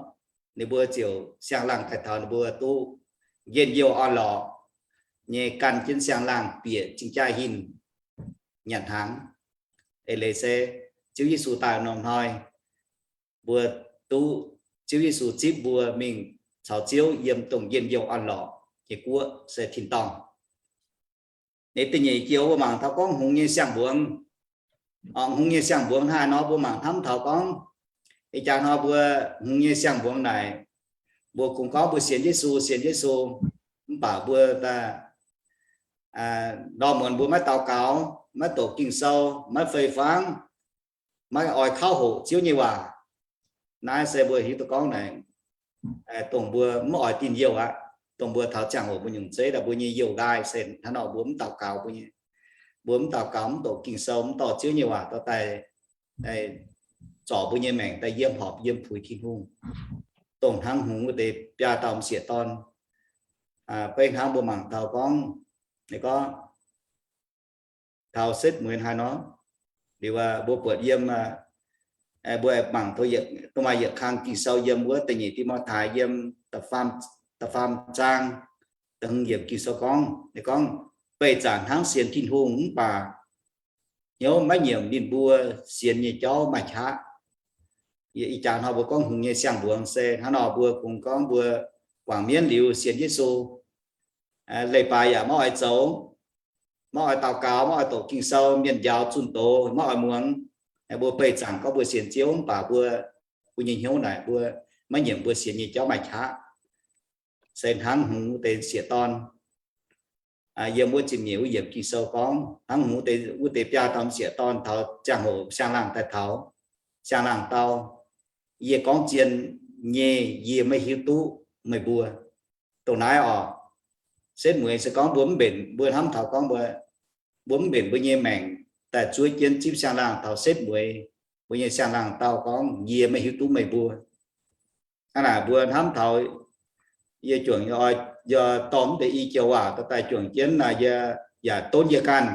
ninh mbuo ziouc siang-laangh daaih taux ninh mbuo duqv njien-youh orn-lorqc nyei gan jienv siang-laangh bieqc cing-jaa hinh nyanc hnaangx. Eix leiz se Ziouv Yesu daaih norm hnoi, mbuo duqv Ziouv Yesu zipv mbuo mingh caux Ziouv yiem dongh njien-youh orn-lorqc nyei guoqv se tin-dorngh. Ninh da'nyeic joux mbuo mangc taux gorngv hngongx nyei siang-mbuangz. Hngongx nyei siang-mbuangz hnangv haaix nor mbuo mangc hnamv taux gorngv, ih jaax hnoi mbuo hngongx nyei siang-mbuangz naaic, mbuo kungx gorngv mbuo sienx Yesu, sienx Yesu, mv baac mbuo ndorm muonz mbuo maiv daux gaux, maiv doqc Ging-Sou, maiv fei fangv, maiv oix kauv hoqc Ziouv nyei waac. Naaiv se mbuo hiuv duqv gorngv naaic, dongh mbuo mv oix dinh youh aqv. dongh mbuo taux ziangh hoc mbuo nyungc zeiv daaih mbuo nyei youh nqaai se hnangv nor mbuo mv daux gaux, mbuo nyei, mbuo mv daux gaux, mv doqc Ging-Sou, mv dorh Ziouv nyei waac dorh daaih, zorc mbuo nyei maengc daaih yiem horpc yiem puix Tin-Hungh, dongh hnangv hungx wuov deix biaa dauh m'sieqv dorn. Beiv hnangv mbuo mangc taux gorngv, ninh gorngv taux setv mueiz haaix nor, liuz mbuo buatc yiem, mbuo mangc taux, dongh maaih yietc kang Ging-Sou yiem wuov da'nyeic Ti^mo^tai yiem da'faam zaang, da'hmz yiemc Ging-Sou gorngv, ninh gorngv, Beih zanc hnangv sienx Tin-Hungh mv baac hnyouv maiv nyiemc ninh mbuo sienx nyei jauv maaih qaqv. Ih jaax hnoi mbuo gorngv hungx nyei siang-mbuangz se hnangv nor, mbuo kungx gorngv mbuo guangc mienv liuz sienx Yesu, leiz-baaix yaac maiv oix zoux, maiv oix daux gaux, maiv oix doqc Ging-Sou, mienh njaaux zunh doz maiv oix muangx. Mbuo beih zaangc gorngv mbuo sienx Ziouv mv baac mbuo, mbuo nyei hnyouv naaic mbuo maiv nyiemc mbuo sienx nyei jauv maaih qaqv. Se hnangv hungx wuov deix m'sieqv dorn, yiem wuov ziepc nyeic wuov yiemc Ging-Sou gorngv, hnangv hungx wuov deix biaa dauh m'sieqv dorn taux ziangh hoc siang-laangh daaih taux, siang-laangh dau, Yie gorngv zien nyei, yie maiv hiuv duqv meih mbuo. Dongh naaiv oc, setv mueiz se gorngv mbuo mv mbenc, mbuo hnamv taux gorngv mbuo, mbuo mv mbenc mbuo nyei maengc daaih zuov jienv zipv siang-laangh taux setv mueiz, mbuo nyei siang-laangh dau gorngv, Yie maiv hiuv duqv meih mbuo. Hnangv naaic mbuo hnamv taux yie juangc, yie dorh mv deix i joux waac dorh daaih juangc jienv naaic, yie yaac donv yie ganh,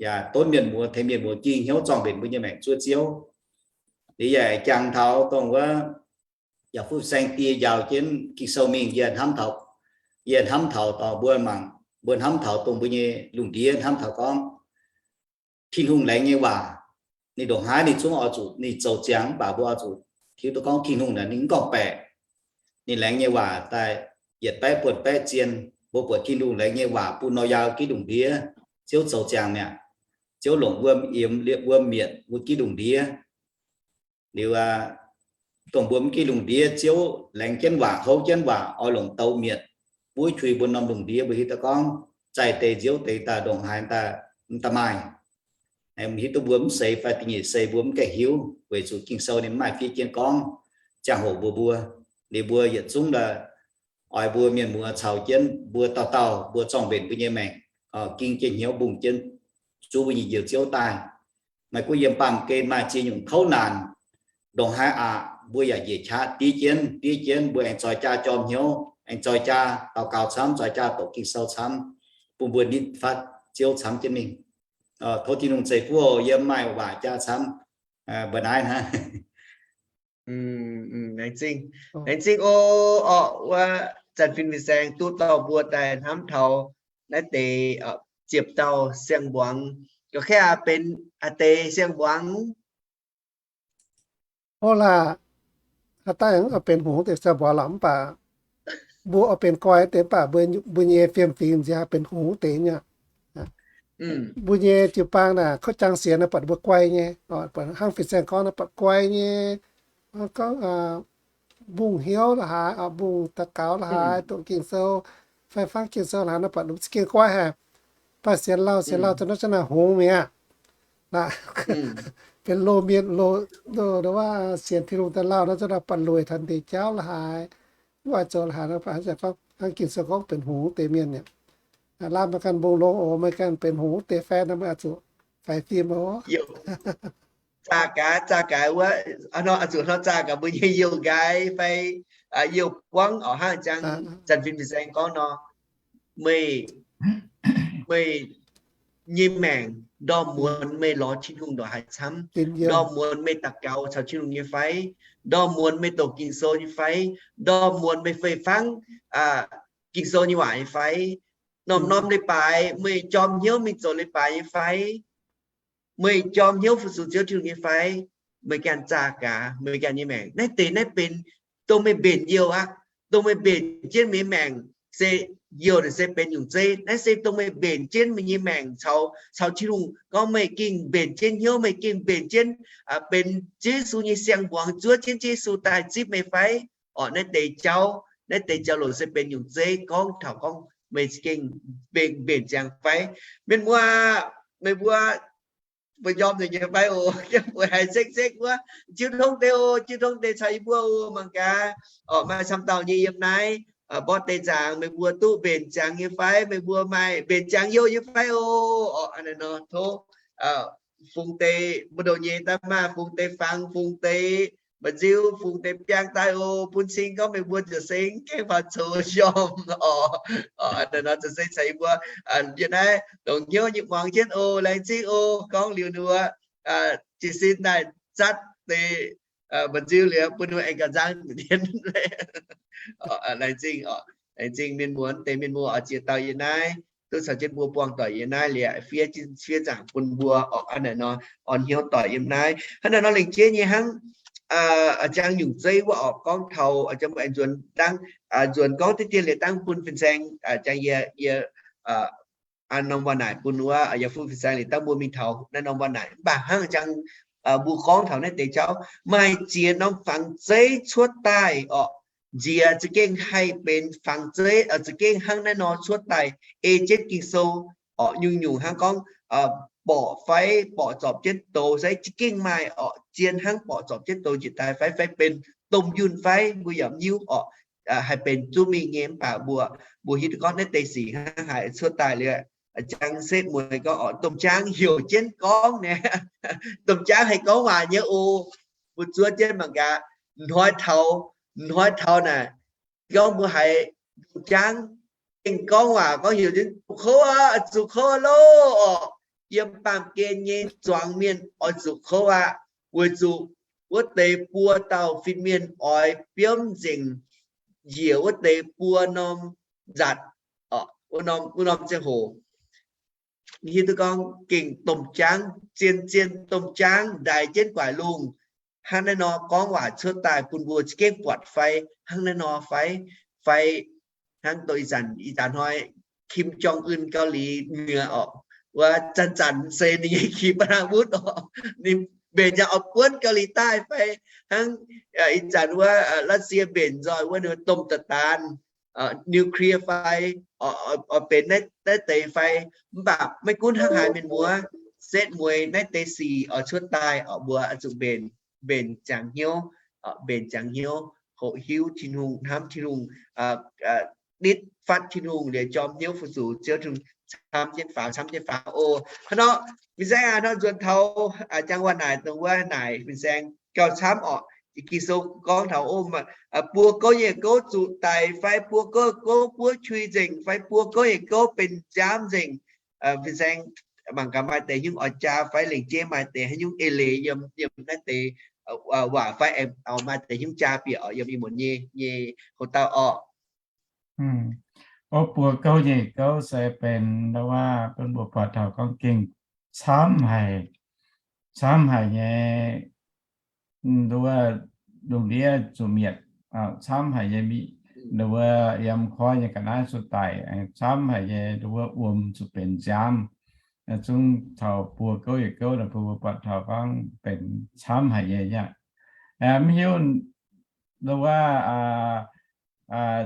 yaac donv mienh muoz, tengx mienh muoz ging hnyouv zorng-mbenc mbuo nyei maengc zuov Ziouv. Liuz yaac jangx taux dongh wuov yaac fu saeng die njaaux jienv Ging-Sou mingh, yie hnamv taux, yie hnamv taux dorh mbuo mangc, mbuo hnamv taux dongh mbuo nyei lungh ndiev hnamv taux gorngv Tin-Hungh laengz nyei waac, ninh ndongc haaix ninh zungv oix zuqc ninh zoux ziangx, mv baac mbuo oix zuqc hiuv duqv gorngv Tin-Hungh naaic ninh mv gorngv-baeqc. Ninh laengz nyei waac daaih yietc baeqv buonc baeqv zien. Mbuo buatc Tin-Hungh laengz nyei waac bun Noyaa wuov gitv lungh ndiev, Ziouv zoux ziangx mi'aqv. Ziouv longc wuom yiemx, liepc wuom mietc wuov gitv lungh ndiev. Liuz dongh mbuo mv gitv lungh ndiev, Ziouv laengz jienv waac, houv jienv waac, oix longc douz mietc buov qui mbuo norm lungh ndiev. Mbuo hiuv duqv gorngv zaih deix nziouv deix daaih ndongc haaix daaih mv daaih maaih. Hiuv duqv mbuo mv seix fai da'nyeic seix mbuo mv gaengh hiuv, weic zuqc Ging-Sou ninh mv maaih fiev jienv gorngv ziangh hoc mbuo mbuo. Liuz mbuo yietc zungv oix mbuo mienh muoz caux jienv mbuo dauh dauh mbuo zorng-mbenc mbuo nyei maengc, ging jienv hnyouv mbungh jienv zuov mbuo nyei Njoux Ziouv daaih. Maaih guv yiem baamh gen maaih ziex nyungc kouv naanc, ndongc haaix aqc mbuo yaac njiec qaqv diev jienv, diev jienv mbuo aengx zoih jaa jorm hnyouv, aengx zoih jaa daux gaux camv, zoih jaa doqc Ging-Sou camv, bun mbuo nitv fatv Ziouv camv jienv mingh. Tov Tin-Hungh ceix fuqv, yie maaih waac jaa camv mba'naaiv hnangv. Laengz zingh, laengz zingh oc. Orqc, wuov zanc fin fin-saeng duqv dorh mbuo daaih hnamv taux naaiv deix ziepc dauh siang-mbuangz. Ga'kaav benx a'deix siang-mbuangz. O laac, haaix dauh yaac oix benx hungx deix siang-mbuangz lorqc, mv baac mbuo oix benx goiv deix, mv baac mbuo nyei fiem-fingx nziex benx hungx deix nyei. Mbuo nyei jiu-baang naaic, kouv jangx sienx naaic, buatc mbuo guai nyei, buatc hnangv fin-saeng gorngv naaic, buatc guai nyei, gorngv mbungh hnyouv la'haaix, mbungh daux gaux la'haaix, doqc Ging-Sou fai fangv Ging-Sou la'haaix naaic, buatc za'gengh guai haic. Mv baac sienx lauh, sienx lauh za'naaiv, za'naaiv hungx mi'aqv. Benx loz-mienh, loz, sienx Tin-Hungh daaih lauh naaiv, za'naaiv buatc lueic taux deix jauv la'haaix, mv oix zoux la'haaix, hnangv Ging-Sou gorngv benx hungx deix mienh mi'aqv. Lamh meih ganh mbungh longx oc, meih ganh benx hungx deix fai, naaiv meih oix zuqc faix fim oc. Zaah gaax, zaah gaax wuov, zuqc hnangv zaah gaax mbuo nyei youh nqaai fai youh buangv oc. Hnangv zanc fin fin-saeng gorngv nor, meih, meih nyei maengc ndorm muonz meih lorz Tin-Hungh ndongc haaix camv? Ndorm muonz meih daux gaux caux Tin-Hungh nyei fai? Ndorm muonz meih doqc Ging-Sou nyei fai? Ndorm muonz meih fei fangv Ging-Sou nyei waac nyei fai? Norm-norm leiz-baaix meih jorm hnyouv mingh zoux leiz-baaix nyei fai? Meih jorm hnyouv fu-sux Ziouv Tin-Hungh nyei fai? Meih ganh zaah gaax meih ganh nyei maengc. Naaiv deix naaiv benx dongh meih mbenc youh aqv. Dongh meih mbenc jienv meih nyei maengc se youh naaic se benx nyungc zeiv. Naaiv se dongh meih mbenc jienv meih nyei maengc caux, caux Tin-Hungh gorngv meih gengh mbenc jienv hnyouv, meih gengh mbenc jienv benx Yesu nyei siang-mbuangz, zuov jienv Yesu daaih zipv meih fai? Orqc, naaiv deix jauv, naaiv deix jauv-louc se benx nyungc zeiv gorngv taux gorngv meih gengh mbenc, mbenc ziangx fai? Mienh muoz, meih mbuo mbuo njormh nzengc nyei fai oc? Mbuo haiz sekv-sekv wuov, jiu tong deix oc, jiu tong deix caux yie mbuo oc, mangc gaax. Orqc, maaih camv dauh nyei yiem naaiv. mborqv deix nzaangc, meih mbuo duqv mbenc ziangx nyei fai? Meih mbuo maaih mbenc ziangx youh nyei fai oc? Orqc, hnangv naaiv nor tov fungx deix mbu'ndongx nyei daaih maah, fungx deix fangx, fungx deix mba'nziu, fungx deix biangh daaih oc. Bun cing gorngv meih mbuo ziouc se mv gaengh faaux zoux jorm oc. Hnangv naaiv nor ziouc se caux yie mbuo yiem naaiv longc hnyouv nyei muangx jienv oc. Laengz zingh oc. Gorngv liuz ninh mbuo jiez sin daaih zatv deix mba'nziu liuz bun ninh mbuo aengx gauh nzangv. Laengz zingh oc. Laengz zingh mienh muoz, deix mienh muoz oix ziex dauh yiem naaiv duqv caux jienv mbuo buangh doic yiem naaiv liuz fiev, fiev nzaangc bun mbuo oc. Hnangv naaiv nor orn hnyouv doic yiem naaiv. Hnangv naaiv nor lengc jeiv nyei hnangv, jangx nyungc zeiv wuov orqc, gorngv taux jangx mbuo aengx nzuonx dangv, nzuonx gorngv diqv dien liuz dangv bun fin-saeng jangx yie, yie norm waac naaic bun wuov yaac fu fin-saeng liuz dangv mbuo mingh taux naaiv norm waac naaic. Mv baac hnangv jangx mbuo gorngv taux naaiv deix jauv, maaih ziex norm fangx zeiv cuotv daaih orqc, nziex za'gengh haih benx fangx zeiv, za'gengh hnangv naaiv nor cuotv daaih ei jienv Ging-Sou orqc. Nyungc-nyungc hnangv gorngv borqc fai borqc zorpc jienv douz se za'gengh maaih orqc, zien hnangv borqc zorpc jienv douz njiec daaih fai, fai benx domh yunh fai mbuo yaac mv hiuv orqc. Haih benx zuqc mingh nyei. Mv baac mbuo, mbuo hiuv duqv gorngv naaiv deix sic hnangv haaix cuotv daaih liuz, jangx setv mueiz gorngv orqc, domh jaang heuc jienv gorngv naaic, domh jaang haih gorngv waac nyei oc. Mbuo zuov jienv mangc gaax, hnoi taux, hnoi taux naaic, gorngv mbuo haiz domh jaang gengh gorngv waac gorngv heuc jienv, zuqc kouv aqv, zuqc kouv loh orqc. Yiem baamh gen nyei zuangx mienh oix zuqc kouv aqv, weic zuqc wuov deix buo dauh fin-mienh oix biomv nzengc njiec wuov deix buo norm nzatc, wuov norm, wuov norm ziangh hoc. Hiuv duqv gorngv gengh domh jaang, zien-zien domh jaang ndaix jienv guaax lungh hnangv naaiv nor gorngv waac cuotv daaih bun mbuo za'gengh buatc fai hnangv naaiv nor fai, fai hnangv doqc ih zanc, ih zanc hnoi Kim Jong Un, Gau Li Nyuoz orqc, wuov zanc-zanc se ninh nyei kipv ba'nangv wutv orqc, ninh mbenc ziangx oix buonv Gau Li Daaih fai hnangv ih zanc wuov Russia mbenc nzoih wuov ninh domh da'daan nuclear fai, oix benx naaiv deix fai. Mv baac maiv gunv hnangv haaix, mienh muoz, setv mueiz naaiv deix sic oix cuotv daaih orqc, mbuo oix zuqc mbenc, mbenc ziangx hnyouv, mbenc ziangx hnyouv, hoqc hiuv Tin-Hungh, hnamv Tin-Hungh, nitv fatv Tin-Hungh liuz jorm hnyouv fu-sux Ziouv Tin-Hungh camv jienv faaux, camv jienv faaux oc. Hnangv nor, fin-saeng aac, hnangv nzuonx taux jangx waac naaic dongh wuov naaic, fin-saeng gauh camv orqc. Ging-Sou gorngv taux o, buo gouv nyei gouv zuqc daic fai buo gouv, gouv buov qui nzengc fai buo gouv nyei gouv benx nziaamv nzengc. Fin-saeng mangc gaax maaih deix hnyouv oix jaa fai lengc jeiv maaih deix haaix nyungc eix leiz yiem, yiem naaiv deix waac fai maaih deix hnyouv jaa bieqc yiem ih muonz nyei, nyei hoc-dauh orqc. O, buo gouv nyei gouv se benx ndau wuov bun mbuo buatc taux gorngv gengh camv haic, camv haic nyei, ndau wuov lungh ndiev zuqc mietc, camv haic nyei, ndau wuov yiem koiv nyei ga'naaiv zuqc daic, camv haic nyei ndau wuov wuom zuqc benx nziaamv. Zungv taux buo gouv yietc gouv naaic bun mbuo buatc taux gorngv benx camv haic nyei aqv. Mv hiuv ndau wuov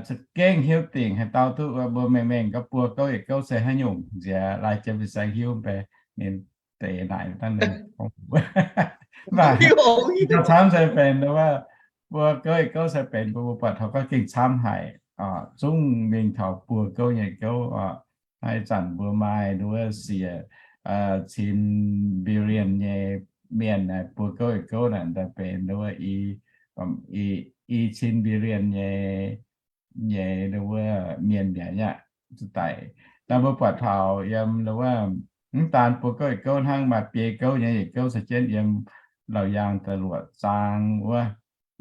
za'gengh hiuv dingc haaix dauh duqv mbuo mengh mengh gorngv buo gouv yietc gouv se haaix nyungc nziex, lai jiem fin-saeng hiuv mv bei. Ninh deix naaic dangh ninh, mv baac camv se benx ndau wuov buo gouv yietc gouv se benx bun mbuo buatc taux gorngv gengh camv haic. Zungv mingh taux buo gouv nyei gouv. Ih zanc mbuo maaih ndau wuov siec cin billion nyei mienh, buo gouv yietc gouv naaic daaih benx ndau wuov i, i cin billion nyei, nyei ndau wuov mienh mi'aqv, zuqc daic. Naaiv mbuo buatc taux yiem ndau wuov, mv daan buo gouv yietc gouv hnangv, maaih biei gouv nyei yietc gouv se jienv yiem Laauc Yaangh Da'luoqc Zaang wuov,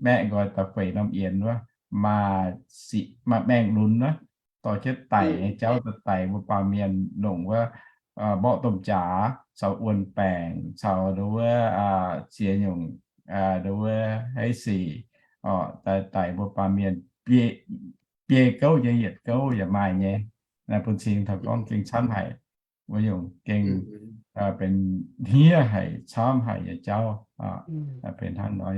maeqv nqoi da'feix norm yienx wuov, maaih sic, maaih maengh lunx wuov, dorh jienv daic nyei jauv daaih daic mbuo baamh mienh longc wuov, mborqv domh jaax caux wuon baengc caux ndau wuov ziex nyungc ndau wuov haaix sic, daaih daic mbuo baamh mienh biei gouv nyei yietc gouv yaac maaih nyei. Naaiv bun cing taux gorngv gengh camv haic. Wuov nyungc gengh benx hniev haic, camv haic nyei jauv, benx hnangv nor.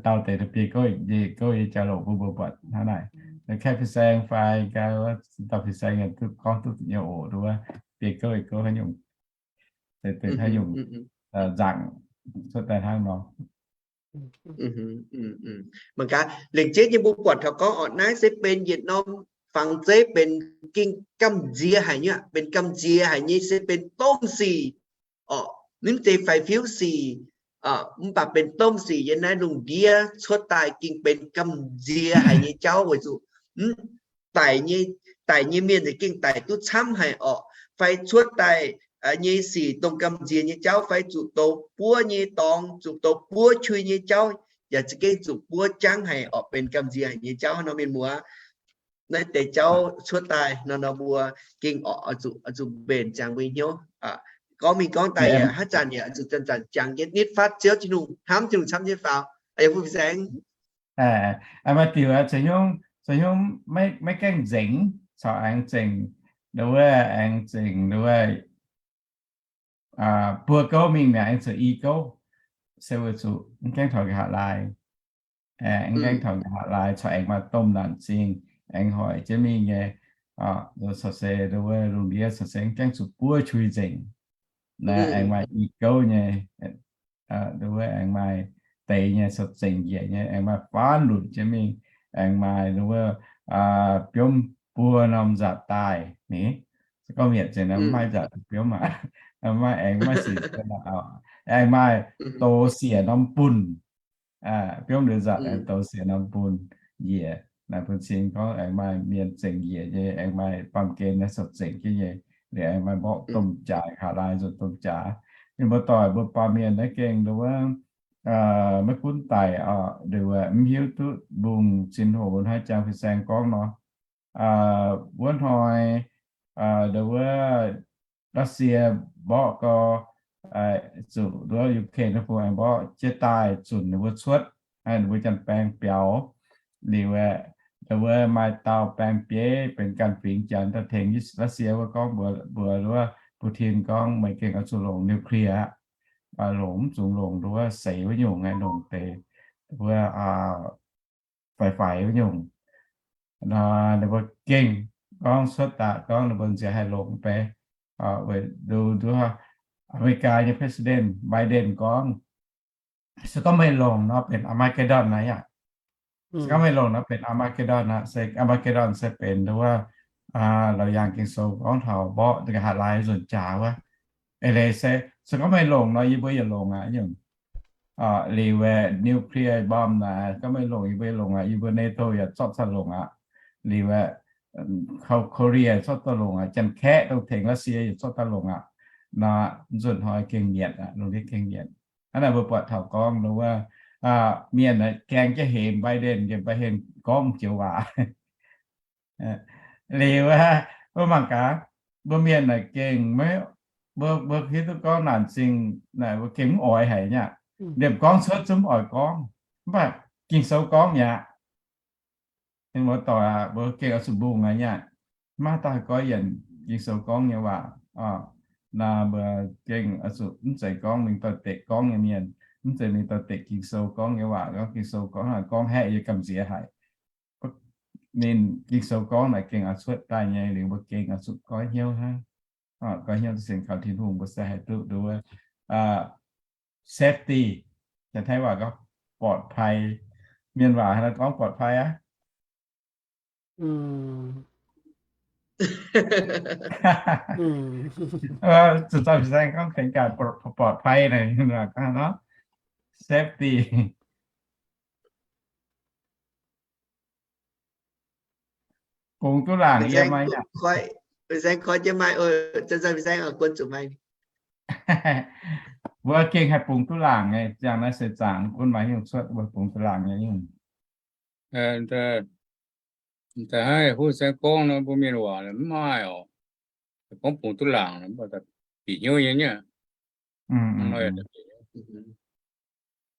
Dauh deix biei gouv nyei, gouv nyei jauv-louc bun mbuo buatc hnangv naaic. Kaeqv fin-saeng fai gaax, dauh fin-saeng yaac duqv gorngv duqv nyei oc, ndau wuov biei gouv yietc gouv haaix nyungc, benx haaix nyungc nzangc cuotv daaih hnangv nor. Mangc gaax, lengc jeiv nyei mbuo buatc taux gorngv orqc, naaiv se benx yietc norm fangx zeiv benx gengh gamh nziex haic nyei, benx gamh nziex haic nyei, se benx domh sic orqc, mv zeiz faix-fiuv sic, mv baac benx domh sic yiem naaiv lungh ndiev cuotv daaih gengh benx gamh nziex haic nyei jauv weic zuqc daic nyei, daic nyei mienh za'gengh daic duqv camv haic orqc, fai cuotv daaih nyei sic dongh gamh nziex nyei jauv fai zuqc douz buov nyei dorngx, zuqc douz buov qui nyei jauv, yaac za'gengh zuqc buov jangv haic orqc, benx gamh nziex haic nyei jauv nor, mienh muoz. Naaiv deix jauv cuotv daaih nor, nor mbuo gengh oix zuqc, oix zuqc mbenc ziangx mbuo hnyouv. Gorngv mingh gorngv daaih yaac haaix zanc yaac oix zuqc zanc-zanc jangx jienv nitv fatv Ziouv Tin-Hungh, hnamv Tin-Hungh camv jienv faaux. Aa, yie mbuo fin-saeng. Maaih diuc ceix nyungc, ceix nyungc maiv gaengh nzengc, caux aengx zengc, nduov, aengx zengc nduov, buo gouv mingh mi'aqv, aengx zuqc i gouv, se weic zuqc mv gaengh taux nqa'haav laai, mv gaengh taux nqa'haav laai, caux aengx maaih domh naanc zingh aengx hoic jienv mingh nyei, caux se nduov, lungh ndiev caux se mv gaengh zuqc buov qui nzengc. Naaiv aengx maaih i gouv nyei, nduov, aengx maaih deix nyei caux zengc njiec nyei, aengx maaih faanv lunc jienv mingh, aengx maaih nduov, biomv buo norm nzatc daaih ni. Se gorngv mietc zengc naaiv mv maaih nzatc biomv aqv, mv maaih, aengx maaih sic, aengx maaih douz siec norm bunh, biomv liuz nzatc aengx douz siec norm bunh njiec. Naaiv bun cing gorngv aengx maaih mienh zengc njiec nyei, aengx maaih baamh gen naaiv caux zengc jienv nyei, liuz aengx maaih mborqv domh jaax, nqa'haav laai nzunc domh jaax. Ninh mbuo doic mbuo baamh mienh naaiv gengh nduov, maiv gunv daic, nduov, mv hiuv duqv mbungh zinh hoc hnangv jangx fin-saeng gorngv nor, wuov hnoi, nduov, Russia mborqv gau, zuqc nduov Ukraine naaiv bung aengx mborqv jienv daaih zunc ninh mbuo cuotv, ninh mbuo janx-baeng biaux. Liuz aeqv, nduov, maaih dauh baeng-bieiv benx ganh fingx Janx daaih tengx Russia wuov gorngv mbuox, mbuox nduov Putin gorngv meih gengh oix zuqc longc nuclear aqv, longc mv zuqc longc nduov seix wuov nyungc, longc deix nduov faix-faix wuov nyungc. Ninh mbuo gengh gorngv cuotv daaih gorngv ninh mbuo nziex haih longc beiv. Weic nduov America nyei President Biden gorngv, se gorngv meih longc nor benx Armageddon aqv. Se gorngv meih longc nor benx Armageddon aqv. Se Armageddon se benx nduov, Laauc Yaangh Ging-Sou gorngv taux mborqv nqa'haav laai nzunc jaax wuov. Eix leiz se, se gorngv meih longc nor yie mbuo yaac longc aqv nyungc. Liuz aeqv, nuclear bomb naaic gorngv meih longc yie mbuo yaac longc aqv, yie mbuo NATO yaac zorqv daaih longc aqv. Liuz aeqv, Korea zorqv daaih longc aqv, Janx-Kaeqv dongh tengx Russia yaac zorqv daaih longc aqv. Nor nzunc hnoi gengh mietc aqv, lungh ndiev gengh mietc. Hnangv naaic mbuo buatc taux gorngv nduov, mienh gaeng jienv hemx Biden, Biden gorngv joux waac. Liuz aeqv, mbuo mangc gaax, mbuo mienh naaic gengh maiv, mbuo, mbuo hiuv duqv gorngv naanc zingh naaic mbuo gengh mv oix haic nyei aqv. Liemh gorngv cuotv zungv mv oix gorngv, mv baac Ging-Sou gorngv mi'aqv. Mbuo doic aqv, mbuo gengh oix zuqc mbungh aqv nyei aqv. Maiv daaih goiv yienc Ging-Sou gorngv nyei waac. Naaiv mbuo gengh oix zuqc mv zeiz gorngv mingh doix-dekc gorngv nyei mienh, mv zeiz mingh doix-dekc Ging-Sou gorngv nyei waac. Gorngv Ging-Sou gorngv naaic gorngv haeqv yie gamh nziex haic. Ninh Ging-Sou gorngv naaic gengh oix cuotv daaih nyei, liuz mbuo gengh oix zuqc goiv hnyouv hnangv. Goiv hnyouv cingx kaux Tin-Hungh mbuo se haih duqv nduov safety. Janx-Taiv waac gorngv ปลอดภัย. Mienh waac haaix nor gorngv ปลอดภัย aqv? Zuqc zaux fin-saeng gorngv เป็นการปลอดภัย naaic, safety. Bungx duqv laangc yiem maaiz. Fin-saeng koi jienv maaiz, fin-saeng guon zuqc maaiz. Mbuo gengh haih bungx duqv laangc nyei, ziangh naaiv seix zaangc gunv maaih nyungc cuotv mbuo bungx duqv laangc nyei. Da'haiz huv saeng gorngv nor, mbuo mienh waac mv maaih oc. Gorngv bungx duqv laangc, bieqc hnyouv nyei nyei.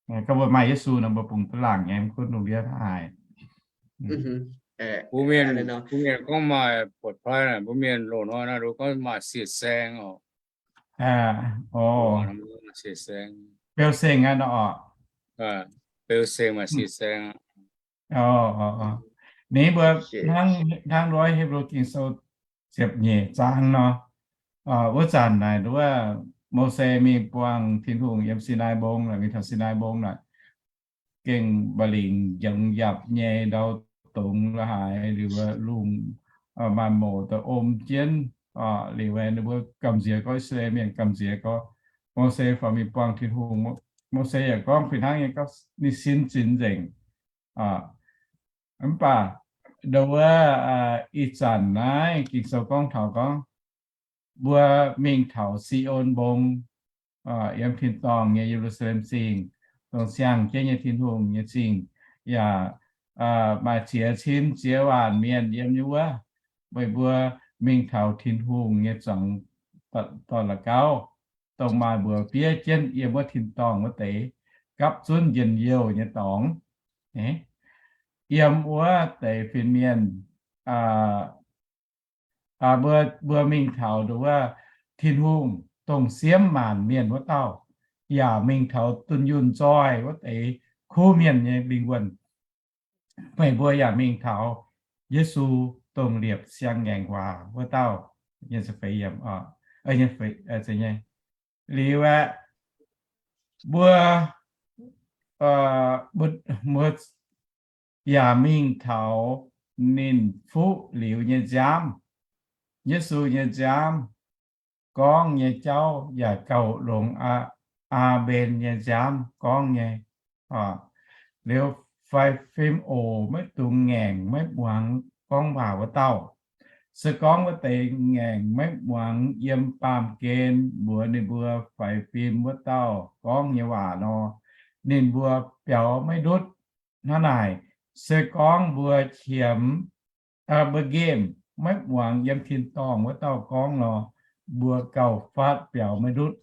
Gorngv mbuo maaih Yesu nor, mbuo bungx duqv laangc nyei, mv gunv lungh ndiev haaix. Mbuo mienh, mbuo mienh gorngv maaih ปลอดภัย naaic, mbuo mienh loz-hnoi naaiv gorngv maaih siec saeng oc. Siec saeng, beu seng aqv nor oc. Beu seng maaih siec saeng. Ninh mbuo hnangv, hnangv nduov Hipv^lu Ging-Sou ziepc nyeic zaang nor, wuov zanc naaic nduov Mose mingh buangh Tin-Hungh yiem Sinaai Mbong naaic, mingh taux Sinaai Mbong naaic, gengh mba'lingc njangx yapc nyei ndau dongz la'haaix liuz, lungh maaih mouc daaih om jienv. Liuz ninh mbuo gamh nziex gorngv, I^saa^laa^en Mienh gamh nziex gorngv, Mose faaux mingh buangh Tin-Hungh. Mose yaac gorngv fih hnangv nyei, gorngv ninh sin zinx nzengc. Mv baac ndo wuov, ih zanc naaiv Ging-Sou gorngv taux gorngv, mbuo mingh taux Si^on Mbong, yiem tin-dorngh nyei Ye^lu^saa^lem Zingh, dongh siang-jienv nyei Tin-Hungh nyei zingh, yaac maaih ziex cin ziex waanc mienh yiem nyei wuov. Meih mbuo mingh taux Tin-Hungh nyei zuangx dorn la'gauv, dongh maaih mbuox fiev jienv yiem wuov tin-dorngh wuov deix, gapv zunv njien-youh nyei dorngx. Yiem wuov deix fin-mienh, mbuo, mbuo mingh taux nduov Tin-Hungh, dongh siemv maanc mienh wuov dauh, yaac mingh taux dunh yunh nzoih wuov deix kuv mienh nyei lingh wuonh. Meih mbuo yaac mingh taux Yesu, dongh liepc siang-ngaengc waac wuov dauh. Liuz aeqv, mbuo, mbuo yaac mingh taux ninh fuqv liuz nyei nziaamv, Yesu nyei nziaamv gorngv nyei jauv yaac gauh longx aqv. Aa^mben nyei nziaamv gorngv nyei, liuz, fai fim oc maiv dungx ngaengc maiv muangx gorngv waac wuov dauh. Se gorngv wuov deix ngaengc maiv muangx yiem baamh gen mbuox ninh mbuo faix fim wuov dauh gorngv nyei waac nor, ninh mbuo biaux maiv ndutv. Hnangv naaic, se gorngv mbuo qiemx, mbuo nqemh maiv muangx yiem tin-dorngh wuov dauh gorngv nor, mbuo gauh fatv biaux maiv ndutv.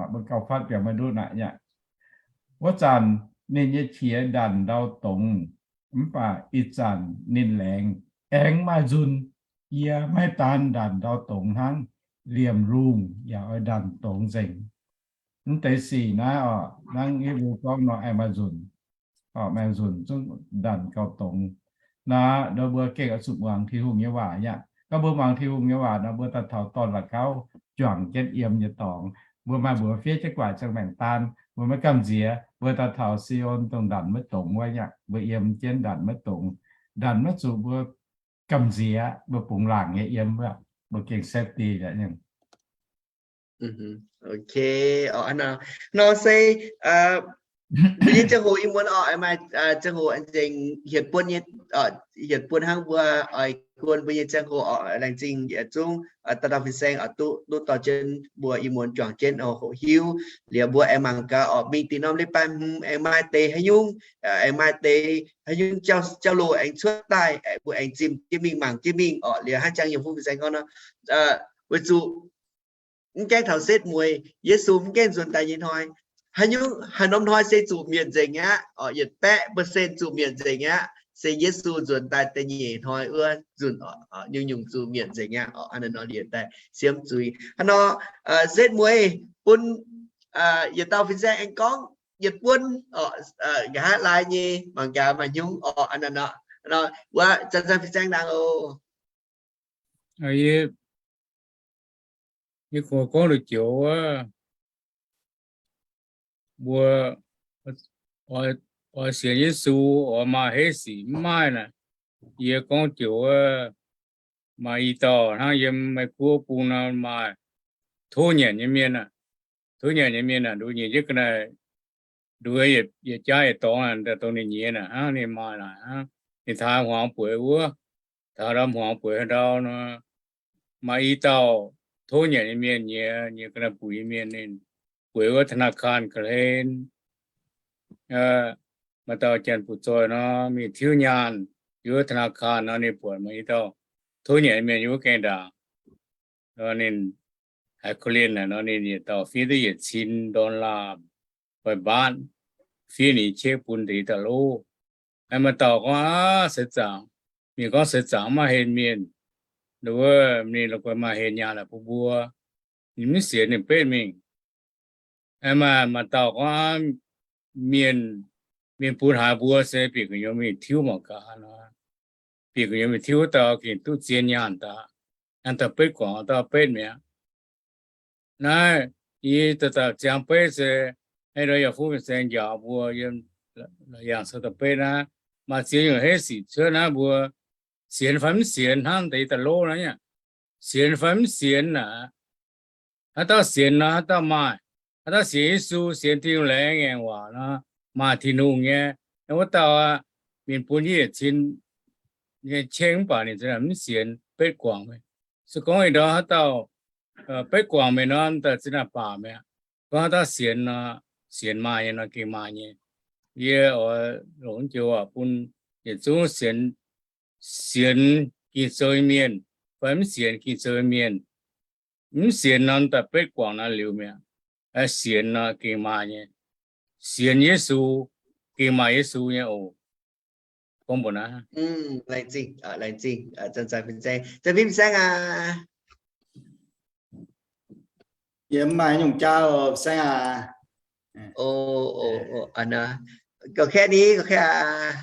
Mbuo gauh fatv biaux maiv ndutv aqv. Wuov zanc ninh nyei qiex ndanc ndau dongz, mv baac ih zanc ninh laengz, aengx maaih nzunc, yie maiv daan ndanc ndau dongz hnangv, liemh lungh yaac oix ndanc dongz nzengc. Mv deix sic naaiv oc, hnangv Hipv^lu gorngv nor, aengx maaih nzunc, maaih nzunc zungv ndanc gauh dongz. Naaiv nor mbuo gengh oix zuqc muangx Tin-Hungh nyei waac aqv. Gorngv mbuo muangx Tin-Hungh nyei waac nor, mbuo daaih taux dorn la'gauv juangc jienv yiem nyei dorngx. Mbuo maaih mbuox fiev jienv guaax ziangh maengc daan, mbuo maiv gamh nziex. Mbuo daaih taux Si^on dongh ndanc maiv dongz wuov aqv, mbuo yiem jienv ndanc maiv dongz. Ndanc maiv zuqc mbuo gamh nziex, mbuo bungx laangc nyei yiem wuov, mbuo gengh safety aqv. Ok, nor se mbuo nyei ziangh hoc ih muonz oc, maaih ziangh hoc aengx hietc buonc nyei, hietc buonc hnangv mbuo oix guon mbuo nyei ziangh hoc oc. Laengz zingh yietc zungv dauh dauh fin-saeng oc, duqv duqv dorh jienv mbuo ih muonz juangc jienv hoqc hiuv. Liuz mbuo aengx mangc gaax oc, mingh dinh norm leiz-baaix hmz aengx maaih deix haaix nyungc, aengx maaih deix haaix nyungc jauv-loz aengx cuotv daaih, mbuo aengx zimh jienv mingh mangc jienv mingh oc. Liuz hnangv jangx yiem fuqv fin-saeng gorngv nor, weic zuqc mv gaengh taux setv mueiz, Yesu mv gaengh nzuonx daaih nyei hnoi, haaix nyungc haaix norm hnoi se zuqc mietc nzengc aqv oc. Yietc baeqv percent zuqc mietc nzengc aqv, se Yesu nzuonx daaih da'nyeic hnoi wuov nzunc oc, nyungc-nyungc zuqc mietc nzengc aqv oc. Hnangv naaiv nor liuz daaih siemv zuiz. Hnangv nor, setv mueiz bun yietc dauh fin-saeng aengx gorngv yietc buonc oc, nqa'haav laai nyei mangc gaax maaih hnyungv oc. Hnangv nor, wuov zanc-zanc fin-saeng ndaangc oc. Yie kungx gorngv duqv joux wuov, mbuo oix sienx Yesu oix maaih heiv sic mv maaih naaic. Yie gorngv joux wuov, maaih i dauh hnangv yiem Meiv Guoqv bung nor maaih tov nyanc nyei mienh aac, tov nyanc nyei mienh aac, nduqc nyiec jienv ga'naaiv, nduqc yietc jaax yietc dorngx dongh ninh nyiex naaic hnangv. Ninh maaih naaic hnangv, ninh taux hmuangx bueix wuov, taux ndau hmuangx bueix ndau nor, maaih i dauh tov nyanc nyei mienh nyiex, nyiex ga'naaiv buic nyei mienh. Ninh bueix wuov ธนาคาร ga'hlen, maaih dauh janx-buoz-zoih nor mingh tiuv nyaanh yiem wuov ธนาคาร nor, ninh buatc maaih i dauh tov nyanc nyei mienh yiem wuov gaengh ndaangc. Ninh haiz korv-lienh naaic nor, ninh yietc dauh fiev duqv yietc cin ดอลลาร์ fai mbaatv, fiev ninh เช็ค bun deix dauh lov. Aengx maaih dauh gorngv, Aav, seix zaangc, mienh gorngv seix zaangc maiv hlen mienh, nduov ninh la'guaih maaih hlen nyaanh naaic bun mbuo. Ninh mv sienx, ninh betv mingh. Aengx maaih, maaih dauh gorngv, Aav, mienh, mienh bun haaix mbuo se bieqc gu'nyuoz mingh tiuv mangc gaax nor. Bieqc gu'nyuoz mingh tiuv wuov dauh gengh duqv zien nyaanh daaih. Naaiv dauh betv guangc, dauh betv mi'aqv. Naaiv yie dauh dauh ziangx betv se, hnangv nor yaac fuqv fin-saeng njaaux mbuo yiem la'yangh caux da'betv naaiv, maaih ziex nyungc heiv sic cuotv naaiv mbuo sienx fai mv sienx hnangv deix da'lov naaiv aqv. Sienx fai mv sienx naaic, haaix dauh sienx nor haaix dauh maaih. Haaix dauh sienx Yesu, sienx Tin-Hungh laengz ngaengc waac nor, maaih Tin-Hungh nyei. Wuov dauh aqv, ninh bun yietc cin nyei qengx mv baac ninh za'gengh mv sienx, betv guangc meih. Se gorngv ih ndorm haaix dauh betv guangc meih nor, daaih za'gengh baac meih aqv. Gorngv haaix dauh sienx nor, sienx maaih nyei nor gengh maaih nyei. Yie oix longc joux waac bun yietc zungv sienx, sienx Ging-Sou nyei mienh fai mv sienx Ging-Sou nyei mienh. Mv sienx nor daaih betv guangc naaiv liuz mi'aqv. Sienx nor gengh maaih nyei. Sienx Yesu gengh maaih Yesu nyei oc. Gorngv mbuox naaiv. Laengz zingh, laengz zingh, Zanh Fin Saeng. Zanh Fin Saeng aac. Yie mv maaih nyungc jaa oc, Saeng aac. Gauh kaeqv ni, gauh kaeqv aac.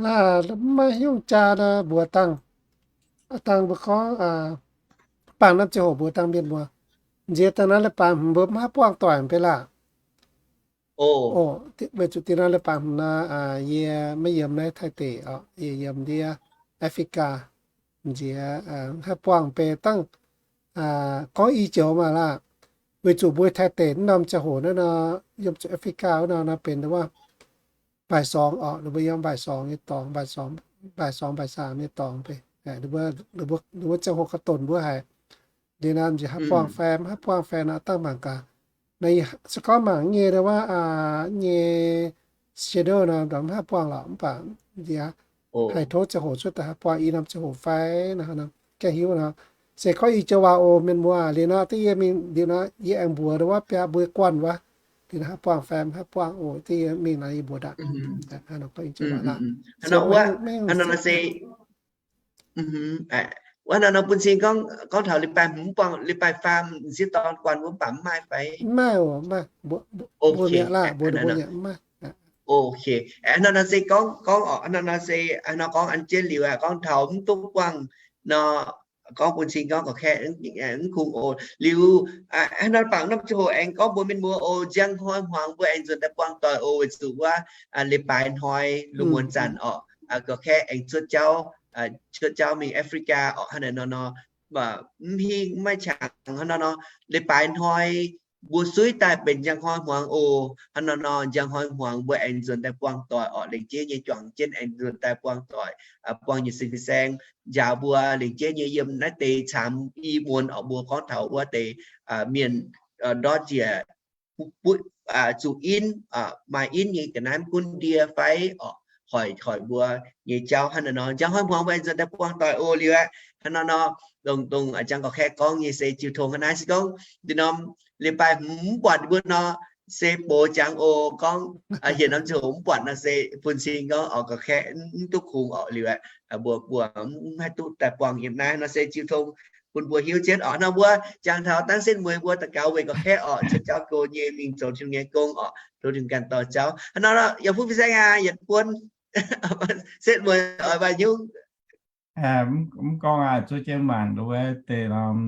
Laaih mv maaih nyungc jaa nor mbuox dangh, dangh mbuo gorngv, bangc norm ziangh hoc mbuox dangh mienh mbuo. Nziex daaih naaiv leiz-baaix hmz mbuo mv haih buangh doic mv bei laah. Oc, weic zuqc da'naaiv leiz-baaix hmz nor, yie maiv yiem naaiv Taiv deic oc, yie yiem ndiev Africa. Nziex mv haih buangh mv bei dangh gorngv i joux maah laah. Weic zuqc mbuo Taiv deic mv norm ziangh hoc naaiv nor, yiem zuqc Africa wuov nor, nor benx wuov บ่ายสอง oc, ninh mbuo yiem บ่ายสอง nyei dorngx, บ่ายสอง บ่ายสาม nyei dorngx bei. Ninh mbuo ziangh hoc ga'donx mbuo haic. Liuz nor nziex haih buangh fai mv haih buangh fai nor dangh mangc gaax. Se gorngv mangc nyei wuov nyei schedule nor mv haih buangh lorqc, mv baac nziex haih tov ziangh hoc cuotv daaih haih buangh i norm ziangh hoc fai nor, gaengh hiuv nor. Se gorngv i joux waac oc mienh muoz, liuz nor da'yie mingh liuz nor yie aengx mbuox wuov biaa mbuo guanh wuov, liuz nor haih buangh fai mv haih buangh oc, da'yie mingh nor yie mbuox ndaangc. Wuov nor nor bun cing gorngv, gorngv taux leiz-baaix hmz buangh, leiz-baaix faam m'sieqv dorn guanh wuov mv baac mv maaih fai? Mv maaih oc, mv maaih. Mbuo mi'aqv laah, mbuo mi'aqv, mv maaih. Ok, nor nor se gorngv, gorngv oc, nor nor se nor gorngv an jienv liuz aqv, gorngv taux mv duqv buangh nor, gorngv bun cing gorngv ga'kaeqv mv kungx oc. Liuz nor bangc norm ziangh hoc aengx gorngv mbuox mienh muoz oc, njang hnoi hmuangx mbuo aengx nzuonx daaih buangh doic oc, weic zuqc wuov leiz-baaix hnoi lungh muonz zanc oc, ga'kaeqv aengx cuotv jauv, cuotv jauv mingh Africa oc, hnangv naaiv nor nor, mv hingh mv maaih qangx hnangv nor nor, leiz-baaix hnoi mbuo suiv daaih benx njang hnoi hmuangx oc, hnangv nor nor njang hnoi hmuangx mbuo aengx nzuonx daaih buangh doic oc, lengc jeiv nyei juangc jienv aengx nzuonx daaih buangh doic, buangh nyei sin fin-saeng njaaux mbuo lengc jeiv nyei yiem naaiv deix camv i muonz oc, mbuo gorngv taux wuov deix mienh ndortv njiec zuqc inv, maaih inv nyei ga'naaiv mv gunv ndie fai oc, hoic hoic mbuo nyei jauv hnangv naaiv nor. Njang hnoi hmuangx mbuo aengx nzuonx daaih buangh doic oc. Liuz aqv, hnangv nor nor, dongh dongh jangx gauh kaeqv gorngv nyei se jiu tong hnangv naaiv se gorngv dinh norm leiz-baaix hmz mv buatc mbuo nor, se box jangx oc. Gorngv hienx norm ziangh hoc mv buatc nor se bun cing gorngv oc, gauh kaeqv mv duqv kungx oc. Liuz aqv, mbuo mbuo mv haih duqv daaih buangh yiem naaiv nor se jiu tong bun mbuo hiuv jienv oc. Nor mbuo jangx taux dangv setv mueiz mbuo daux gaux weic gauh kaeqv oc, cuotv jauv go nyei mingh zoux Tin-Hungh nyei gong oc, tov Tin-Hungh ganh dorh jauv. Hnangv nor yaac fuqv fin-saeng aac, yietc buonc setv mueiz oix maaih nyungc. Mv gorngv aac, zuov jienv mangc nduov deix norm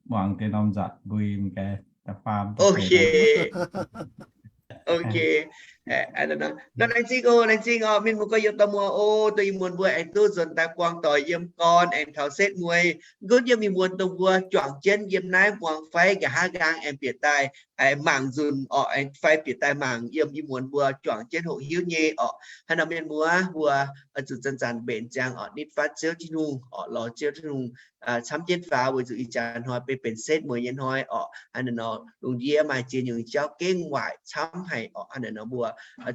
muangx deix norm nzatc mbui mv gaengh da'faam. Ok. Nor laengz zingh oc, laengz zingh oc, mienh muoz gorx-youz dauh muoz oc, dongh ih muonz mbuo aengx duqv nzuonx daaih buangh doic yiem gorn aengx taux setv mueiz. Gunv yiem ih muonz dongh mbuo juangc jienv yiem naaiv muangx fai nqa'haav nqaang aengx bieqc daaih mangc nzunc oc, aengx fai bieqc daaih mangc yiem ih muonz mbuo juangc jienv hoqc hiuv nyei oc. Hnangv nor mienh muoz mbuo zuqc zanc-zanc mbenc ziangx oc, nitv fatv Ziouv Tin-Hungh oc, lorz Ziouv Tin-Hungh camv jienv faaux, weic zuqc ih jaax hnoi benx benx setv mueiz nyei hnoi oc. Hnangv naaiv nor lungh ndiev maaih ziex nyungc jauv gengh waaic camv haic oc. Hnangv naaiv nor mbuo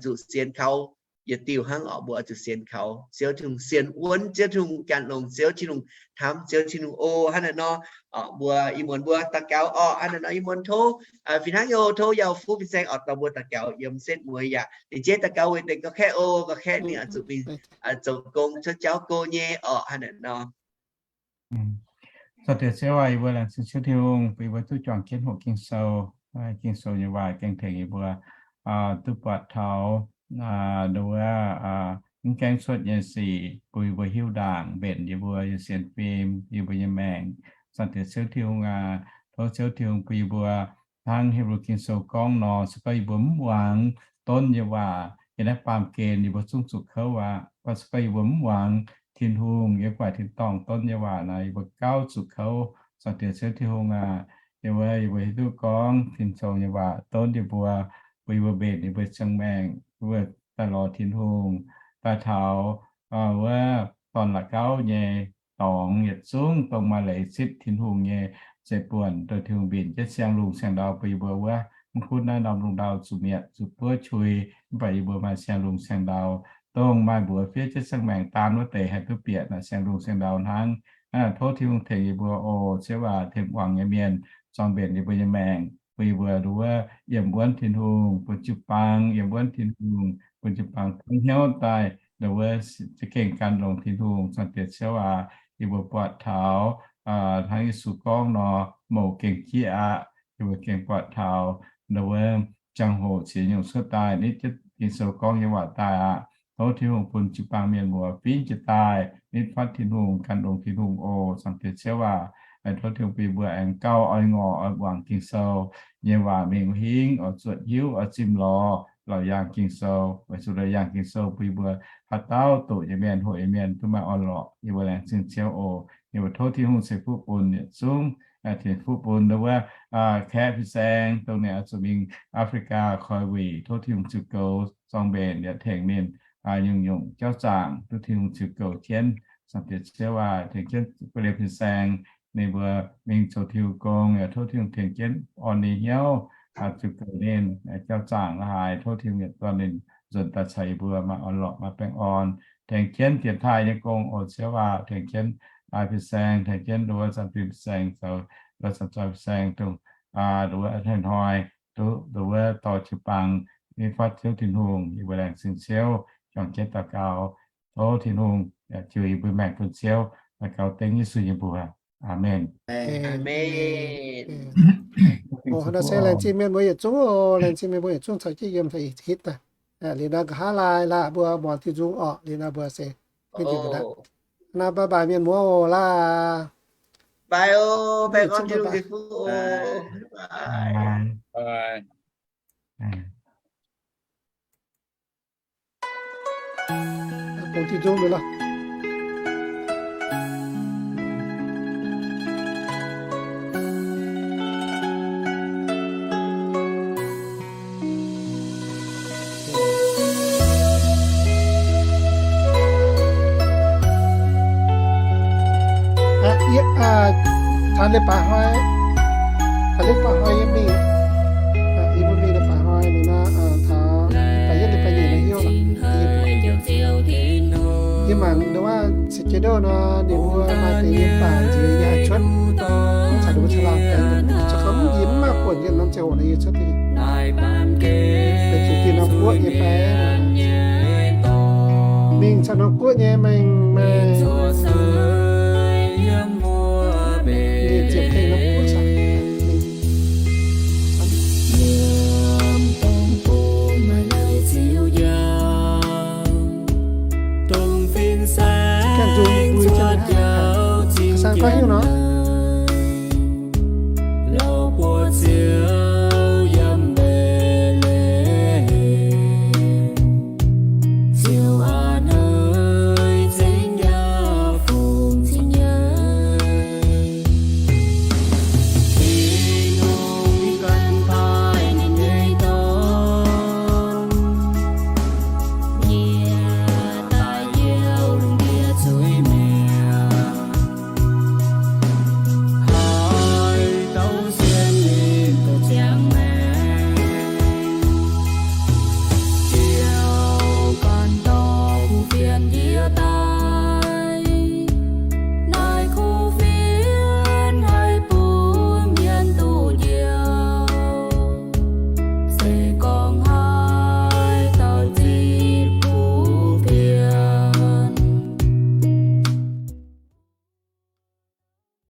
zuqc sienx kaux yietc diuh hnangv oc, mbuo zuqc sienx kaux Ziouv Tin-Hungh, sienx wuonv Ziouv Tin-Hungh, gan longx Ziouv Tin-Hungh, hnamv Ziouv Tin-Hungh oc. Hnangv naaiv nor oc, mbuo ih muonz mbuo daux gaux oc. Hnangv naaiv nor ih muonz tov fih hnangv nyei, tov yaac fuqv fin-saeng oc, dorh mbuo daux gaux yiem setv mueiz yaac lingc jeiv daux gaux weic deix gauh kaeqv oc, gauh kaeqv ninh zuqc mingh zoux gong cuotv jauv go nyei oc. Hnangv naaiv nor Caux diex Ziouv aac, yie mbuo laengz zingh Ziouv Tin-Hungh bun yie mbuo duqv juangc jienv hoqc Ging-Sou. Ging-Sou nyei waac gengh tengx yie mbuo duqv buatc taux nduov mv gaengh cuotv nyei sic, bun yie mbuo hiuv ndaangc, mbenc yie mbuo nyei sienx fim, yie mbuo nyei maengc. Caux diex Ziouv Tin-Hungh aac, tov Ziouv Tin-Hungh bun yie mbuo hnangv Hipv^lu Ging-Sou gorngv nor, se gorngv yie mbuo mv muangx donv nyei waac, yiem naaiv baamh gen yie mbuo zungv zuqc kouv aqv. Mv baac se gorngv yie mbuo mv muangx Tin-Hungh, yiem gu'nguaaic tin-dorngh donv nyei waac naaic, yie mbuo gauh zuqc kouv. Zaangc Diex Ziouv Tin-Hungh aac, yie mbuo, yie mbuo hiuv duqv gorngv tin-dorngh nyei waac donv yie mbuo, bun yie mbuo mbenc yie mbuo ziangh maengc, bun yie mbuo daaih lorz Tin-Hungh, daaih taux wuov dorn la'gauv nyei dorngx yietc zungv, dongh maaih leiz zipv Tin-Hungh nyei zeiv-buonc, dongh Tin-Hungh mbenc jienv siang-lungh siang-ndau bun yie mbuo wuov. Mv gunv naaiv norm lungh ndau zuqc mietc zuqc buov qui, mv baac yie mbuo maaih siang-lungh siang-ndau, dongh maaih mbuox fiev jienv ziangh maengc daan wuov deix haih duqv bieqc naaic siang-lungh siang-ndau hnangv. Tov Tin-Hungh tengx yie mbuo oc. Ziouv aac, tengx muangx nyei mienh zorng mbenc yie mbuo nyei maengc, bun yie mbuo nduov wuov yiem wuonv Tin-Hungh, bun jiu-baang yiem wuonv Tin-Hungh, bun jiu-baang tov hnyouv daaih nduov wuov za'gengh gan longx Tin-Hungh. Zaangc Diex Ziouv aac, yie mbuo buatc taux hnangv Yesu gorngv nor, mouz gengh jieqv aqv. Yie mbuo gengh buatc taux nduov wuov ziangh hoc ziex nyungc cuotv daaih, nitv jienv Ging-Sou gorngv nyei waac daaih aqv. Tov Tin-Hungh bun jiu-baang mienh muoz fingx jiez daaih nitv fatv Tin-Hungh, gan longx Tin-Hungh oc. Zaangc Diex Ziouv aac, tov Tin-Hungh bun yie mbuo aengx gauh oix ngorc oix muangx Ging-Sou nyei waac mingh hingv oix zuotc hiuv, oix zimh lorz laauc yaangh Ging-Sou. Weic zuqc laauc yaangh Ging-Sou bun yie mbuo haaix dauh doqc nyei mienh, hoqc nyei mienh duqv maaih orn-lorqc. Yie mbuo laengz zingh Ziouv oc. Yie mbuo tov Tin-Hungh ceix fuqv bun yietc zungv, ceix fuqv bun nduov wuov kaeqv fin-saeng, dongh ninh oix zuqc mingh Africa koi wuic. Tov Tin-Hungh ziux goux zorng mbenc yaac tengx ninh nyungc-nyungc jauv zaangc duqv Tin-Hungh ziux goux jienv. Zaangc Diex Ziouv aac, tengx jienv guei liemh fin-saeng ninh mbuo mingh zoux Tin-Hungh gong, yaac tov Tin-Hungh tengx jienv orn ninh hnyouv, ziux goux ninh jauv zaangc la'haaix. Tov Tin-Hungh yietc dorn ninh nzuonx daaih caux yie mbuo maaih orn-lorqc maaih baengh orn. Tengx jienv dienx taaih nyei gong oc Ziouv aac, tengx jienv fin-saeng, tengx jienv nduov wuov zanc fin-saeng zoux, nduov wuov zanc fin-saeng dongh nduov wuov hnoi-hnoi duqv nduov wuov dorh jiu-baang nitv fatv Ziouv Tin-Hungh. Yie mbuo laengz zingh Ziouv, juangc jienv daux gaux, tov Tin-Hungh yaac jiu yie mbuo maengc bun Ziouv, daux gaux dengv Yesu nyei mbuox. Aamen. Aamen. Oc, nor se laengz zingh mienh mbuo yietc zungv oc, laengz zingh mienh mbuo yietc zungv caux jienv yiem taux ih hitv daaih. Liuz nor nqa'haav laai laah mbuo muangx Tin-Hungh orqc, liuz nor mbuo se mv dingc ga'ndapv. Nor bye bye mienh muoz oc laah. Bye oc, baengh orn Tin-Hungh ceix fuqv oc. Bye. Bung Tin-Hungh mingh lorqc. Taux leiz-baaix hnoi, taux leiz-baaix hnoi yie mingh, yie mbuo mingh leiz-baaix hnoi ninh nor, taux leiz-baaix yietv leiz-baaix nyeic nor hiuv lorqc. Yie mangc nduov wuov schedule nor, ninh mbuo maaih deix yiem baac nziex yie haih cuotv, mv caux ninh mbuo caux laanh daaih, se gorngv yie mv maaih buonc yiem norm ziangh hoc nor yie cuotv deix. Benx zuqc Dieh Norm Guoqv nyei fai, mingh caux Norm Guoqv nyei maengc maaih, ninh ziepc tengx Norm Guoqv caux. Gaengh nzung mbuo jienv, sang fai hiuv nor.